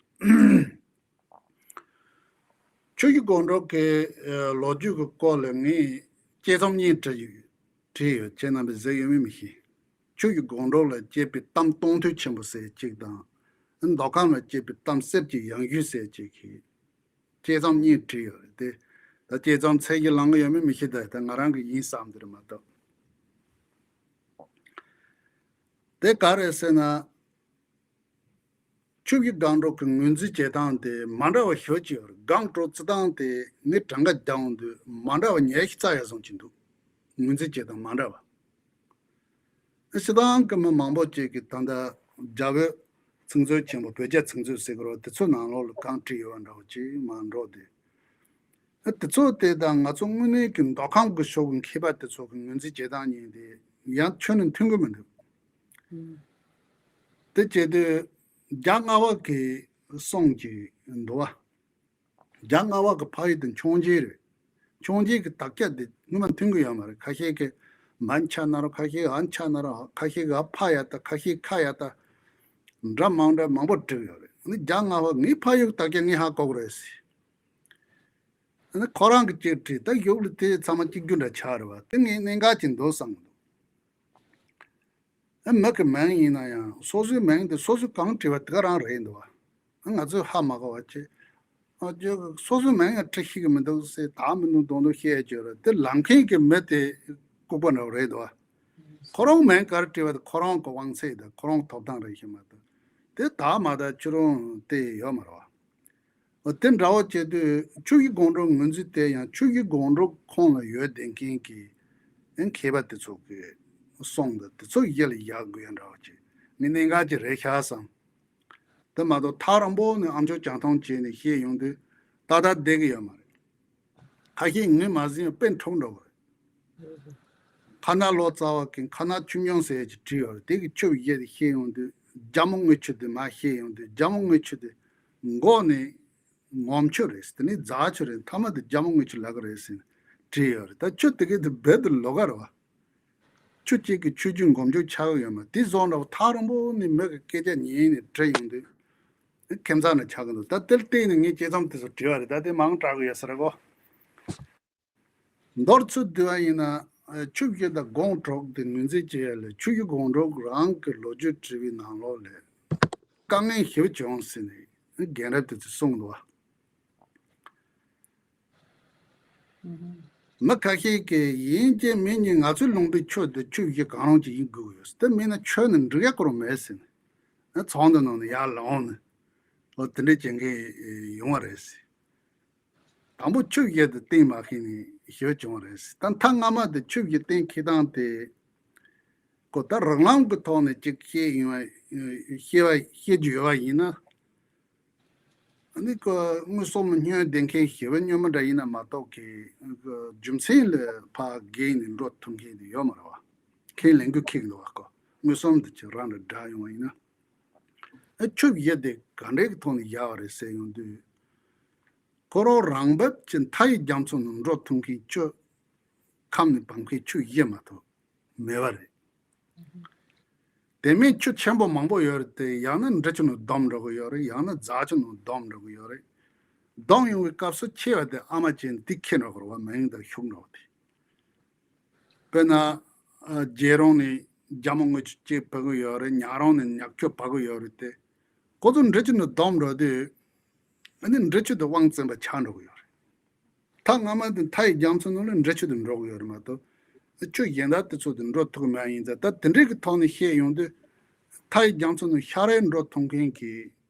ཆུ་བཞི་སྒང་དྲུག་གི་ལོ་རྒྱུས་ཀྱི་སྐོར་ལ་ངས་དཔྱད་རྩོམ་གཉིས་བྲིས་ཡོད། བྲིས་ཡོད། ཁྱེད་རྣམ་པས་གཟིགས་ཡོད་མེད་མི་ཤེས། ཆུ་བཞི་སྒང་དྲུག་ལ་སྐྱེས་པའི་གཏམ་སྟོང་ཐུན་ཆེན་པོ་ཟེར་གཅིག་དང་། མདོ་ཁམས་ལ་སྐྱེས་པའི་གཏམ་གསེར་གྱི་ཡང་ཞུན་ཟེར་གཅིག་གི་དཔྱད་རྩོམ་གཉིས་བྲིས་ཡོད་རེད་དེ། ད་དཔྱད་རྩོམ་ཚད་གཞི་ལོངས་ཀྱི་ཡོད་མེད་མི་ཤེས། ད་ད་ང་རང་གི་ཡིན་བསམ་དེ་རེད་མ་གཏོགས། དེ་ག་རེད་ཟེར་ན། ཆུ་བཞི་སྒང་དྲུག་གི་ངོས་འཛིན་བྱེད་སྟངས་དེ་མ་འདྲ་བ་ཞེ་པོ་ཅིག་ཡོད་རེད། སྒང་དྲུག་རྩི་སྟངས་དེ་ངས་གྲངས་ཀ་རྒྱག་ཡོང་དུས་མ་འདྲ་བ་ཉི་ཤུ་རྩ་ཡར་སོང་གི་འདུག་ངོས་འཛིན་བྱེད་སྟངས་མ་འདྲ་བ། སྤྱིར་བཏང་གི་མི་མང་པོ་ཅིག་གིས་ད་ལྟ་རྒྱ་བོད་ཚིག་མཛོད་ཆེན་པོ་བོད་རྒྱ་ཚིག་མཛོད་ཟེར་གི་རེད་པ། དེ་ཚོའི་ནང་ལོགས་ལ་གང་བྲིས་ཡོད་པ་འདྲ་བོ་ཅིག་མར་འགྲོ་དེ། ཨ་དེ་ཚོ་དེ་དང་ང་ཚོ་དངོས་གནས་ཀྱི་མདོ་ཁམས་ཀྱི་ཕྱོགས་ཀྱི་མཁས་པ་དེ་ཚོ་གི་ངོས་འཛིན་བྱེད་སྟངས་གཉིས་དེ་ཡང་ཁྱོན་ནས་མཐུན་གྱི་མི་འདུག་དེ་བྱེད་དུས་རྒྱ་སྔ་བ་གི་གསུང་གི་འདུག་བ། རྒྱ་སྔ་བ་གི་ཕ་ཡུལ་དེ་འཕྱོངས་རྒྱས་རེད། འཕྱོངས་རྒྱས་ཀྱི་དག་ཆ་དེ་ངོ་མ་མཐུན་གྱི་ཡོད་མ་རེད། ཁ་ཤས་ཀྱིས་མན་ཆ་ན་རོ། ཁ་ཤས་ཨན་ཆ་ན་རོ། ཁ་ཤས་ཨ་ཕ་ཡ་ད། ཁ་ཤས་ཁ་ཡ་ད། འདྲ་མང་འདྲ་མང་པོ་བྲིས་ཡོད་རེད། ཨ་ནི་རྒྱ་སྔ་བ་ངའི་ཕ་ཡུལ་གྱི་དག་ཆ་ངས་ཧ་གོ་གི་རེད་ཟེར། ཨ་ནི་ཁོ་རང་གིས་གཅིག་བྲིས། ད་གཞུག་ལ་དེ་ཚང་མ་གཅིག་གྱུར་འདྲ་ཆགས་རེད་པ། དེ་ངས་གནད་འགག་ཅིག་འདུག་བསམ་གི་འདུག་ཨ་མི་གི་མིང་ཡིན་ན་ཡང་སོ་སོའི་མིང་དེ་སོ་སོས་གང་བྲིས་པ་དེ་ག་རང་རེད་འདུག་བ། ཨ་ང་ཚོས་ཧ་མ་གོ་བ་བྱས། ཨ་ཅོ་སོ་སོའི་མིང་ཡང་བྲི་ཤེས་ཀྱི་མི་འདུག་ཟེར། དག་མི་འདུག་མདོག་མདོག་བཤད་ཡ་ཅིག་ཡོད་རེད། དེ་ལབ་མཁན་གྱི་མི་དེ་ལྐུགས་པ་འདྲ་བོ་རེད་འདུག་བ། ཁོ་རང་མིང་ག་རེ་བྲིས་པ་དེ་ཁོ་རང་གི་དབང་ཚད་དང་ཁོ་རང་ཐོབ་ཐང་རེད་ཤག་མ་གཏོགས། དེ་དག་མ་དག་ཁྱོད་རང་དེ་ཡོད་མ་རེད་བ། འོ་དེ་འདྲ་བོ་བྱེད་དུས་ཆུ་བཞི་སྒང་དྲུག་ངོས་འཛིན་དེ་ཡང་ཆུ་བཞི་སྒང་དྲུག་ཁོངས་ལ་ཡོད་བསྡད་མཁན་གྱི་མཁས་པ་དེ་ཚོ་གི་གསུང་དང་དེ་ཚོ་ཡིད་ལ་བཞག་དགོས་ཡ་འདྲ་བོ་ཅིག་ངས་གནད་འགག་ཅིག་རེད་ཤག་བསམ། དེ་མ་གཏོགས་ཐག་རིང་པོ་ནས་ཨ་མཆོག་རྒྱང་མཐོང་བྱས་ནས་བཤད་ཡོང་དུས་ཏག་ཏག་བསྡད་ཀྱི་ཡོད་མ་རེད། ཁ་ཤས་ངས་མ་ཟིན་ཡང་དཔེ་འཁྲུག་འགྲོ་གི་རེད། ཁ་ན་ལོ་ཙཱ་བ་གིས་ཁ་ན་ཆུ་སྙིང་ཟེར་ཡ་ཅིག་བྲིས་ཡོད་རེད། དེ་གི་ཆུ་བཞི་དེ་བཤད་ཡོང་དུས་རྒྱ་མོ་རྔུལ་ཆུ་དེ་མར་བཤད་ཡོང་དུས་རྒྱ་མོ་རྔུལ་ཆུ་དེ་འགོ་ནས་ངོམ་ཆུ་རེད། དེ་ནས་རྫ་ཆུ་རེད། མཐའ་མ་དེ་རྒྱ་མོ་རྔུལ་ཆུ་ལབ་ཀྱི་རེད་ཟེར་བྲིས་ཡོད་རེད། ད་ཆུ་དེ་གའི་དེ་རྦད་དེ་ལོགས་ཀ་རེད་བ། ཆུ་གཅིག་གིས་ཆུ་རྒྱུན་འགོམ་རྒྱུ་ཆགས་ཀྱི་ཡོད་མ་རེད། དེ་བཟོ་འདྲ་བོ་ཐག་རིང་པོ་ནས་མི་གི་སྐད་ཆ་ཉན་ནས་བྲིས་ཡོང་དུས་ཁྱིམ་ཚང་ནང་ཆགས་ཀྱི་འདུག་ད་དེར་བརྟེན་ནས་ངས་དཔྱད་རྩོམ་དེ་ཚོ་བྲིས་པ་རེད། ད་དེ་མང་དྲགས་ཀྱི་ཡོད་ས་རེད་གོ། མདོར་ཚུར་བསྡུས་པ་ཡིན་ན། ཆུ་བཞི་དང་སྒང་དྲུག་དེ་ངོས་འཛིན་བྱེད་ཡ་ལ་ཆུ་བཞི་སྒང་དྲུག་རང་གི་ལོ་རྒྱུས་བྲིས་པའི་ནང་ལོགས་ལ་དཀའ་ངལ་ཞེ་པོ་བྱུང་ཟེར་ནས་རྒན་རབས་དེ་ཚོས་གསུངས་འདུག་བ། མི་ཁ་ཤས་ཀྱིས་ཡིན་གཅིག་མིན་གཉིས་ང་ཚོའི་ལུང་པའི་ཆུ་དེ་ཆུ་བཞི་གང་རུང་ཅིག་ཡིན་དགོས་ཀྱི་ཡོད་ཟེར། དེ་མིན་ན་ཆུ་ནི་འགྲིག་ཡ་ཁོ་རང་མེད་ཟེར་ནས་ཚོགས་འདུ་ནང་ནས་ཡར་ལངས་ནས་འོ་དེ་འདྲ་བྱེད་མཁན་ཡོང་བ་རེད་ཟེར། དང་པོ་ཆུ་བཞི་དེ་གཏན་མ་ཁེལ་ནས་ཞེ་པོ་བྱུང་བ་རེད། ད་མཐའ་སྔ་མ་དེ་ཆུ་བཞི་གཏན་འཁེལ་སྟངས་དེ་ཁོ་ད་རང་རང་གི་ཐོག་ནས་ཅིག་བཤད་ཡོང་བ་བཤད་པ་བཤད་རྒྱུ་ཡོད་པ་ཡིན་ན། ཨ་ནི་ཁོ་མངོན་སུམ་ལ་སྙོན་བསྡད་མཁན་ཞེ་པོ་སྙོན་མོ་འདྲ་ཡིན་ན་མ་གཏོགས་ཀྱི་རྒྱུ་མཚན་ལ་ཕར་བརྒལ་ནས་འགྲོ་ཐུབ་མཁན་དེ་ཡོད་མ་རེད་བ། ཁས་ལེན་དགོས་ཁེལ་འདུག་བ། ཁོ་མངོན་སུམ་དུ་ཅིག་རང་ལ་བསྒྲགས་ཡོང་བ་ཡིན་ན། ཨ་ཆུ་བཞི་དེ་ག་འདྲའི་གི་ཐོག་ནས་བཞག་པ་རེད་ཟེར་ཡོང་དུས། ཁོ་རང་རང་འབབ་ཀྱི་མཐའ་ཡི་རྒྱ་མཚོ་ནང་འགྲོ་ཐུབ་མཁན་ཆུ་ཁམས་ནས་བབས་མཁན་ཆུ་བཞི་མ་གཏོགས་མེད་པ་རེད། དེ་མིན་ཆུ་ཆེན་པོ་མང་པོ་ཡོད་རེད་དེ། ཡང་ན་འབྲི་ཆུ་ནང་བསྡོམས་འགྲོ་གི་ཡོད་རེད། ཡང་ན་རྫ་ཆུ་ནང་བསྡོམས་འགྲོ་གི་ཡོད་རེད། བསྡོམས་ཡོང་བའི་སྐབས་སུ་ཆེ་བ་དེ་ཨ་མ་བྱས་ནས་དེ་ཁེལ་འགྲོ་གི་རེད་བ། མིང་དང་ཤུགས་འགྲོ་བ་དེ། དཔེར་ན། ཨ་རྒྱལ་རོང་ནས་རྒྱ་མོ་རྔུལ་ཆུ་གཅིག་བབས་ཀྱི་ཡོད་རེད། ཉག་རོང་ནས་ཉག་ཆུ་བབས་ཀྱི་ཡོད་རེད་དེ། ཁོ་ཚོ་འབྲི་ཆུ་ནང་བསྡོམས་འགྲོ་དུས། ཨ་ནི་འབྲི་ཆུ་དེ་དབང་བཙན་པ་ཆགས་འགྲོ་གི་ཡོད་རེད། ཐག་སྔ་མ་དེ་མཐའ་ཡི་རྒྱ་མཚོ་ནང་ལ་འབྲི་ཆུ་དེ་འགྲོ་གི་ཡོད་རེད་མ་གཏོགས། ཆུ་གཞན་དག་དེ་ཚོ་དེ་འགྲོ་ཐུབ་ཀྱི་མ་ཡིན་ཙང་། ད་དེ་འདྲའི་གི་ཐོག་ནས་བཤད་ཡོང་དུས། མཐའ་ཡི་རྒྱ་མཚོ་ནང་ཤར་རེ་འགྲོ་ཐུབ་མཁན་གྱི་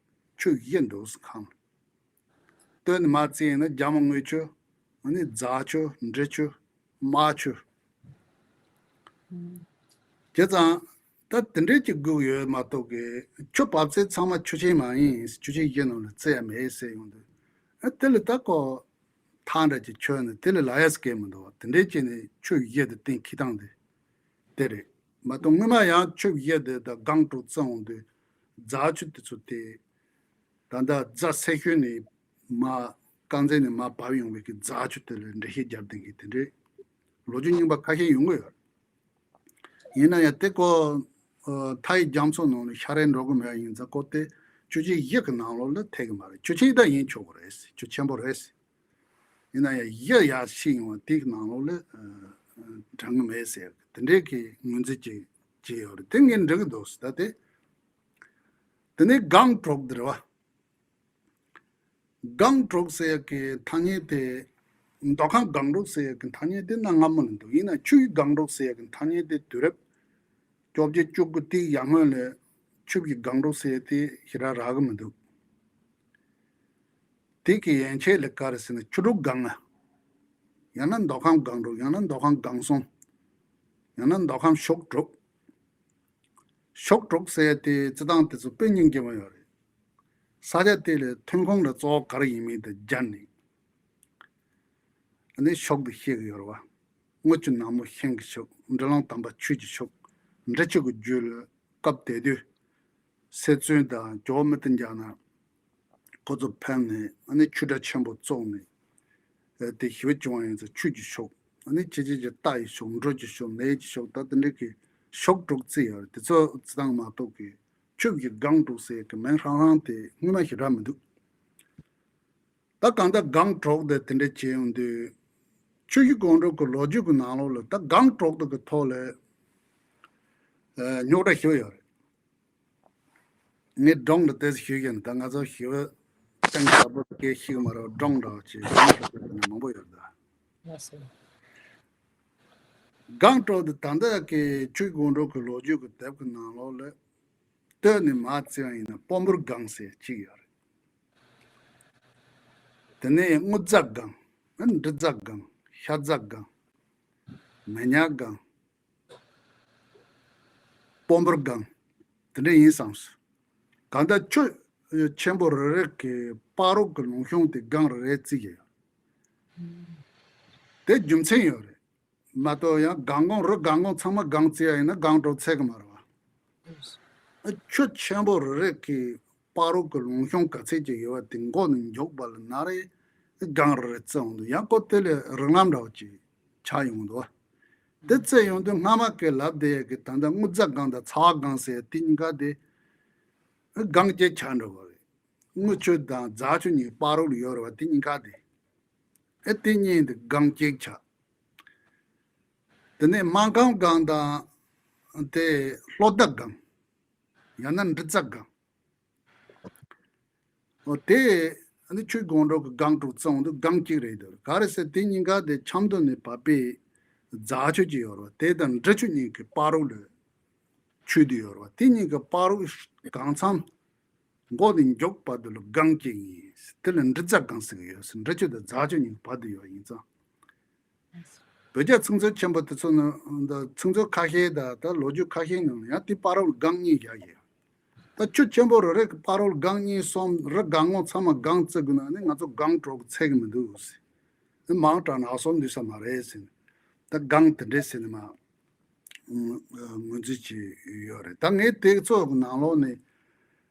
ཆུ་བཞི་འདུག་ཟེར་ཁམས། སྟོད་ནས་མར་བརྩིས་ན་རྒྱ་མོ་རྔུལ་ཆུ། ཨ་ནི་རྫ་ཆུ། འབྲི་ཆུ། རྨ་ཆུ། བྱས་ཙང་ ད་དེ་འདྲས་ཀྱི་སྒུག་ཡོད་མ་གཏོགས་གི། ཆུ་བབས་ཚད་ཚང་མ་ཆུ་ཆེན་མ་ཡིན། ཆུ་ཆེན་བཞི་ནང་ལ་རྩི་ཡ་མེད་ཟེར་ཡོང་དུས། ཨ་དེ་ལ་ད་ཁོ་ཐག་འདྲ་ཅིག་ཆོད་ནས་དེ་ལ་ལབ་ཡ་སྐད་མི་འདུག་དེ་འདྲས་བྱས་ནས་ཆུ་བཞི་དེ་གཏན་འཁེལ་སྟངས་དེ་དེ་རེད་མ་གཏོགས། སྔོན་མ་ཡང་ཆུ་བཞི་དེ་ད་སྒང་དྲུག་རྩི་འོང་དུས་རྫ་ཆུ་དེ་ཚོ་དེ། ད་ལྟ་རྫ་སེར་ཤུལ་ནས་མར་དཀར་མཛེས་ནས་མར་བབས་ཡོང་བའི་གི་རྫ་ཆུ་དེ་ལ་འགྲེལ་བཤད་རྒྱབ་བསྡད་མཁན་དེ་འདྲའི་ལོ་རྒྱུས་རྙིང་པ་ཁ་ཤས་ཡོང་གི་ཡོད། ཡིན་ན་ཡང་དེ་ཀོ་ཨ་མཐའ་ཡི་རྒྱ་མཚོ་ནང་ལ་ཤར་རེ་འགྲོ་གི་མེད་ཡིན་ཙང་། ཀོ་དེ་ཆུ་ཆེན་བཞི་གི་ནང་ལོགས་ལ་ཐེ་གི་མ་རེད། ཆུ་ཆེན་ད་ཡིན་ཆོག་གི་རེད། ཆུ་ཆེན་པོ་རེད། ཡིན་ན་ཡང་བཞི་ཡར་ཕྱིན་ཡོང་བ་དེ་གི་ནང་ལོགས་ལ་ཨ་ཨ་འགྲང་གི་མེད་ཟེར་གི་དེ་འདྲའི་གི་ངོས་འཛིན་ཅིག་བྱས་ཡོད་རེད། དེ་ངས་འགྲིག་གི་འདུག་ཟེར། ད་དེ་དེ་ནས་སྒང་དྲུག་དེ་རེད་བ། སྒང་དྲུག་ཟེར་ཡག་གི་ཐ་སྙད་དེ། མདོ་ཁམས་སྒང་དྲུག་ཟེར་ཡག་གི་ཐ་སྙད་དེ་གནའ་སྔ་མོ་ནས་འདུག་ཡིན་ན་ཆུ་བཞི་སྒང་དྲུག་ཟེར་ཡག་གི་ཐ་སྙད་དེ་དུས་རབས་བཅོ་བརྒྱད་བཅུ་དགུ་དེའི་ཡར་སྔོན་ལ་ཆུ་བཞི་སྒང་དྲུག་ཟེར་ཡག་དེ་ཞེ་དྲག་རག་གི་མི་འདུག་དེ་གི་ཡན་ཆད་ལ་ག་རེ་ཟེར་ན་ཆུ་དྲུག་སྒང་ང་། ཡང་ན་མདོ་ཁམས་སྒང་དྲུག་ཡང་ན་མདོ་ཁམས་སྒང་གསུམ། ཡང་ན་མདོ་ཁམས་ཤོག་དྲུག་ཤོག་དྲུག་ཟེར་ཡག་དེ་རྩི་སྟངས་དེ་ཚོ་དཔེ་སྙིང་རྗེ་མོ་ཡོད་རེད། ས་ཆ་དེ་ལ་ཐོན་ཁུངས་ལ་གཙོ་བོ་ག་རེ་ཡིན་མིན་དེ་སྦྱར་ནས། ཨ་ནི་ཤོག་དེ་བཤད་གི་ཡོད་རེད་བ། དངུལ་ཆུ་ནག་མོ་ཤིང་གི་ཤོག་འབྲི་ལོང་དམ་པ་ཆོས་ཀྱི་ཤོག་འབྲི་ཆུ་གི་རྒྱུད་ལ་སྐབས་དེ་དུས་སེ་བཙུན་དང་ཇོ་བོ་མི་ཏི་འཇག་ན་ཁོ་ཚོ་ཕེབས་ནས། ཨ་ནི་ཆུ་སྒྲ་ཆེན་པོ་བཙུགས་ནས། ཨ་དེ་ཞི་བ་བྱུང་བ་ཡིན་ཙང་ཆུ་གི་ཤོག་ཨ་ནི་ཆེ་ཆེ་ཆེ་རྟ་ཡི་ཤོག་འབྲུ་གི་ཤོག་ནས་ཀྱི་ཤོག་ད་དེ་འདྲ་གི་ཤོག་དྲུག་རྩི་ཡོད་རེད། དེ་ཚོ་རྩི་སྟངས་མ་གཏོགས་གི་ཆུ་བཞི་སྒང་དྲུག་ཟེར་གི་མིང་ཧྲང་ཧྲང་དེ་སྔོན་མ་ཞེ་དྲག་མི་འདུག་ད་གང་ལྟར་སྒང་དྲུག་དེ་དེ་འདྲ་བྱས་ཡོང་དུས། ཆུ་བཞི་སྒང་དྲུག་གི་ལོ་རྒྱུས་ཀྱི་ནང་ལོགས་ལ་ད་སྒང་དྲུག་དེ་གི་ཐོག་ལ་ཨ་རྙོག་དྲ་ཞེ་པོ་ཡོད་རེད། ངས་སྒྲུང་འདྲ་ཏོག་ཙམ་ཞུས་ཀྱང་ད་ང་ཚོ་ཞི་བ་ཅང་ཞབས་པོ་སྐད་ཤེས་ཀྱི་མ་རེད། སྒྲུང་འདྲ་བ་ཅིག་སྒྲུང་ཞུ་དགོས་ན་མང་པོ་ཡོད་ད། ལགས་སོ། སྒང་དྲུག་དེ་ད་ལྟ་གི་ཆུ་བཞི་སྒང་དྲུག་གི་ལོ་རྒྱུས་ཀྱི་དེབ་ཀྱི་ནང་ལོགས་ལ་སྟོད་ནས་མར་བརྩི་བ་ཡིན་ན་སྤོ་འབོར་སྒང་ཟེར་གཅིག་ཡོད་རེད། དེ་ནས་རྔུལ་རྫ་སྒང་། འབྲི་རྫ་སྒང་། ཤ་རྫ་སྒང་། མེ་ཉག་སྒང་། སྤོ་འབོར་སྒང་། དེ་འདྲ་ཡིན་བསམས་སོང་། གང་ལྟར་ཆུ་ཆེན་པོ་རེ་རེ་གི་བར་དུ་གི་ལུང་གཤོང་དེ་སྒང་རེ་རེ་བརྩི་གི་ཡོད། དེ་རྒྱུ་མཚན་ཡོད་རེད། མ་གཏོགས་ཡང་སྒང་གོང་རི་སྒང་གོང་ཚང་མ་སྒང་བརྩི་ཡ་ཡིན་ན་སྒང་དྲུག་ཚད་གི་མ་རེད་བ། ཆུ་ཆེན་པོ་རེ་རེ་གི་བར་དུ་གི་ལུང་གཤོང་ག་ཚད་ཅིག་ཡོད་པ་དེ་མགོ་ནས་མཇུག་བར་ལ་ན་རེ་སྒང་རེ་རེ་བརྩི་འོང་དུས། ཡང་ཁོ་དེ་ལས་རིགས་ལམ་འདྲ་བོ་ཅིག་ཆགས་ཡོང་འདུག་བ། དེ་བརྩི་ཡོང་དུས་སྔ་མ་གི་ལབ་བསྡད་ཡ་གི་ད་ལྟ་རྔུལ་རྫ་སྒང་དང་ཚ་བ་སྒང་ཟེར་དེ་གཉིས་ཀ་དེ་སྒང་གཅིག་ཆགས་འགྲོ་གི་རེད། རྔུལ་ཆུ་དང་རྫ་ཆུ་གཉིས་བར་དུ་ཡོད་རེད་བ། དེ་གཉིས་ཀ་དེ། ཨེ་དེ་གཉིས་དེ་སྒང་གཅིག་ཆགས། དེ་ནས་སྨར་ཁམས་སྒང་དང་དེ་ལྷོ་མདའ་སྒང་། ཡང་ན་འབྲི་རྫ་སྒང་། འོ་དེ་ཨ་ནི་ཆུ་སྒང་དྲུག་གི་སྒང་དྲུག་བརྩི་འོང་དུས་སྒང་གཅིག་རེད་འདུག་ག་རེ་ཟེར་དེ་གཉིས་ཀ་དེ་ཆབ་མདོ་ནས་བབས་པའི་རྫ་ཆུ་གཅིག་ཡོད་རེད་བ། དེ་དང་འབྲི་ཆུ་གཉིས་ཀྱི་བར་དུ་ལ་ཆུ་དེ་ཡོད་རེད་བ། དེ་གཉིས་ཀྱི་བར་དུ་སྒང་མཚམས་མགོ་ནས་མཇུག་བར་དུ་ལ་སྒང་གཅིག་ཡིན། དེ་ལ་འབྲི་རྫ་སྒང་ཟེར་གྱི་ཡོད་ཟེར། འབྲི་ཆུ་དང་རྫ་ཆུ་གཉིས་ཀྱི་བར་དུ་ཡོད་ཡིན་ཙང་། བོད་རྒྱ་ཚིག་མཛོད་ཆེན་པོ་དེ་ཚོ་ནང་ད་ཚིག་མཛོད་ཁ་ཤས་དང་ད་ལོ་རྒྱུས་ཁ་ཤས་ནང་ལ་ཡང་དེ་བར་དུ་སྒང་གཉིས་བཞག་ཡོད། ད་ཆུ་ཆེན་པོ་རེ་རེ་གི་བར་དུ་སྒང་གཉིས་གསུམ། རི་སྒང་ངོ་ཚང་མ་སྒང་བརྩི་དགོས་ན་ནི་ང་ཚོ་སྒང་དྲུག་ཚད་ཀྱི་མི་འདུག་ཟེར། མང་དྲགས་ན་ཨ་སོམ་འདུས་ས་མ་རེད་ཟེར་ནས། ད་སྒང་དེ་འདྲས་ཟེར་ནས་མ་ངོས་འཛིན་བྱས་ཡོད་རེད། ད་ངས་དེ་ཚོ་གི་ནང་ལོགས་ནས་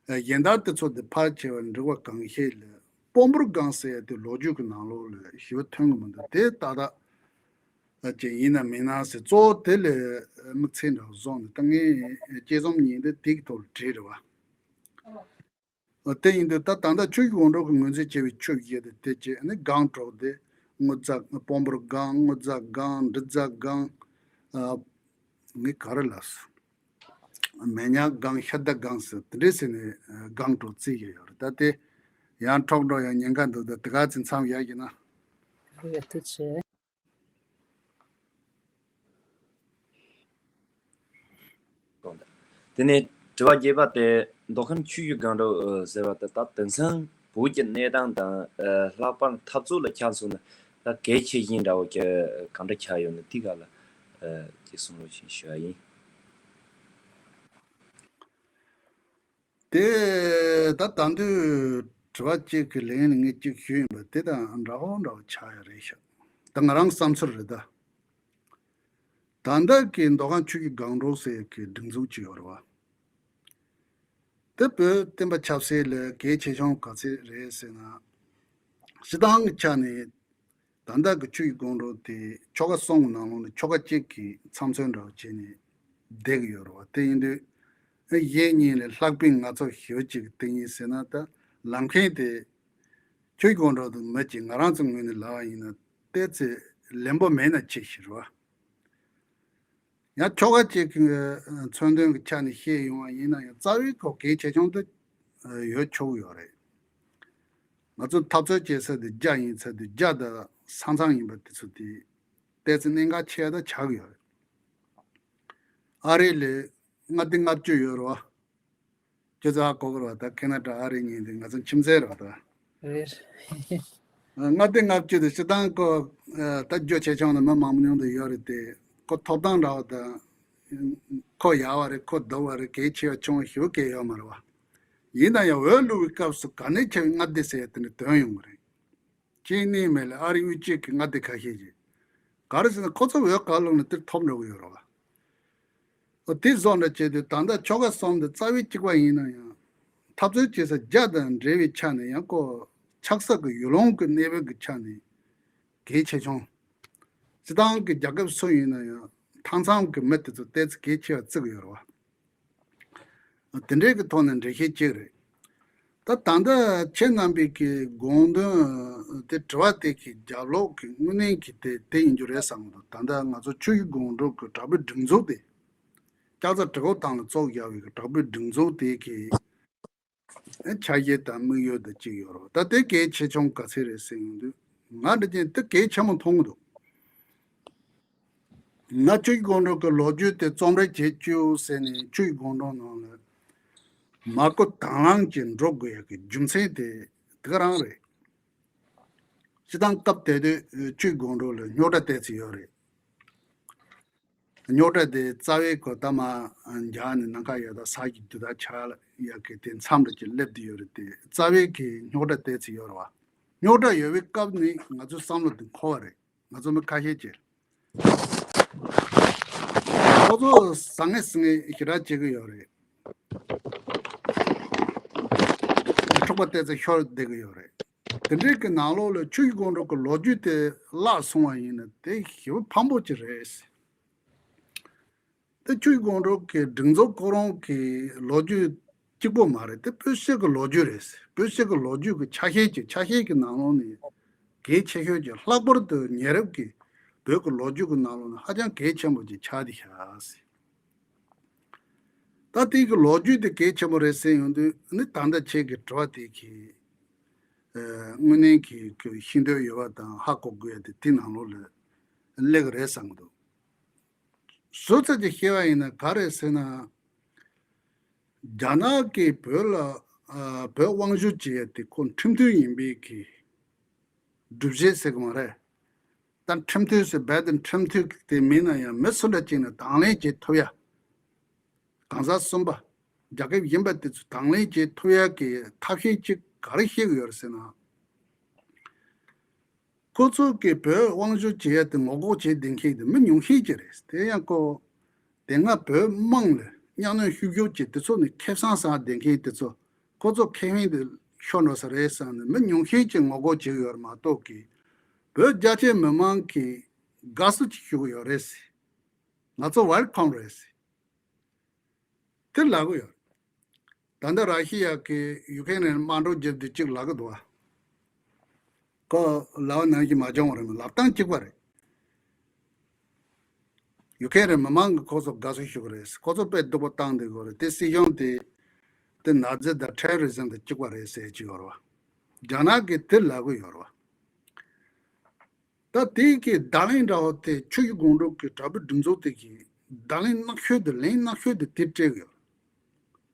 གཞན་དག་དེ་ཚོ་དེ་ཕལ་ཆེ་བ་འབྲི་བ་གང་ཤེས་ལ་སྤོ་འབོར་སྒང་ཟེར་ཡ་དེ་ལོ་རྒྱུས་ཀྱི་ནང་ལོགས་ལ་ཞེ་པོ་ཐོན་གི་མི་འདུག་དེ་ཏག་ཏག་ཅིག་ཡིན་ན་མིན་ན་ཟེར། གཙོ་བོ་དེ་ལ་དམིགས་བསལ་འདྲ་བོ་བཟུང་ནས་ད་ངས་དཔྱད་རྩོམ་གཉིས་འདི་དེ་གི་ཐོག་ལ་བྲིས་རེད་བ། དེ་ཡིན་དུས་ད་ད་ལྟ་ཆུ་སྒང་དྲུག་གི་ངོས་འཛིན་བྱས་པའི་ཆུ་བཞི་དེ་དེ་བྱས་ནི་སྒང་དྲུག་དེ་རྔུལ་རྫ་སྤོ་འབོར་སྒང་། རྔུལ་རྫ་སྒང་། འབྲི་རྫ་སྒང་། ངས་ག་རེ་ལབ་སོང་། མེ་ཉག་སྒང་། ཤ་མདའ་སྒང་ཟེར་དེ་འདྲས་ཟེར་ནས་སྒང་དྲུག་བརྩི་གི་ཡོད་རེད། ད་དེ་ཡང་འཕྲོག་འགྲོ་ཡང་ཉེན་ཁ་འདུག་ད་དེ་ག་ཚོད་མཚམས་བཞག་གི་ན། ཐུགས་རྗེ་ཆེ། དེ་ནས་དྲི་བ་བརྒྱད་པ་དེ་མདོ་ཁམས་ཆུ་བཞི་སྒང་དྲུག་ཟེར་བ་དེ་ད་དེང་སང་བོད་ཀྱི་གནས་སྟངས་དང་ལྷག་པར་འཐབ་རྩོད་ལ་ཆ་མཚོན་ན་ད་གལ་ཆེ་ཤོས་འདྲ་བོ་ག་འདྲ་ཆགས་ཡོད་ན་དེ་ག་ལ་ཅིག་གསུང་རོགས་ཞེས་ཞུ་བ་ཡིན། དེ་ད་ད་དུང་དྲི་བ་གཅིག་གི་ལན་ནི་ངས་གཅིག་ཞུས་ཡིན་པ་དེ་དང་འདྲ་བོ་འདྲ་བོ་ཆགས་ཡ་རེད་ཤག་ད་ང་རང་བསམ་ཚུལ་རེད་ད། ད་ལྟ་གི་མདོ་ཁམས་ཆུ་བཞི་སྒང་དྲུག་ཟེར་གི་སྒྲིག་འཛུགས་ཅིག་ཡོད་རེད་བ། དེ་བོད་བསྟན་པ་ཆབ་སྲིད་ལ་གལ་ཆེ་ཆུང་ག་ཚད་རེད་ཟེར་ན། སྤྱི་བཏང་གི་ཆ་ནས་ད་ལྟ་གི་ཆུ་བཞི་སྒང་དྲུག་དེ་ཆོལ་ཁ་གསུམ་གི་ནང་ལོགས་ནས་ཆོལ་ཁ་གཅིག་གི་ཚབ་མཚོན་འདྲ་བོ་བྱས་ནས་བསྡད་ཀྱི་ཡོད་རེད་བ། དེ་ཡིན་དུས་གཞན་གཉིས་ལས་ལྷག་པའི་ང་ཚོ་ཞེ་པོ་ཅིག་གི་སྟེང་ཡིན་ཟེར་ན། ད་ལམ་ཁ་དེ་ཆུ་བཞི་སྒང་དྲུག་དང་མི་གཅིག་ང་རང་ཚོའི་ངོས་ནས་ལབ་པ་ཡིན་ན་ཏོག་ཙམ་ལེན་པོ་མེད་ན་ཆེ་ཤོས་རེད་བ། ཡང་ཆོལ་ཁ་གཅིག་གི་མཚོན་དོན་གྱི་ཆ་ནས་བཤད་ཡོང་བ་ཡིན་ན་ཡང་རྩ་བའི་སྐོར་གལ་ཆེ་ཆུང་དུ་ཡོད་ཆོག་གི་ཡོད་རེད། ང་ཚོ་འཐབ་རྩོད་བྱེད་ས་དེ་རྒྱ་ཡིན་ཚ་དེ་རྒྱ་དང་ས་མཚམས་ཡིན་པ་དེ་ཚོ་དེ་ཏོག་ཙམ་གནད་འགག་ཆེ་ད་ཆགས་ཀྱི་ཡོད་རེད། ཨ་རི་ལ་མངའ་སྡེ་ལྔ་བཅུ་ཡོད་རེད་བ། ཁྱོད་ཚོ་ཧ་གོ་གི་རེད་བ། ད་ཁེ་ན་ཌ་ཨ་རི་གཉིས་དེ་ང་ཚོ་ཁྱིམ་མཚེས་རེད་བ་ད། རེད། མངའ་སྡེ་ལྔ་བཅུ་དེ་སྤྱི་བཏང་ཁོ་ད་རྒྱུ་ཆེ་ཆུང་ནི་མི་མང་པོ་ཉུང་དུ་ཡོད་རེད་དེ། ཁོ་ཐོབ་ཐང་འདྲ་བ་དང་། ཁོ་ཡག་བ་རེད་ཁོ་སྡུག་བ་རེད་གལ་ཆེ་བ་ཆུང་བ་ཞེ་པོ་གལ་ཡོད་མ་རེད་བ། ཡིན་ན་ཡང་འོས་བླུག་པའི་སྐབས་སུ་གལ་གནད་ཆེ་བའི་མངའ་སྡེ་ཟེར་ཡ་དེ་ནི་ཐོན་ཡོང་གི་རེད། གཅིག་གཉིས་མེད་ལ་ཨ་རི་དབུས་གཅིག་གི་མངའ་སྡེ་ཁ་ཤས་ཀྱིས། ག་རེ་ཟེར་ན་ཁོ་ཚོ་འོས་ག་བླུགས་ན་དེར་ཐོབ་འགྲོ་གི་ཡོད་རེད་བ། འོ་དེ་བཟོ་འདྲ་བྱས་དུས་ད་ལྟ་ཆོལ་ཁ་གསུམ་དེ་རྩ་བའི་གཅིག་པ་ཡིན་ན་ཡང་། འཐབ་རྩོད་བྱེད་ས་རྒྱ་དང་འབྲེལ་བའི་ཆ་ནས་ཡང་ཁོ་ཆགས་ས་གི་ཡུལ་ལུང་གི་གནས་བབ་ཀྱི་ཆ་ནས་གལ་ཆེ་ཆུང་། སྤྱི་བཏང་གི་རྒྱལ་ཁབ་སུ་ཡིན་ན་ཡང་མཐའ་མཚམས་ཀྱི་མི་དེ་ཚོ་ཏོག་ཙམ་གལ་ཆེ་བ་བརྩི་གི་ཡོད་རེད་བ། དེ་འདྲའི་གི་ཐོག་ནས་འགྲེལ་བཤད་ཅིག་རེད། ད་ད་ལྟ་ཁྱེད་རྣམ་པའི་གི་དགོངས་དོན་དེ་དྲི་བ་དེ་གི་རྒྱབ་ལོགས་ཀྱི་དངོས་གནས་ཀྱི་དེ་དེ་ཡིན་རྒྱུ་རེད་བསམ་གི་འདུག་ད་ལྟ་ང་ཚོ་ཆུ་བཞི་སྒང་དྲུག་གི་དྲག་པོའི་སྒྲིག་འཛུགས་དེ། ལྕགས་རྩ་གྲི་གུ་ཐང་ལ་བཙུགས་བཞག་པའི་གི་དྲག་པོའི་སྒྲིག་འཛུགས་དེ་གི་འཆར་གཞི་དང་དམིགས་ཡུལ་དང་གཅིག་ཡོད་རེད། ད་དེ་གལ་ཆེ་ཆུང་ག་ཚད་རེད་ཟེར་ཡོང་དུས་ང་འདྲ་ཅན་དེ་གལ་ཆེན་པོ་མཐོང་གི་འདུག་ང་ཆུ་བཞི་སྒང་དྲུག་གི་ལོ་རྒྱུས་དེ་རྩོམ་རེས་བྱེད་བཅུག་ཟེར་ནས་ཆུ་བཞི་སྒང་དྲུག་ནང་ལ་མ་བསྐུལ་དང་བླངས་ཀྱིས་འགྲོ་དགོས་ཡག་གི་རྒྱུ་མཚན་དེ་དེ་ག་རང་རེད། སྤྱི་བཏང་སྐབས་དེ་དུས་ཆུ་བཞི་སྒང་དྲུག་ལ་རྙོག་དྲ་ཏོག་ཙམ་ཡོད་རེད། རྙོག་དྲ་དེ་རྩ་བའི་སྐོར་ད་མ་འཇགས་ནས་ནམ་མཁའ་ཡོད་ད་ས་ཀྱི་རྒྱུ་དག་ཆགས་ཡག་གི་དེ་མཚམས་རེ་ཅིག་སླེབས་བསྡད་ཡོད་རེད་དེ་རྩ་བའི་གི་རྙོག་དྲ་ཏོག་ཙམ་ཡོད་རེད་བ། རྙོག་དྲ་ཡོད་པའི་སྐབས་ནི་ང་ཚོའི་བསམ་བློ་དེ་འཁོར་བ་རེད། ང་ཚོ་མི་ཁ་ཤས་ཀྱིས་ཁོ་ཚོ་ཟང་ངེ་ཟིང་ངེ་ཞེ་དྲག་བྱེད་ཀྱི་ཡོད་རེད། འཁྲུག་པ་ཏོག་ཙམ་ཤོར་བསྡད་ཀྱི་ཡོད་རེད། དེ་འདྲའི་གི་ནང་ལོགས་ལ་ཆུ་བཞི་སྒང་དྲུག་གི་ལོ་རྒྱུས་དེ་བརླག་སོང་བ་ཡིན་ན་དེ་ཞེ་པོ་ཕངས་པོ་ཅིག་རེད། དེ་ཆུ་བཞི་སྒང་དྲུག་གི་སྒྲིག་འཛུགས་ཁོ་རང་གི་ལོ་རྒྱུས་གཅིག་པོ་མ་རེད། དེ་བོད་ཕྱི་གི་ལོ་རྒྱུས་རེད། བོད་ཕྱི་གི་ལོ་རྒྱུས་ཀྱི་ཆ་ཤས་ཀྱི་ཆ་ཤས་ཀྱི་ནང་ལོགས་ནས་གལ་ཆེ་ཤོས་ཀྱི་ལྷག་པར་དུ་ཉེ་རབས་ཀྱི་བོད་ཀྱི་ལོ་རྒྱུས་ཀྱི་ནང་ལོགས་ནས་ཧ་ཅང་གལ་ཆེན་པོ་ཅིག་ཆགས་བསྡད་ཤག་ཟེར། ད་དེ་གི་ལོ་རྒྱུས་དེ་གལ་ཆེན་པོ་རེད་ཟེར་ཡོང་དུས་ནི་ད་ལྟ་ཁྱེད་ཀྱི་དྲི་བ་དེ་གི་ཨ་དངོས་གནས་ཀྱི་གི་ཤེས་འདོད་ཡོད་པ་དང་ཧ་གོ་དགོས་ཡ་དེ་དེ་ནང་ལོགས་ལ་སླེབས་ཀྱི་རེད་བསམ་གི་འདུག་ཟུར་ཙམ་ཅིག་བཤད་པ་ཡིན་ན་ག་རེ་ཟེར་ན། རྒྱ་ནག་གིས་བོད་ལ་ཨ་བོད་དབང་བསྒྱུར་བྱེད་ཡ་དེ་ཁོ་ཁྲིམས་མཐུན་ཡིན་པའི་གི་སྒྲུབ་བྱེད་ཟེར་གི་མ་རེད། ད་ཁྲིམས་མཐུན་ཟེར་རྦད་དེ་ཁྲིམས་མཐུན་དེ་མིན་ན་ཡང་མི་སུ་འདྲ་ཅིག་ནས་དང་ལེན་བྱེད་ཐུབ་ཡ། གང་ཟག་གསུམ་པ་རྒྱལ་ཁབ་གཞན་པ་དེ་ཚོ་དང་ལེན་བྱེད་ཐུབ་ཡ་གི་ཐབས་ཤེས་ཅིག་ག་རེ་བཤད་གི་ཡོད་རེད་ཟེར་ན། ཁོ་ཚོ་གིས་བོད་དབང་བསྒྱུར་བྱེད་ཡ་དེ་ངོ་རྒོལ་བྱེད་བསྡད་མཁན་དེ་མི་ཉུང་ཤས་ཅིག་རེད། དེ་ཡང་ཁོ་དེ་སྔ་བོད་དམངས་ལ་གཉའ་གནོན་ཤུགས་རྒྱོབ་ཀྱིས་དེ་ཚོ་ནི་ཁེ་བཟང་ཟ་བསྡད་མཁན་དེ་ཚོ་ཁོ་ཚོ་ཁེ་ཕན་དེ་ཤོར་འགྲོ་ས་རེད་བསམ་ནས་མི་ཉུང་ཤས་ཀྱིས་ངོ་རྒོལ་བྱེད་ཀྱི་ཡོད་རེད་མ་གཏོགས་ཀྱི་བོད་རྒྱ་ཆེ་མི་མང་གིས་དགའ་བསུ་ཅིག་ཞུ་གི་ཡོད་རེད་ཟེར། ང་ཚོ་ཝེལ་ཀམ་རེད་ཟེར། དེ་ལབ་གི་ཡོད། ད་ལྟ་ར་ཤི་ཡ་གིས་ཡུ་ཁེ་རན་དམག་འཁྲུག་བརྒྱབ་དུས་གཅིག་ལབ་གི་འདུག་བ། ཁོ་ལབ་པ་ནང་བཞིན་མ་བྱུང་བ་རེད། ལབ་སྟངས་གཅིག་པ་རེད། ཡུ་ཁེ་རན་མི་མང་གིས་ཁོ་ཚོ་དགའ་བསུ་ཞུ་གི་རེད། ཁོ་ཚོ་དཔེ་སྡུག་པོ་བཏང་བསྡད་ཀྱི་ཡོད་རེད། དེ་སྲིད་གཞུང་དེ་དེ་ནཱ་ཛི་དང་ཊེ་རོ་རི་ཛམ་དང་གཅིག་པ་རེད་ཟེར་གྱི་ཡོད་རེད་བ། རྒྱ་ནག་གིས་དེ་ལབ་གི་ཡོད་རེད་བ། ད་དེ་གི་བརྡ་ལན་འདྲ་བོ་དེ་ཆུ་བཞི་སྒང་དྲུག་གི་དྲག་པོའི་སྒྲིག་འཛུགས་དེ་གི་བརྡ་ལན་ནག་ཤོས་དེ་ལན་ནག་ཤོས་དེ་དེ་སྤྲད་གི་ཡོད།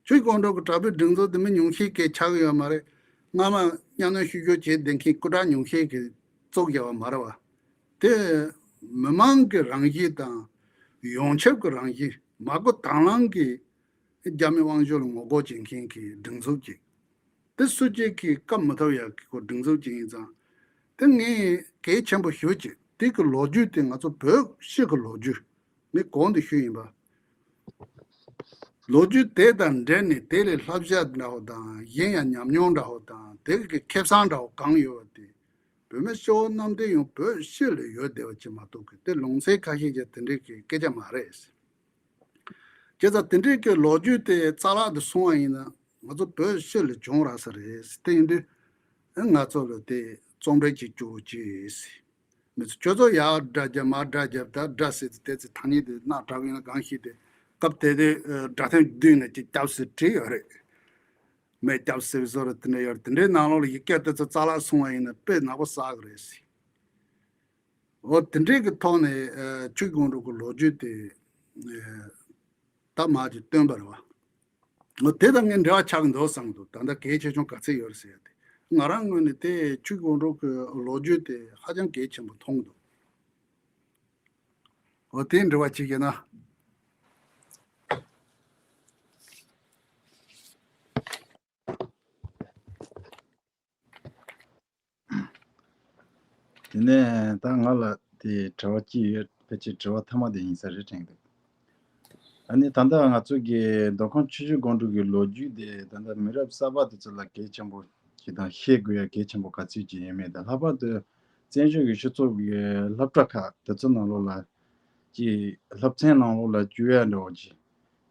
ཆུ་བཞི་སྒང་དྲུག་གི་དྲག་པོའི་སྒྲིག་འཛུགས་དེ་མི་ཉུང་ཤས་ཀྱིས་ཆགས་ཀྱི་ཡོད་མ་རེད། སྔ་མ་གཉའ་གནོན་ཤུགས་རྒྱོབ་བྱས་བསྡད་མཁན་སྐུ་དྲག་ཉུང་ཤས་ཀྱིས་བཙུགས་བཞག་པ་མ་རེད་བ། དེ་མི་མང་གི་རང་བཞིན་དང་ཡོངས་ཁྱབ་ཀྱི་རང་བཞིན་མ་བསྐུལ་དང་བླངས་ཀྱི་ རྒྱ་མི་དབང་ཤུགས་ལ་ངོ་རྒོལ་བྱེད་མཁན་གྱི་སྒྲིག་འཛུགས་ཅིག་དེ་སུ་གཅིག་གིས་བཀབ་མི་ཐུབ་ཡག་གི་སྒྲིག་འཛུགས་ཅིག་ཡིན་ཙང་། དེ་ངས་གལ་ཆེན་པོ་ཞུ་ཅིག་དེ་གི་ལོ་རྒྱུས་དེ་ང་ཚོ་བོད་སྤྱི་གི་ལོ་རྒྱུས་ངས་གོང་དུ་ཞུས་ཡིན་པ། ལོ་རྒྱུས་དེ་དང་འབྲེལ་ནས་དེ་ལས་བསླབ་བྱ་འདྲ་བོ་དང་གཞན་ཡང་ཉམས་མྱོང་འདྲ་བོ་དང་དེ་གི་ཁེ་བཟང་འདྲ་བོ་གང་ཡོད་པ་དེ། བོད་མི་སྤྱི་བོ་གནམ་བསྟན་ཡོངས་བོད་སྤྱི་ལ་ཡོད་བསྡད་པ་ཅིག་མ་གཏོགས་གི་དེ་ལུང་ཚན་ཁ་ཤས་ཀྱི་དེ་འདྲའི་གི་སྐད་ཆ་མ་རེད། བྱས་ཙང་དེ་འདྲའི་གི་ལོ་རྒྱུས་དེ་རྩ་བརླག་ཏུ་སོང་བ་ཡིན་ན་ང་ཚོ་བོད་སྤྱི་ལ་གྱོང་རག་ས་རེད། དེ་ཡིན་དུས་ང་ཚོ་ལ་དེ་རྩོམ་འབྲི་གཅིག་སྐྱོ་བོ་ཅིག་མི་ཚོ་ཁྱོད་ཚོ་ཡར་དགྲ་རྒྱབ་མར་དགྲ་རྒྱབ་ད་དགྲ་ཟེར་དེ་དེ་ཚེ་ཐ་སྙད་དེ་སྣ་དྲག་ཡིན་ན་གང་ཤེས་དེ་སྐབས་དེ་དུས་དགྲ་ཐེངས་བདུན་ནས་ཅིག་སྐྱབས་སུ་བྲིས་ཡོད་རེད། མེ་སྐྱབས་སེ་བཟོ་རུ་དེ་འདྲ་ཡོད་རེད། དེ་འདྲའི་ནང་ལོགས་ལ་ཡི་གེ་དེ་ཚོ་རྩ་བརླག་སོང་བ་ཡིན་ན་དཔེ་ནག་པོ་བསགས་གི་རེད་ཟེར། འོ་དེ་འདྲའི་གི་ཐོག་ནས་ཆོས་དགོང་དྲོ་གི་ལོ་རྒྱུས་དེ་ད་མར་ཅིག་བཏོན་པ་རེད་བ། འོ་དེ་དང་ངས་འབྲེལ་བ་ཆགས་ཀྱི་འདུག་བསམ་འདུག་ད་ལྟ་གལ་ཆེ་ཆུང་ག་ཚད་ཡོད་རེད་ཟེར་ཡ་དེ། ང་རང་ངོས་ནས་དེ་ཆོས་དགོང་དྲོ་གི་ལོ་རྒྱུས་དེ་ཧ་ཅང་གལ་ཆེན་པོ་མཐོང་གི་འདུག་འོ་དེའི་འབྲེལ་བ་ཅིག་ཡིན་ན། དེ་ནས་ད་ང་ལ་དེ་དྲི་བ་གཅིག་ཡོད། ཕལ་ཆེར་དྲི་བ་མཐའ་མ་དེ་ཡིན་ས་རེད་དྲན་འདུག་ཨ་ནི་ད་ལྟ་ང་ཚོ་གི་མདོ་ཁམས་ཆུ་བཞི་སྒང་དྲུག་གི་ལོ་རྒྱུས་དེ་ད་ལྟ་མི་རབས་གསར་པ་དེ་ཚོ་ལ་གལ་ཆེན་པོ་ཞིག་དང་ཤེས་དགོས་ཡ་གལ་ཆེན་པོ་ག་ཚོད་ཅིག་ཡོད་མེད་དང་། ལྷག་པར་དུ་བཙན་བྱོལ་གྱི་སྤྱི་ཚོགས་ཀྱི་སློབ་གྲྭ་ཁག་དེ་ཚོ་ནང་ལོགས་ལ་ཅིག་སློབ་ཚན་ནང་ལོགས་ལ་བཅུག་ཡ་འདྲ་བོ་ཅིག་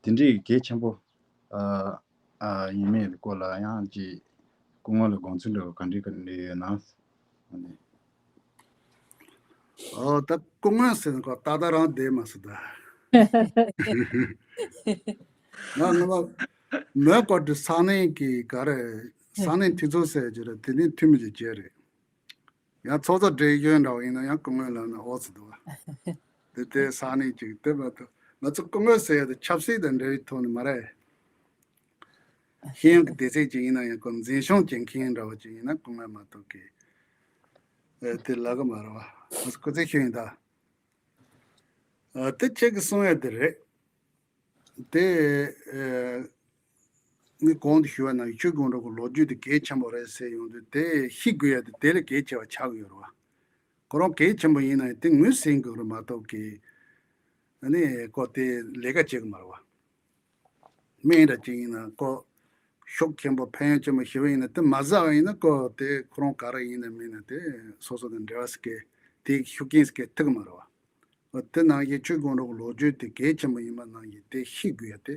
དེ་འདྲའི་གལ་ཆེན་པོ་ཨ་ཨ་ཡིན་མིན་སྐོར་ལ་ཡང་ཅིག་སྐུ་ངོ་ལ་དགོངས་ཚུལ་འདྲ་བོ་ག་འདྲ་ག་འདྲ་ཡོད་ན། ཨ་ནི། ཨོ་ད་སྐུ་ངོ་ཟེར་ན་ཁོ་ཏག་ཏག་རང་བསྡད་མ་སོང་ད། ང་ངོ་མ་མོན་གྷོ་དུ་ས་གནས་ཀྱི་ག་རེ་ས་གནས་འཐུས་ཚོགས་ཟེར་གྱི་རེད། དེ་ནས་འཐུས་མི་ཅིག་བྱས་རེད། ཡང་ཚོགས་གཙོ་བགྲེས་གཞོན་འདྲ་བ་ཡིན་ན་ཡང་སྐུ་ངོ་ལབ་ན་ཨོ་ཙི་འདུག་བ། དེ་དེ་ས་གནས་ཅིག་དེ་མ་གཏོགས་ང་ཚོ་སྐུ་ངོ་ཟེར་ཡ་དེ་ཆབ་སྲིད་དང་འབྲེལ་བའི་ཐོག་ནས་མ་རེད། ཤེས་ཡོན་གྱི་སྡེ་ཚན་ཅིག་ཡིན་ན་ཡང་ཁོ་འཛིན་སྐྱོང་བྱེད་མཁན་འདྲ་བ་ཅིག་ཡིན་ན་སྐུ་ངོ་མ་གཏོགས་ཀྱི་ཨེ་དེ་ལབ་གི་མ་རེད་བ། ང་ཚོ་སྐུ་ཚེ་ཤོད་ཡིན་ད། ཨ་དེ་ཁྱེད་ཀྱི་གསུང་ཡ་དེ་རེད། དེ་ཨེ་ངས་གོང་དུ་ཞུས་པ་ནང་ཆོས་དགོང་དྲོ་གི་ལོ་རྒྱུས་དེ་གལ་ཆེན་པོ་རེད་ཟེར་ཡོང་དུས་དེ་ཤེས་དགོས་ཡ་དེ་དེ་ལས་གལ་ཆེ་བ་ཆགས་ཀྱི་ཡོད་རེད་བ། ཁོ་རང་གལ་ཆེན་པོ་ཡིན་ན་ཡང་དེ་ངོས་ཟིན་དགོས་རེད་མ་གཏོགས་ཀྱི་ཨ་ནི་ཁོ་དེ་ལས་ཀ་བྱེད་གི་མ་རེད་བ། སྨན་འདྲ་ཅིག་ཡིན་ན་ཁོ་ཤུགས་ཆེན་པོ་ཕན་ཡོན་ཆེན་པོ་ཞེ་པོ་ཡིན་ན་དེ་མ་ཟ་བ་ཡིན་ན་ཁོ་དེ་ཁོ་རང་ག་རེ་ཡིན་ན་མིན་ན་དེ་སོ་སོ་དང་འབྲེལ་བ་ཟེར་མཁན་དེ་ཤུགས་རྐྱེན་ཟེར་མཁན་ཐུག་གི་མ་རེད་བ། འོ་དེ་ནང་བཞིན་ཆོས་དགོང་དྲོ་གི་ལོ་རྒྱུས་དེ་གལ་ཆེན་པོ་ཡིན་པ་ནང་བཞིན་དེ་ཤེས་དགོས་ཡ་དེ་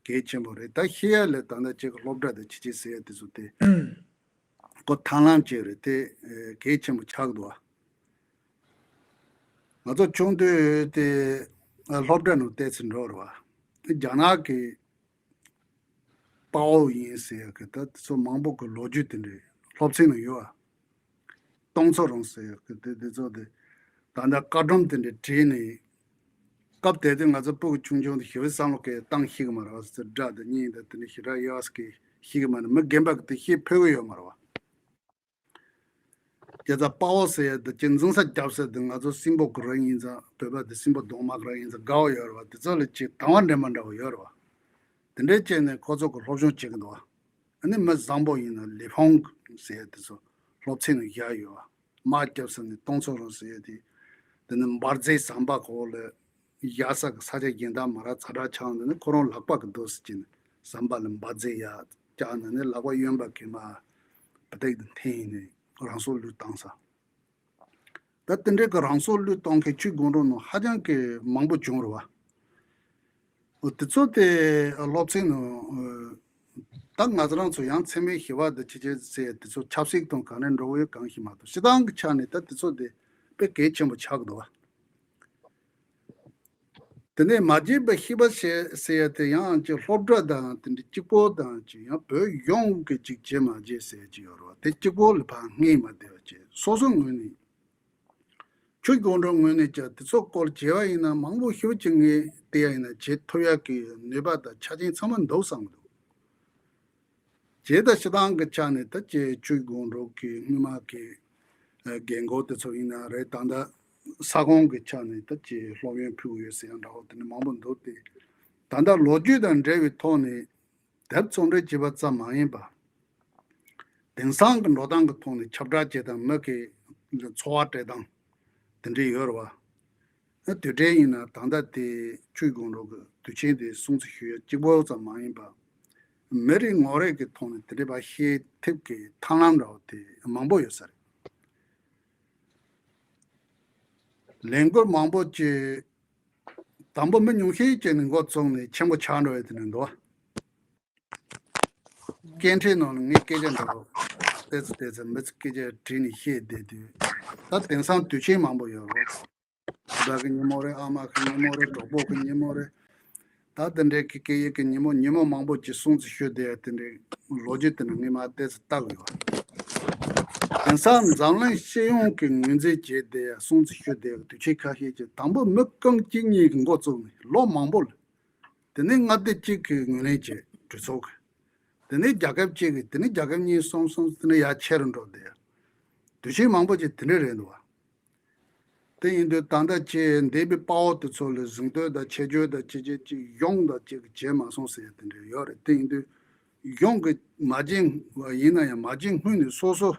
གལ་ཆེན་པོ་རེད། ད་ཤེས་ཡ་ལས་ད་ལྟ་ཅིག་སློབ་གྲྭ་དང་ཅི་ཅི་ཟེར་ཡ་དེ་ཚོ་དེ་ཁོ་ཐབས་ལམ་ཅིག་རེད། དེ་གལ་ཆེན་པོ་ཆགས་འདུག་བ། ང་ཚོ་ཆུང་དུས་དེ་སློབ་གྲྭ་ནང་བལྟས་ཚེ་འགྲོ་རེད་བ། རྒྱ་ནག་གི་དཔའ་བོ་ཡིན་ཟེར་ཡ་གི་ད་དེ་ཚོ་མང་པོ་གི་ལོ་རྒྱུས་དེ་འདྲའི་སློབ་ཚན་ནང་ཡོད་བ། སྟོང་ཚོ་རོང་ཟེར་ཡ་གི་དེ་དེ་ཚོ་དེ་ད་ལྟ་བཀའ་སྒྲོམ་དེ་འདྲའི་བྲིས་ནས་སྐབས་དེ་དུས་ང་ཚོ་སྤུ་གུ་ཆུང་ཆུང་དེ་ཞེ་པོ་བསམ་བློ་གི་བཏང་ཤེས་གི་མ་རེད་བ། སྒྲ་དང་བརྙན་དང་དེ་འདྲ་ཞེ་དྲག་ཡོད་བ་ཟེར་གི་ཤེས་གི་མ་རེད། མི་རྒན་པ་གི་དེ་ཤེས་ཕོད་གི་ཡོད་མ་རེད་བ། དེ་ཚོ་དཔའ་བོ་ཟེར་ཡ་དེ་ཅི་འཛིང་ས་རྒྱབ་ས་དེ་ང་ཚོ་སྲིན་པོ་གི་རིགས་ཡིན་ཙང་བོད་པ་དེ་སྲིན་པོ་གདོང་དམར་གི་རིགས་ཡིན་ཙང་དགའ་བོ་ཡོད་རེད་བ། དེ་ཚོ་ལ་ཅིག་དང་བ་འདྲེན་པ་འདྲ་བོ་ཡོད་རེད་བ། དེ་འདྲའི་བྱས་ནས་ཁོ་ཚོ་གི་སློབ་སྦྱོང་བྱེད་ཀྱི་འདུག་བ། ཨ་ནི་མི་བཟང་པོ་ཡིན་ན་ལི་ཕོང་ཟེར་ཡ་དེ་ཚོ་སློབ་ཚན་ནང་བཞག་ཡོད་བ། དམག་རྒྱབ་ས་ནས་སྟོང་ཚོ་རོང་ཟེར་ཡ་དེ་དེ་ནི་འབར་རྫས་ཟམ་པ་གོ་ལ་བཞག་ས་གི་ས་ཆ་གཞན་དག་མ་རག་ཛ་དྲག་ཆགས་འདུག་ནི་ཁོ་རང་ལག་པ་གི་འདུག་ཟེར་གྱིན་ཟམ་པ་ལ་འབར་རྫས་ཡར་བཀྱགས་ནས་ནི་ལག་པ་གཡོན་པ་གིས་མར་བུ་ཏིག་དེ་འཐེན་ནས་རང་སྲོག་བློས་བཏང་ས། ད་དེ་འདྲའི་གི་རང་སྲོག་བློས་གཏོང་མཁན་ཆོས་དགོང་དྲོ་ནང་ཧ་ཅང་གི་མང་པོ་བྱུང་རེད་བ། འོ་དེ་ཚོ་དེ་སློབ་ཚན་ནང་ད་ང་ཚོ་རང་ཚོ་ཡང་འཚེ་མེད་ཞི་བ་དང་ཅི་བྱེད་ཟེར་དེ་ཚོ་ཆབ་སྲིད་དང་ག་ནས་འགྲོ་གི་ཡོད་གང་ཤེས་མ་གཏོགས་སྤྱིར་བཏང་གི་ཆ་ནས་ད་དེ་ཚོ་དེ་དཔེ་གལ་ཆེན་པོ་ཆགས་འདུག་བ། དེ་ནས་མ་བརྗེད་པའི་ཤེས་པ་ཟེར་ཟེར་ཡ་དེ་ཡང་ཅིག་སློབ་གྲྭ་དང་དེ་འདྲ་གཅིག་པོ་དང་ཅིག་ཡང་བོད་ཡོངས་ཀྱི་ཅིག་བརྗེད་མ་བརྗེད་ཟེར་ཡ་ཅིག་ཡོད་རེད་བ། དེ་གཅིག་པོ་ལ་ཕར་ངེས་མ་བསྡད་པ་བྱས་སོ་སོ་ངོས་ནས་ཆོས་དགོང་དྲོ་ངོས་ནས་ཀྱང་དེ་ཚོ་སྐོར་བྱས་པ་ཡིན་ན་མང་པོ་ཞེ་པོ་ཅིག་ངས་བལྟས་ཡ་ཡིན་ན་བྱེད་ཐུབ་ཡ་གི་ནུས་པ་དང་ཆ་རྐྱེན་ཚང་མ་འདུག་བསམ་གི་འདུག་བྱས་ད་སྤྱིར་བཏང་གི་ཆ་ནས་ད་ཅིག་ཆོས་དགོང་དྲོ་གི་སྔོན་མ་གི་ཨ་རྒན་གོག་དེ་ཚོ་ཡིན་ན་རེད། ད་ལྟ་ས་ཁོངས་ཀྱི་ཆ་ནས་ད་ཅིག་སློབ་ཡོན་ཕུལ་གྱི་ཡོད་ཟེར་ཡང་འདྲ་བོ་དེ་འདྲ་མང་པོ་འདུག་སྟེ། ད་ལྟ་ལོ་རྒྱུས་དང་འབྲེལ་བའི་ཐོག་ནས་དེབ་རྩོམ་སྒྲིག་བྱེད་པ་ཙམ་མ་ཡིན་པར། དེང་སང་གི་འགྲོ་སྟངས་ཀྱི་ཐོག་ནས་ཁྱབ་བསྒྲགས་བྱེད་སྟངས། མི་གི་འཚོ་བ་སྤྲད་སྟངས་དེ་འདྲ་ཡོད་རེད་བ། ཨ་དེ་འདྲ་ཡིན་ན་ད་ལྟ་དེ་ཆོས་ཀྱི་དགོང་དྲོ་གི་དུས་ཆེན་དེ་སྲུང་བརྩི་ཞུ་ཡ་གཅིག་པོ་ཙམ་མ་ཡིན་པར། མི་རེ་ངོ་རེ་གི་ཐོག་ནས་དེ་འདྲ་བ་ཤེས་ཐེབས་ཀྱི་ཐབས་ལམ་འདྲ་བོ་དེ་མང་པོ་ཡོད་ས་རེད། ལས་འགུལ་མང་པོ་ཅིག་དང་པོ་མི་ཉུང་ཤས་ཅིག་ནས་འགོ་བཙུགས་ནས་ཆེན་པོ་ཆགས་འགྲོ་ཡ་དེ་འདྲ་འདུག་སྐད་འཕྲིན་ནང་ལ་ངས་སྐད་ཆ་འདྲ་བོ་ཏོག་ཙམ་ཏོག་ཙམ་མི་ཚོ་སྐད་ཆ་དྲིས་ནས་བཤད་བསྡད་དུས། ད་དེང་སང་དུས་ཆེན་མང་པོ་ཡོད་རེད། བུ་གི་ཉིན་མོ་རེད། ཨ་མ་གི་ཉིན་མོ་རེད། གྲོགས་པོ་གི་ཉིན་མོ་རེད། ད་དེ་འདྲའི་གི་སྐད་ཡིག་གི་ཉིན་མོ་ཉིན་མོ་མང་པོ་ཅིག་སྲུང་བརྩི་ཞུ་བསྡད་ཡ་དེ་འདྲའི་ལོ་རྒྱུས་དེ་འདྲ་ངས་མར་ཏོག་ཙམ་བལྟ་གི་ཡོད། དེང་སང་འཛམ་གླིང་སྤྱི་ཡོངས་ཀྱི་ངོས་འཛིན་བྱས་བསྡད་ཡ་སྲུང་བརྩི་ཞུ་བསྡད་ཡ་དུས་ཆེན་ཁ་ཤས་ཀྱི་དང་པོ་མི་རྐང་གཅིག་གཉིས་ཀྱི་འགོ་བཙུགས་ནས་ལོ་མང་པོ་ལ། དེ་ནས་མངའ་སྡེ་གཅིག་གིས་ངོས་ལེན་བྱས། གྲོས་ཚོགས་ཀྱིས། དེ་ནས་རྒྱལ་ཁབ་གཅིག་གིས། དེ་ནས་རྒྱལ་ཁབ་གཉིས། གསུམ། གསུམ། དེ་ནས་ཡར་ཆེ་རུ་འགྲོ་བསྡད་ཡ། དུས་ཆེན་མང་པོ་ཅིག་དེ་འདྲ་རེད་འདུག་བ། དེ་ཡིན་དུས་ད་ལྟ་ཅིག་འདས་པའི་དཔའ་བོ་དེ་ཚོ་ལ་གཟེངས་བསྟོད་དང་ཆེ་བརྗོད་དང་ཅི་བྱེད་ཅིག་གཞུང་དང་ཅིག་བྱས་མ་སོང་ཟེར་ཡ་དེ་འདྲ་ཡོད་རེད། དེ་ཡིན་དུས་གཞུང་གི་མ་བྱིན་པ་ཡིན་ན་ཡང་། མ་བྱིན་སྔོན་ནས་སོ་སོ་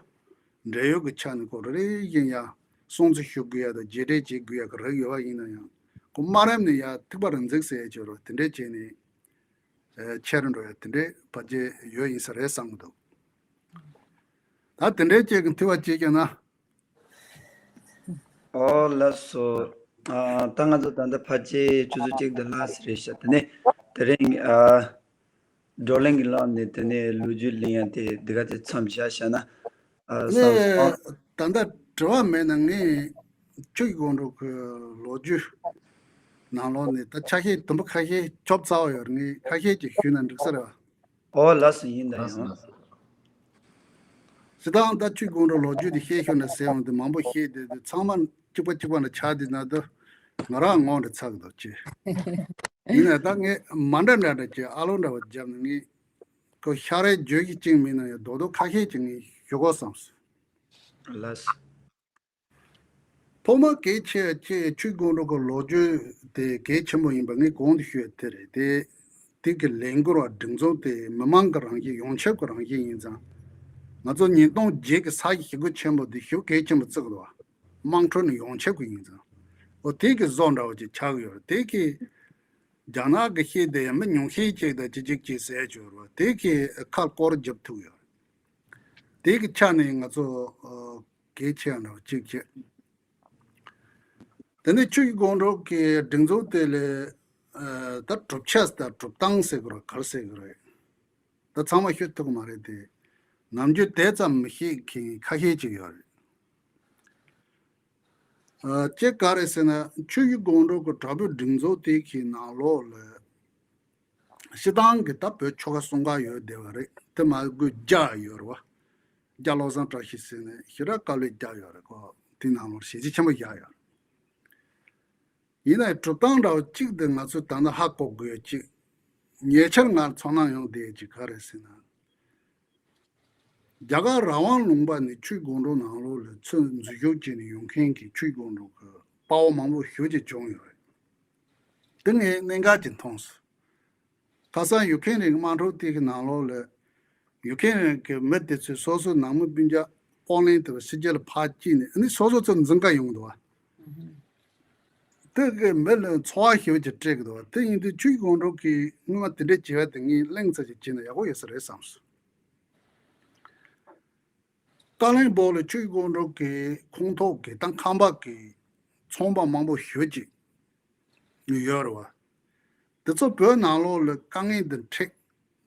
འབྲེལ་ཡོད་ཀྱི་ཆ་ནས་ཁོ་རེ་རེ་བཞིན་ཡང་སྲུང་བརྩི་ཞུ་དགོས་ཡ་དང་རྗེས་དྲན་བྱེད་དགོས་ཡ་གི་རིགས་ཡོད་པ་ཡིན་ན་ཡང་། ཁོ་དམའ་རིམ་ནས་ཡང་ཐིགས་པ་རེ་འཛེགས་ཟེར་ཡ་ཅིག་ཡོད་རེད། དེ་འདྲ་བྱས་ནས་ཨ་ཆེ་རུ་འགྲོ་ཡ་དེ་འདྲའི་ཕལ་ཆེར་ཡོད་ཡིན་ས་རེད་བསམ་གྱི་འདུག་ད་དེ་འདྲའི་ཅིག་གི་འཐུས་པ་བྱེད་ཀྱི་ན། ཨོ་ལགས་སོ། ཨ་ད་ང་ཚོ་ད་ལྟ་ཕལ་ཆེར་ཆུ་ཚོད་གཅིག་དང་ལྷག་ཙམ་རེད་ཤག་དེ་ནས་དེ་རིང་ཨ་བགྲོ་གླེང་གི་ལམ་ནས་དེ་ནས་ལོ་རྒྱུས་གླེང་ཡ་དེ་འདི་ག་དེ་མཚམས་བཞག་བཞག་ན། ཨ་ནས་བསམ་སོང་། ད་ལྟ་དྲི་བ་མེད་ན་ངས་ཆོས་ཀྱི་དགོང་དྲོ་གི་ལོ་རྒྱུས་ནང་ལོགས་ནས་ད་ཆ་ཤས་དུམ་བུ་ཁ་ཤས་ཆོབ་ཚ་བ་ཡོད་རེད། ངས་ཁ་ཤས་ཅིག་ཞུས་ན་འགྲིག་ས་རེད་བ། ཨོ་ལགས་སོ། ཡིན་ད་ཡང་། སྤྱིར་བཏང་ད་ཆོས་དགོང་དྲོ་ལོ་རྒྱུས་དེ་བཤད་ཤོར་ན་ཟེར་འོང་དུས་མང་པོ་བཤད་བསྡད་དུས་ཚང་མ་གཅིག་པ་གཅིག་པ་ལ་ཆགས་བསྡད་ན་ད་ང་རང་ངོ་འདྲ་ཚ་གི་འདུག་ཅེས། ཡིན་ནའི་ད་ངས་མ་འདྲ་འདྲ་འདྲ་ཅིག་ཨ་ལོ་འདྲ་བ་བརྒྱབ་ནས་ངས་ཁོ་ཤ་རའི་བརྗོད་གཞི་གཅིག་མིན་ན་ཡང་རྡོག་རྡོག་ཁ་ཤས་ཅིག་ངས་ཞུ་དགོས་བསམས་སོང་། ལགས་སོ། ཐོག་མར་གལ་ཆེ་བ་ཆེ་ཆོས་དགོང་དྲོ་གི་ལོ་རྒྱུས་དེ་གལ་ཆེན་པོ་ཡིན་པ་ངས་གོང་དུ་ཞུས་དེ་རེད་དེ། དེ་གི་ལས་འགུལ་བ་སྒྲིག་འཛུགས་དེ་མི་མང་གི་རང་བཞིན་ཡོངས་ཁྱབ་ཀྱི་རང་བཞིན་ཡིན་ཙང་། ང་ཚོ་ཉིས་སྟོང་བརྒྱད་ཀྱི་ས་ཡི་ཞི་རྒོལ་ཆེན་པོ་འདི་ཞེ་པོ་གལ་ཆེན་པོ་བརྩི་གི་འདུག་བ། དམངས་ཁྲོད་ནས་ཡོངས་ཁྱབ་ཀྱི་ཡིན་ཙང་། འོ་དེ་གི་བཟོ་འདྲ་བོ་ཅིག་ཆགས་ཀྱི་ཡོད་རེད། དེ་གི་རྒྱ་ནག་གི་ཤེས་དེ་ཡང་མི་ཉུང་ཤས་ཅིག་དང་ཅི་ཅིག་ཅིག་ཟེར་གྱི་ཡོད་རེད་བ། དེ་གི་ཁ་སྐོར་རྒྱབ་ཐུབ་ཡོད་རེད། དེ་གི་ཆ་ནས་ང་ཚོ་ཨ་གལ་ཆེ་བ་འདྲ་བོ་གཅིག་བྱས། དེ་ནས་ཆོས་ཀྱི་དགོང་དྲོ་གི་སྒྲིག་འཛུགས་དེ་ལས་ཨ་ད་གྲུབ་ཆ་དང་གྲུབ་སྟངས་ཟེར་དགོས་རེད། ག་རེ་ཟེར་དགོས་རེད། ད་ཚང་མ་ཤོད་ཐུབ་ཀྱི་མ་རེད་དེ། ནམ་རྒྱུན་དེ་ཙམ་མི་ཤེས་མཁན་ཁ་ཤས་ཅིག་ཡོད་རེད། ཨ་ཅེ་ག་རེ་ཟེར་ན་ཆོས་ཀྱི་དགོང་དྲོ་གི་དྲ་འབུའི་སྒྲིག་འཛུགས་དེ་གི་ནང་ལོགས་ལ། སྤྱིར་བཏང་གི་ད་བོད་ཆོལ་ཁ་གསུམ་ཀ་ཡོད་བསྡད་པ་རེད། དེ་མ་དགོས་བརྒྱ་ཡོད་རེད་བ། རྒྱ་བློ་བཟང་བཀྲ་ཤིས་ཟེར་ནས་ཞེ་དྲག་དཀའ་ལས་བརྒྱབ་ཡོད་རེད། ཁོ་དེ་ནང་ལོགས་ཞེ་ཆེ་ཆེན་པོ་བཞག་ཡོད་རེད། ཡིན་ནའི་གྲུབ་སྟངས་འདྲ་བོ་གཅིག་དེ་ང་ཚོས་ད་ནི་ཧ་གོ་དགོས་ཡ་གཅིག་ཉེ་ཆར་ང་ཚོར་སྣང་ཡོང་བསྡད་ཡ་གཅིག་ག་རེ་ཟེར་ན། རྒྱ་གར་རང་དབང་ལུང་པ་ནས་ཆོས་དགོང་དྲོ་ནང་ལོགས་ལ་ཚུར་འཛུལ་ཞུགས་བྱས་ནས་ཡོང་མཁན་གྱི་ཆོས་དགོང་དྲོ་གི་དཔའ་བོ་མང་པོ་ཞེ་ཅིག་བྱུང་ཡོད་རེད། དེ་ངས་གནད་འགག་ཅིག་མཐོང་སོང་། ཁ་སང་ཡུ་ཁེན་རེན་གྱི་དམངས་ཁྲོད་དེ་གི་ནང་ལོགས་ལ་ཡུ་ཁེན་རེན་གྱི་མི་དེ་ཚོས་སོ་སོའི་ནང་མི་སྤུན་ཀྱག་པོ་ལན་དེ་ཕྱི་རྒྱལ་ལ་ཕར་སྐྱེལ་ནས་ཨ་ནི་སོ་སོ་ཚོ་འཛིན་ག་ཡོང་འདུག་བ། དེ་གི་མི་ལ་ཚོར་བ་ཞེ་པོ་ཅིག་སྤྲད་གི་འདུག་བ། དེ་ཡིན་དུས་ཆོས་དགོང་དྲོ་གི་སྔོན་མ་དེ་འདྲའི་བྱེད་ཡ་དེ་ངས་གླེང་ཚར་ཅིག་བྱས་ན་ཡག་པོ་ཡོད་ས་རེད་བསམ་སོང་། ཀ་ལོན་སྦུག་ལ་ཆོས་དགོང་དྲོ་གི་ཁོངས་གཏོགས་ཀྱི་དང་ཁམས་པ་གི་ཚོང་པ་མང་པོ་ཞེ་ཅིག་ཡོད་རེད་བ། དེ་ཚོ་བོད་ནང་ལོགས་ལ་དཀའ་ངལ་འདི་འཕྲད།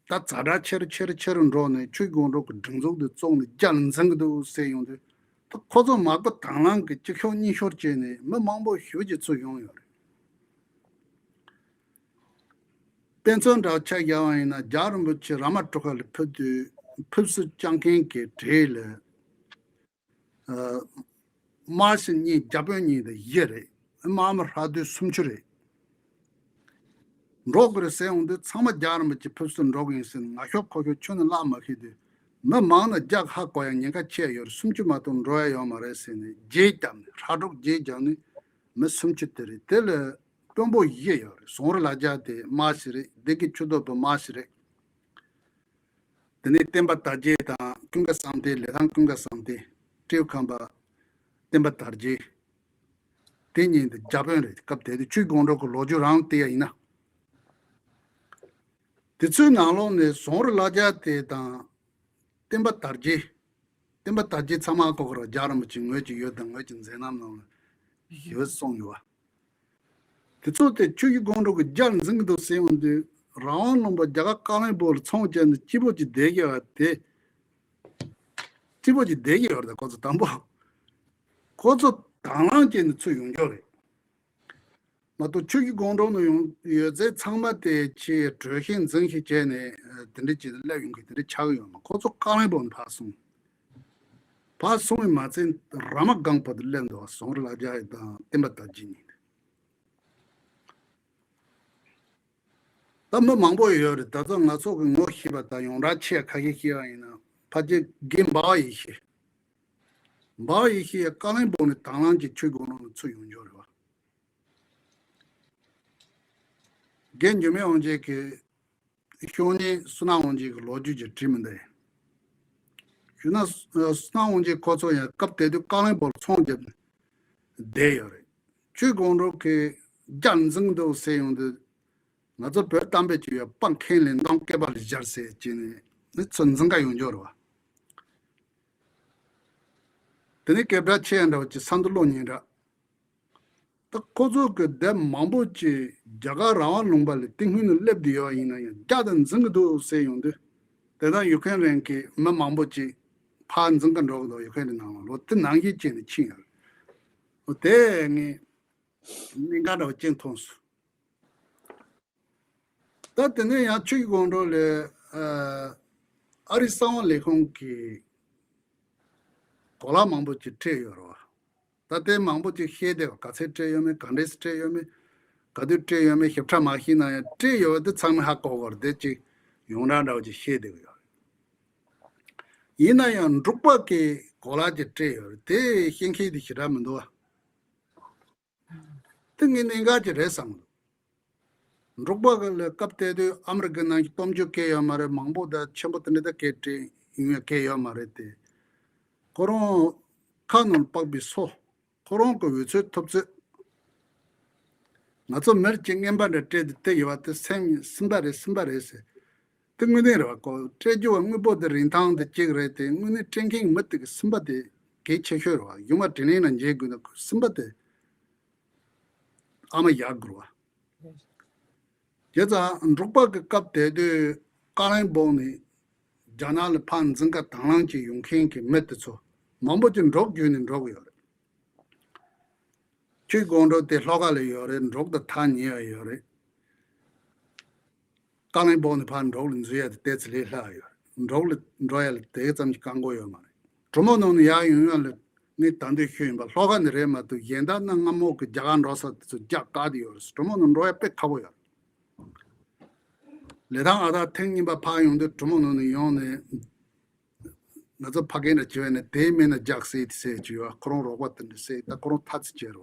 ད་ཛ་དྲག་ཆེ་རུ་ཆེ་རུ་ཆེ་རུ་འགྲོ་ནས་ཆོས་དགོང་དྲོ་གི་སྒྲིག་འཛུགས་འདི་བཙོང་ནས་རྒྱ་ལ་འཛིན་གི་འདུག་ཟེར་ཡོང་དུས། ད་ཁོ་ཚོ་མ་བསྐུལ་དང་བླངས་ཀྱིས་གཅིག་ཤོར་གཉིས་ཤོར་བྱས་ནས་མི་མང་པོ་ཞེ་ཅིག་ཚུར་ཡོང་ཡོད་རེད། དཔེ་མཚོན་འདྲ་བོ་ཆ་བཞག་པ་ཡིན་ན་རྒྱལ་བ་རིན་པོ་ཆེ་ར་མ་ཊོ་ག་ལ་ཕེབས་དུས་ཕེབས་བསུ་བསྐྱངས་མཁན་གྱི་གྲས་ལ་ཨ་དམར་ཤོག་གཉིས་རྒྱ་དཔོན་གཉིས་དང་བཞི་རེད། དམག་མི་ཧྲག་བསྡུས་སུམ་ཅུ་རེད། འགྲོ་དགོས་རེད་ཟེར་འོང་དུས་ཚང་མ་རྒྱལ་བ་རིན་པོ་ཆེ་ཕེབས་བསུ་འགྲོ་གི་ཡིན་ཟེར་ནས་ང་ཤོག་ཁོ་ཤོག་ཁྱོན་ནས་བརླག་མ་ཤེས་དུས་མི་མང་ན་རྒྱག་ཧ་གོ་ཡ་ཉེན་ཁ་ཆེ་ཡ་ཡོད་རེད། སུམ་ཅུ་མ་གཏོགས་འགྲོ་ཡ་ཡོད་མ་རེད་ཟེར་ནས་རྗེས་བརྒྱབ་ནས་ཧྲག་སྒྲུག་རྗེས་བརྒྱབ་ནས་མི་སུམ་ཅུ་དེ་རེད། དེ་ལ་ དཔོན་པོ་བཞི་ཡོད་རེད། ཟུང་རི་ལ་རྒྱ་དེ་དམག་ཞིག་རེད། བདེ་སྐྱིད་ཆོས་རྡོར་བུ་དམག་ཞིག་རེད། དེ་ནས་བསྟན་པ་དར་རྒྱས་དང་ཀུན་དགའ་བསམ་གཏན། ལི་ཐང་ཀུན་དགའ་བསམ་གཏན། སྤྲེའུ་ཁམས་པ་བསྟན་པ་དར་རྒྱས། དེ་གཉིས་དེ་རྒྱ་དཔོན་རེད། སྐབས་དེ་དུས་ཆོས་དགོང་དྲོ་གི་ལོ་རྒྱུས་རང་བལྟས་ཡ་ཡིན་ན། དེ་ཚོའི་ནང་ལོགས་ནས་ཟུང་རི་ལ་རྒྱ་དེ་དང་། བསྟན་པ་དར་རྒྱས། བསྟན་པ་དར་རྒྱས་ཚང་མ་ལྐོག་གི་ར་རྒྱ་རིན་པོ་ཆེ་ངོས་ཀྱི་ཡུལ་དང་ངོས་ཀྱི་མཛད་རྣམ་ནང་ལ་ཞི་བ་གསུངས་ཡོད་པ། དེ་ཚོ་དེ་ཆོས་ཀྱི་དགོང་དྲོ་གི་རྒྱལ་འཛིན་གྱི་འདུག་ཟེར་ཡོང་དུས། རང་དབང་ལུང་པ་རྒྱ་གར་ཀ་ལོན་སྦུག་ལ་ཚོང་བྱས་ནས་སྐྱིད་པོ་ཅིག་བསྡད་ཀྱི་ཡོད་པ་དེ། སྐྱིད་པོ་ཅིག་བསྡད་ཀྱི་ཡོད་རེད། ད་ཁོ་ཚོ་དང་པོ། ཁོ་ཚོ་དང་བླངས་བྱས་ནས་ཚུར་ཡོང་རྒྱུ་རེད། མ་གཏོགས་ཆོས་ཀྱི་དགོང་དྲོ་ནས་ཡོང་ཡོད་ཚད་ཚང་མ་དེ་ཆེ་གྲོས་ཤིག་འཛིན་ཤིག་བྱས་ནས། དེ་འདྲ་བྱས་ནས་སླེབས་ཡོང་གི་དེ་འདྲ་ཆགས་ཀྱི་ཡོད་མ། ཁོ་ཚོ་ཀ་ལོན་སྦུག་ནས་ཕར་སོང་། ཕར་སོང་བས་མ་ཚད་ར་མ་སྒང་བར་དུ་སླེབས་འདུག་ཟུང་རི་ལ་རྒྱ་ཡི་དང་བསྟན་པ་དར་རྒྱས་གཉིས། ད་མི་མང་པོ་ཡོད་རེད། ད་ལྟ་ང་ཚོ་གི་ངོ་ཤེས་པ་དང་ཡོངས་གྲགས་ཆེ་ཁ་ཤས་ཤེས་པ་ཡིན་ན། ཕལ་ཆེར་རྒན་འབའ་བ་ཡེ་ཤེས། འབའ་བ་ཡེ་ཤེས་ཀ་ལོན་སྦུག་ནས་དང་བླངས་ཀྱིས་ཆོས་དགོང་དྲོ་ནས་ཚུར་ཡོང་རྒྱུ་རེད་པ། རྒན་འགྱུར་མེད་དབང་ཆེན་གྱི་ཤུགས་ནི་བསོད་ནམས་དབང་ཆེན་གྱི་ལོ་རྒྱུས་ཀྱི་བྲིས་མི་འདུག་ཡིན་ན་བསོད་ནམས་དབང་ཆེན་ཁོ་ཚོ་ཡང་སྐབས་དེ་དུས་ཀ་ལོན་སྦུག་ལ་ཚོང་བརྒྱབ་ནས་བསྡད་ཡོད་རེད། ཆོས་དགོང་དྲོ་གི་རྒྱལ་འཛིན་འདུག་ཟེར་ཡོང་དུས། ང་ཚོ་བོད་གཏམ་དཔེ་ཅིག་ཡོད། སྤ་མཁན་ལས་མདང་སྐེད་པ་ལ་སྦྱར་ཟེར་བྱས་ནས་ནི་ཚུར་འཛིན་ག་ཡོང་རྒྱུ་རེད་པ། དེ་ནས་སྐད་གྲགས་ཆེ་ཡ་འདྲ་བོ་ཅིག་ས་མདོ་གློག་བརྙན་འདྲ། ད་ཁོ་ཚོ་གི་སྡེ་མང་པོ་ཅིག་རྒྱ་གར་རང་དབང་ལུང་པ་ལ་དེ་སྔོན་ནས་སླེབས་བསྡད་ཡོད་ཡིན་ན་ཡང་རྒྱ་དང་འཛིང་གི་འདུག་ཟེར་ཡོང་དུས། དེ་དག་ཡུ་ཁེན་རན་གྱི་མི་མང་པོ་ཅིག་ཕར་འཛིང་ག་འགྲོ་གི་འདུག་ཡུ་ཁེན་རན་ནང་ལ་ལོ་དེ་ནང་བཞིན་བྱས་ནས་ཕྱིན་ཡོད་རེད། འོ་དེ་ངས་གནད་འགག་འདྲ་བོ་ཅིག་མཐོང་སོང་། ད་དེ་ནས་ཡང་ཆོས་ཀྱི་དགོང་དྲོ་ལ་ཨ་རིའི་གསང་བ་ལས་ཁུངས་ཀྱི་གོ་ལ་མང་པོ་ཅིག་སྤྲད་ཡོད་རེད་པ། ད་དེ་མང་པོ་ཅིག་བཤད་བསྡད་པ། ག་ཚད་སྤྲད་ཡོད་མེད། ག་འདྲས་སྤྲད་ཡོད་མེད། ག་དུས་སྤྲད་ཡོད་མེད་ཞིབ་ཕྲ་མ་ཤེས་ན་ཡང་། སྤྲད་ཡོད་པ་དེ་ཚང་མས་ཧ་གོ་གི་རེད། དེ་ཅིག་ཡོངས་གྲགས་འདྲ་བོ་ཅིག་བཤད་བསྡད་ཀྱི་ཡོད་རེད། ཡིན་ན་ཡང་འབྲུག་པ་གི་གོ་ལ་ཅིག་སྤྲད་ཡོད་རེད། དེ་ཤེས་མཁན་དེ་ཞེ་དྲག་མི་འདུག་པ། དེ་ངས་གནད་འགག་ཅིག་རེད་བསམ་གི་འདུག་འབྲུག་པ་གི་ལ་སྐབས་དེ་དུས་ཨ་མི་རི་ཀའི་ནང་གི་སྟོབས་འབྱོར་སྐད་ཡོད་མ་རེད། མང་པོ་དང་ཆེན་པོ་དེ་འདྲ་ད་སྐད་སྤྲད་ཡོང་ཡ་སྐད་ཡོད་མ་རེད་དེ། ཁོ་རང་ཁ་ནང་དཔག་པའི་སོ། ཁོ་རང་གི་འོལ་ཚོད་ཐུབ་ཚོད། ང་ཚོ་མི་རིགས་ཀྱི་རྔན་པ་འདྲ་སྤྲད་དེ་དེ་ཡོད་པ་དེ་སེམས་སུན་པ་རེད། སུན་པ་རེད་ཟེར། དེ་དངོས་གནས་རེད་པ། ཁོ་སྤྲད་རྒྱུ་བ་དངོས་པོ་དེ་རིན་ཐང་དེ་གཅིག་རེད་དེ། དངོས་གནས་སྤྲད་མཁན་མི་དེ་གི་སུན་པ་དེ་གལ་ཆེ་ཤོས་རེད་པ། གཞུག་མ་དྲིན་ལན་ལ་འཇལ་དགོས་ན་ཁོ་སུན་པ་དེ་ཨ་མ་ཡག་དགོས་པ། བྱས་ཙང་འབྲུག་པ་གི་སྐབས་དེ་དུས་ཀ་ལོན་སྦུག་ནས་རྒྱ་ནག་ལ་ཕར་འཛིང་ག་དང་བླངས་ཀྱིས་ཡོང་མཁན་གྱི་མི་དེ་ཚོ་མང་པོ་ཅིག་འབྲོག་བརྒྱུད་ནས་འགྲོ་གི་ཡོད་རེད། ཆོས་དགོང་དྲོ་དེ་ལྷོ་ཁ་ལ་ཡོད་རེད། འབྲོག་དང་ཐག་ཉེ་བ་ཡོད་རེད། ཀ་ལོན་སྦུག་ནས་ཕར་འབྲོག་ལ་འཛུལ་ཡ་དེ་ཏོག་ཙམ་ལས་སླ་བ་ཡོད་རེད། འབྲོག་ལ་འགྲོ་ཡ་ལ་དེ་ཙམ་གྱི་བཀག་འགོག་ཡོད་མ་རེད། གྲོ་མོ་ནང་ནས་ཡར་ཡོང་ཡ་ལ་ངས་ད་དུང་ཤོད་ཡིན་པ། ལྷོ་ཁ་ནས་རེད་མ་གཏོགས་གཞན་དག་གནའ་སྔ་མོ་གི་རྒྱ་གར་འགྲོ་ས་དེ་ཚོ་རྒྱག་བཀག་བསྡད་ཡོད་རེད། གྲོ་མོ་ནང་འགྲོ་ཡ་དཔེ་ཁག་པོ་ཡོད་རེད། ལི་ཐང་ཨ་ད་ཐེངས་གཉིས་པ་ཕར་ཡོང་དུས་གྲོ་མོ་ནང་ནས་ཡོང་ནས། ང་ཚོ་ཕ་རྒན་འདྲ་བྱེད་པ་ནས་དེའི་མིང་ན་རྒྱག་སྲིད་དེ་ཟེར་གྱི་ཡོད། ཁོ་རང་རོགས་པ་དེ་འདྲ་ཟེར། ད་ཁོ་རང་ཐ་ཚིག་བྱས་རེད་པ།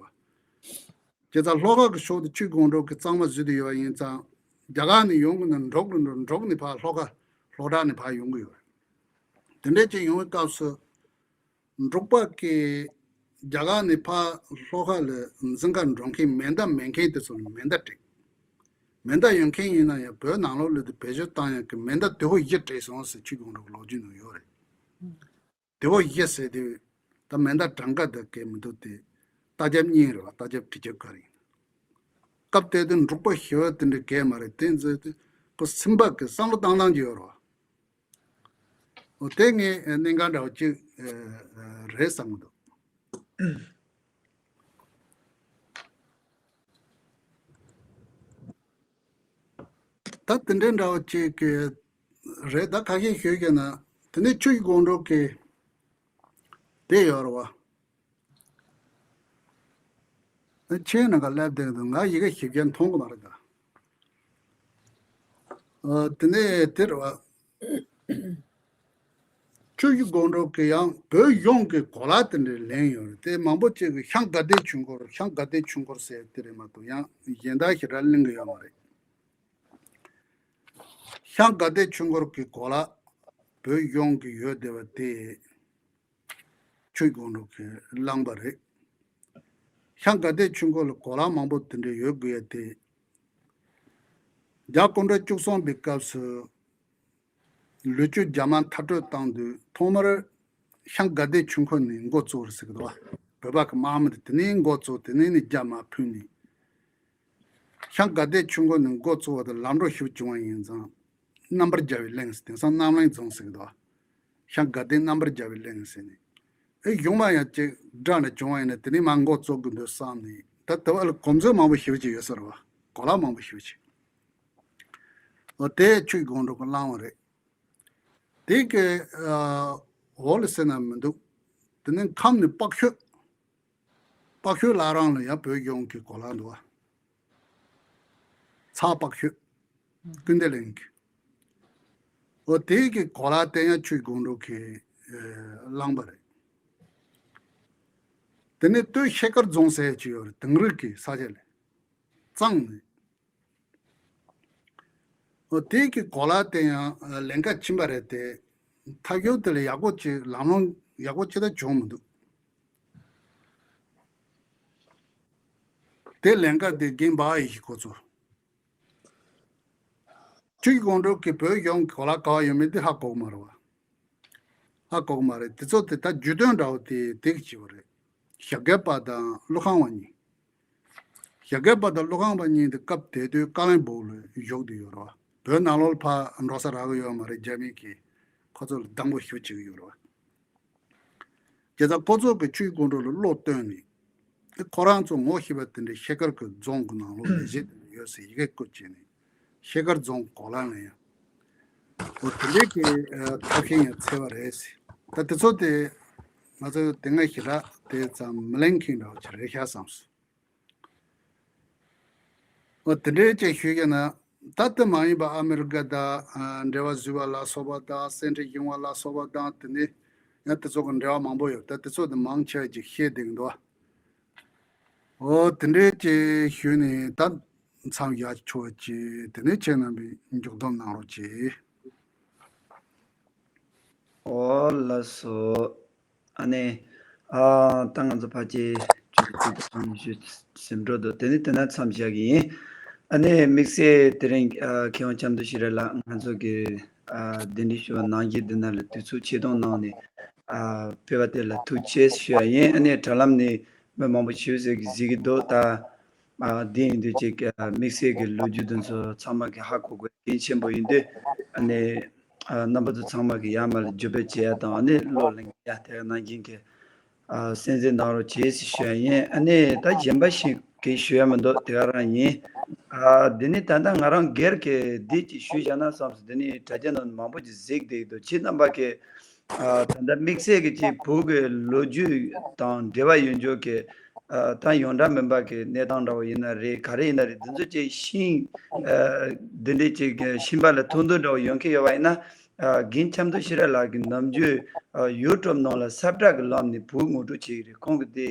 བྱས་ཙང་ལྷོ་ཁ་གི་ཕྱོགས་དེ་ཆོས་དགོང་དྲོ་གི་གཙང་མ་བཟོས་བསྡད་ཡོད་པ་ཡིན་ཙང་། རྒྱ་གར་ནས་ཡོང་གི་ན་འབྲོག་ལ་འགྲོ། འབྲོག་ནས་ཕར་ལྷོ་ཁ་ལྷོ་བྲག་ནས་ཕར་ཡོང་གི་ཡོད་རེད། དེ་འདྲས་ཅིག་ཡོང་བའི་སྐབས་སུ། འབྲུག་པ་གིས་རྒྱ་གར་ནས་ཕར་ལྷོ་ཁ་ལ་འཛིང་ག་འགྲོ་མཁན་མེ་མདའ་མེད་མཁན་དེ་ཚོ་ལ་མེ་མདའ་སྤྲད། མེ་མདའ་ཡོད་མཁན་ཡིན་ན་ཡང་བོད་ནང་ལོགས་ལ་དེ་བེད་སྤྱོད་བཏང་ཡག་གི་མེ་མདའ་དུ་ཧོ་བཞི་སྤྲད་སོང་ཟེར་ཆོས་དགོང་དྲོ་གི་ལོ་རྒྱུས་ནང་ཡོད་རེད། དུ་ཧོ་བཞི་ཟེར་དུས་ད་མེ་མདའ་གྲངས་ཀ་དེ་གས་མི་འདུག་སྟེ། རྟ་རྒྱབ་གཉིས་རེད་པ། རྟ་རྒྱབ་གྲི་རྒྱབ་ག་རེ་ཡིན། སྐབས་དེ་དུས་འབྲུག་པ་ཞི་བ་དེ་འདྲ་གས་མ་རེད། དེ་ཚོ་དེ་ཁོ་སེམས་པ་གི་བསམ་བློ་བཏང་སྟངས་ཀྱི་ཡོད་རེད་པ། འོ་དེ་ངས་གནད་འགག་འདྲ་བོ་གཅིག་རེད་བསམ་གྱི་འདུག་ད་དེ་འདྲའི་འདྲ་བོ་གཅིག་གི་རེད། ད་ཁ་ཤས་ཤོད་ཀྱི་ན། དེ་ནས་ཆོས་ཀྱི་དགོང་དྲོ་གི་དེ་ཡོད་རེད་པ། ཆེན་ནང་ག་སླེབས་བསྡད་འདུག་ང་ཡི་གེ་ཞིབ་རྒྱས་མཐོང་གི་མ་རེད་ད། ཨ། དེ་ནས་དེ་རེད་པ། ཆོས་ཀྱི་སྒོམ་སྒྲུབ་ཀྱི་ཡང་བོད་ཡོངས་ཀྱི་གོ་ལ་དེ་འདྲ་ལེན་ཡོད་རེད་དེ། མང་པོ་ཅིག་གིས་ཤངས་དགའ་ལྡན་ཆོས་འཁོར་ཤངས་དགའ་ལྡན་ཆོས་འཁོར་ཟེར་དེ་རེད་མ་གཏོགས་ཡང་གཞན་དག་ཞིག་ར་གླེང་གི་ཡོད་མ་རེད། ཤངས་དགའ་ལྡན་ཆོས་འཁོར་གྱི་གོ་ལ་བོད་ཡོངས་ཀྱི་ཡོད་བསྡད་པ་དེ་ཆོས་ཀྱི་སྒོམ་སྒྲུབ་ཀྱིས་བླངས་པ་རེད། ཤངས་དགའ་ལྡན་ཆོས་འཁོར་ལ་གོ་ལ་མང་པོ་དེ་འདྲ་ཡོད་དགོས་ཡ་དེ། རྒྱལ་བ་སྐུ་ཕྲེང་བཅུ་གསུམ་པའི་སྐབས་སུ་ལོ་རྒྱུས་རྒྱ་དམར་མཐར་སྐྲོད་བཏང་དུས་ཐོག་མར་ཤངས་དགའ་ལྡན་ཆོས་འཁོར་ནས་འགོ་བཙུགས་རེད་ཟེར་གི་འདུག་བ། བོད་པ་གི་དམག་མི་དེ་དེ་ནས་འགོ་བཙུགས་དེ་ནས་ནི་རྒྱ་དམར་ཕུད་ནས། ཤངས་དགའ་ལྡན་ཆོས་འཁོར་ནས་འགོ་བཙུགས་པ་དང་ལམ་འགྲོ་ཞིག་བྱུང་བ་ཡིན་ཙང་། རྣམ་པར་རྒྱལ་བའི་གླིང་ཟེར་དེང་སང་རྣམ་གླིང་རྫོང་ཟེར་གི་འདུག་ཤངས་དགའ་ལྡན་རྣམ་པར་རྒྱལ་བའི་གླིང་ཟེར་ནས། ཨེ་གཞུང་མ་ཡང་ཅིག་དགྲ་ནས་བྱུང་བ་ཡིན་ན་དེ་ནས་མ་འགོ་བཙུགས་དགོས་འདུག་བསམ་ནས་ད་ལྟ་བ་ལ་གོམས་སྲོལ་མང་པོ་ཞིག་ཅིག་ཡོད་ས་རེད་བ། གོ་ལ་མང་པོ་ཞིག་ཅིག་འོ་དེ་ཆོས་ཀྱི་སྒོམ་སྒྲུབ་ཀྱིས་བླངས་པ་རེད། དེ་གི་འོག་ལ་ཟེར་ན་མི་འདུག་དེ་ནས་ཁམས་ནས་དཔག་ཤོད། དཔག་ཤོད་བླ་རུང་ལ་ཡང་བོད་ཡོངས་ཀྱི་གོ་ལ་འདུག་བ། ཚ་དཔག་ཤོད། ཀུན་བདེ་གླིང་གི། འོ་དེ་གི་གོ་ལ་དེ་ཡང་ཆོས་ཀྱི་སྒོམ་སྒྲུབ་ཀྱིས་བླངས་པ་རེད། དེ་ནས་སྟོད་ཤེལ་དཀར་རྫོང་ཟེར་གྱི་ཡོད་རེད། དིང་རི་གི་ས་ཆ་ལས། གཙང་ནས། འོ་དེ་གི་གོ་ལ་དེ་ཡང་ལན་ཁ་ཕྱིན་པ་རེད་དེ། མཐའ་འཁྱོལ་དེ་ལ་ཡག་པོ་ཅིག་ལམ་ལྷོང་ཡག་པོ་ཅིག་ད་བྱུང་མི་འདུག་དེ་ལན་ཁ་དེ་རྒན་པ་ཡི་ཤི་ཁོ་ཚོ། ཆོས་ཀྱི་སྒོམ་སྒྲུབ་ཀྱིས་བོད་ཡོངས་ཀྱི་གོ་ལ་ག་བ་ཡོད་མེད་དེ་ཧ་གོ་གི་མ་རེད་བ། ཧ་གོ་གི་མ་རེད། དེ་ཚོ་དེ་ད་བརྗོད་དོན་འདྲ་བོ་དེ་དེ་གི་བྱས་པ་རེད། ཞྭ་སྒབ་པ་དང་ཀླུ་ཁང་བ་གཉིས། ཞྭ་སྒབ་པ་དང་ཀླུ་ཁང་བ་གཉིས་དེ་སྐབས་དེ་དུས་ཀ་ལོན་སྦུག་ལ་བཞུགས་བསྡད་ཡོད་རེད་བ། བོད་ནང་ལོགས་ལ་ཕར་འགྲོ་ས་རག་གི་ཡོད་མ་རེད། རྒྱ་མི་གིས་ཁོ་ཚོ་ལ་སྡང་པོ་ཞེ་པོ་བྱེད་ཀྱི་ཡོད་རེད་བ། དེ་ལྟར་ཁོ་ཚོ་གིས་ཆོས་སྒོམ་སྒྲུབ་ལ་བློ་བཏོན་ནས། ཁོ་རང་ཚོ་ངོ་ཤེས་པ་དེ་འདྲའི་ཤེལ་དཀར་གྱི་རྫོང་གི་ནང་ལོགས་ལས་གཞི་དེ་འདྲ་ཡོད་ཟེར་ཡི་གེ་བཀོད་བྱས་ནས་ཤེལ་དཀར་རྫོང་གོ་ལ་ལ་ཡང་། འོ་དེ་འདྲའི་གི་ཐབས་ཤེས་ཡང་འཚོལ་བ་རེད་ཟེར། ད་དེ་ཚོ་དེ་ང་ཚོ་དེ་སྔ་ཞེ་དྲག་དེ་ཙམ་མི་གླེང་མཁན་འདྲ་བོ་ཅིག་རེད་ཤག་བསམ་སོང་། འོ་དེ་འདྲའི་ཅིག་ཞུས་ཀྱང་ན། ད་དེ་མ་ཡིན་པ་ཨ་མི་རི་ཀ་དང་འབྲེལ་བ་བཟོས་པ་ལ་སོགས་པ་དང་། སེ་འབྲས་ཡོང་བ་ལ་སོགས་པ་དང་། དེ་ནས་ཡང་དེ་ཚོ་གི་འབྲེལ་བ་མང་པོ་ཡོད། ད་དེ་ཚོ་དེ་མང་ཆེ་བ་ཅིག་བཤད་བསྡད་ཀྱི་འདུག་འོ་དེ་འདྲའི་ཅིག་ཞུས་ནས་ད་མཚམས་བཞག་ཆོག་ཅིག་དེ་ནས་ཁྱེད་རྣམ་པས་མཇུག་བསྡོམས་གནང་རོགས་གྱིས། ཨོ་ལགས་སོ། ཨ་ནི། ཨ་ད་ང་ཚོ་ཕལ་ཆེར་ཆུ་ཚོད་ཅིག་ཙམ་ཞུ་ཟིན་འགྲོ་འདུག་དེ་ནི་དེ་ན་མཚམས་བཞག་གི་ཡིན། ཨ་ནི་དམིགས་བསལ་དེ་རིང་ཨ་མཁས་དབང་ཆབ་མདོ་ཤེས་རབ་ལགས་ང་ཚོ་གི་ཨ་གདན་འདྲེན་ཞུ་བ་གནང་རྒྱུ་འདི་ན་ལ་དུས་ཚོད་ཆེད་གཏོང་གནང་ནས་ཨ་ཕེབས་པ་དེ་ལ་ཐུགས་རྗེ་ཆེ་ཞུ་ཡ་ཡིན། ཨ་ནི་དྲ་ལམ་ནས་མི་མང་པོ་ཞིག་ཟེར་གི་གཟིགས་གི་འདུག་ད་ཨ་འདི་ཡིན་དུས་ཅིག་ཨ་དམིགས་བསལ་གི་ལོ་རྒྱུས་འདི་ཚོ་ཚང་མ་གི་ཧ་གོ་དགོས་གལ་ཆེན་པོ་ཡིན་དུས་ཨ་ནི། ཨ་རྣམ་པ་ཚོ་ཚང་མ་གི་ཡར་མར་ལ་འཇུ་སྤེལ་བྱེད་ཡ་དང་ཨ་ནི་བློ་གླེང་ཡ་དེ་ག་ནང་བཞིན་གི་ཨ་གསན་གཟིགས་གནང་རོགས་བྱེད་ཟེར་ཞུ་ཡ་ཡིན། ཨ་ནི་ད་གཞན་པ་ཞིག་གིས་ཞུ་ཡ་མི་འདུག་དེ་ག་རང་ཡིན། ཨ་འདི་ནི་ད་ལྟ་ང་རང་སྒེར་གི་འདི་ཅིག་ཞུས་བཞག་ན་བསམ་སོང་། འདི་ནི་དྲ་རྒྱ་ནང་མང་པོ་ཅིག་གཟིགས་བསྡད་ཀྱི་འདུག་ཁྱེད་རྣམ་པ་གི་ཨ་ད་ལྟ་དམིགས་བསལ་གི་ཅིག་བོད་ཀྱི་ལོ་རྒྱུས་དང་འབྲེལ་བ་ཡོད་འཇོག་གི་ཨ་ད་ཡོངས་གྲགས་མིན་པ་གི་གནས་སྟངས་འདྲ་བོ་ཡིན་ན་རེད། ག་རེ་ཡིན་ན་རེད། འདི་ཚོ་ཅིག་ཤེས་ཨ་འདི་འདྲའི་ཅིག་ཤེས་པ་ལ་ཐུགས་འདུན་འདྲ་བོ་ཡོང་མཁན་ཡོད་པ་ཡིན་ན། ཨ་རྒན་ཆབ་མདོ་ཤེས་རབ་ལགས་ཀྱིས་ནམ་རྒྱུན་ཨ་ཡུ་ཊུབ་ནང་ལ་སབ་ཊའི་ཊལ་གྱི་ལམ་ནས་བོད་ངོ་སྤྲོད་བྱེད་ཀྱི་རེད། ཁོང་གི་དེ་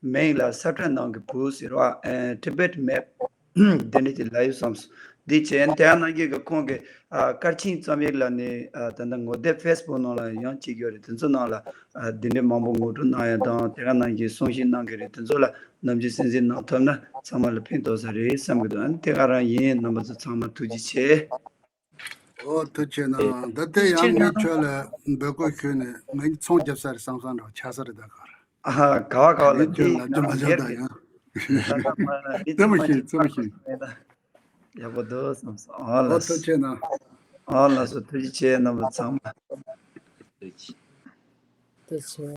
མིང་ལ་སབ་ཊའི་ཊལ་ནང་གི་བོད་ཟེར་བ་ཨ་Tibet Map དེ་འདྲ་ཅིག་ལབ་ཡོད་བསམ་སོང་། འདི་བྱས་ཡིན་དེ་ཡང་ནང་བཞིན་གྱི་ཁོང་གི་ཨ་སྐར་ཆེན་རྩོམ་ཡིག་ལ་ནི་ཨ་ད་ལྟ་ངོ་དེབ་ཕེ་སི་བུག་ནང་ལ་ཡང་བྲིས་ཡོད་རེད། དེ་ཚོ་ནང་ལ་ཨ་འདི་འདྲའི་མང་པོ་ངོ་སྤྲོད་གནང་ཡ་དང་དེ་ག་ནང་བཞིན་གསུང་བཤད་གནང་གི་རེད། དེ་ཚོ་ལ་ནམ་རྒྱུན་གསན་གཟིགས་གནང་ཐུབ་ན་ཚང་མ་ལ་ཕན་ཐོགས་ས་རེད་བསམ་གི་འདུག་ཨ་ནི་དེ་ག་རང་ཡིན། རྣམ་པ་ཚོ་ཚང་མ་ཐུགས་རྗེ་ཆེ། ཨོ་ཐུགས་རྗེ་གནང་། ད་ལྟ་ཡང་ངས་ཁྱོད་ལ་འབོད་སྐུལ་ཞུས་ནས་ངས་ཚོང་རྒྱབ་ས་རེད་བསམ་བསམ་འདྲ་བ་ཆགས་ས་རེད། ད་ག་རེ། ཨ་ཧ། ག་བ་ག་བ་ལ་ངས་ཁྱོད་ལ་ལབ་རྒྱུ་མ་བྱུང་། ད་ཡང་རྩེད་མོ་ཤེས། རྩེད་མོ་ཤེས། ཡག་པོ་འདུག་བསམ་སོང་། ཨོ་ལགས་སོ། ཨོ་ཐུགས་རྗེ་གནང་། ཨོ་ལགས་སོ། ཐུགས་རྗེ་ཆེ། རྣམ་པ་ཚང་མ་ཐུགས་རྗེ་ཆེ།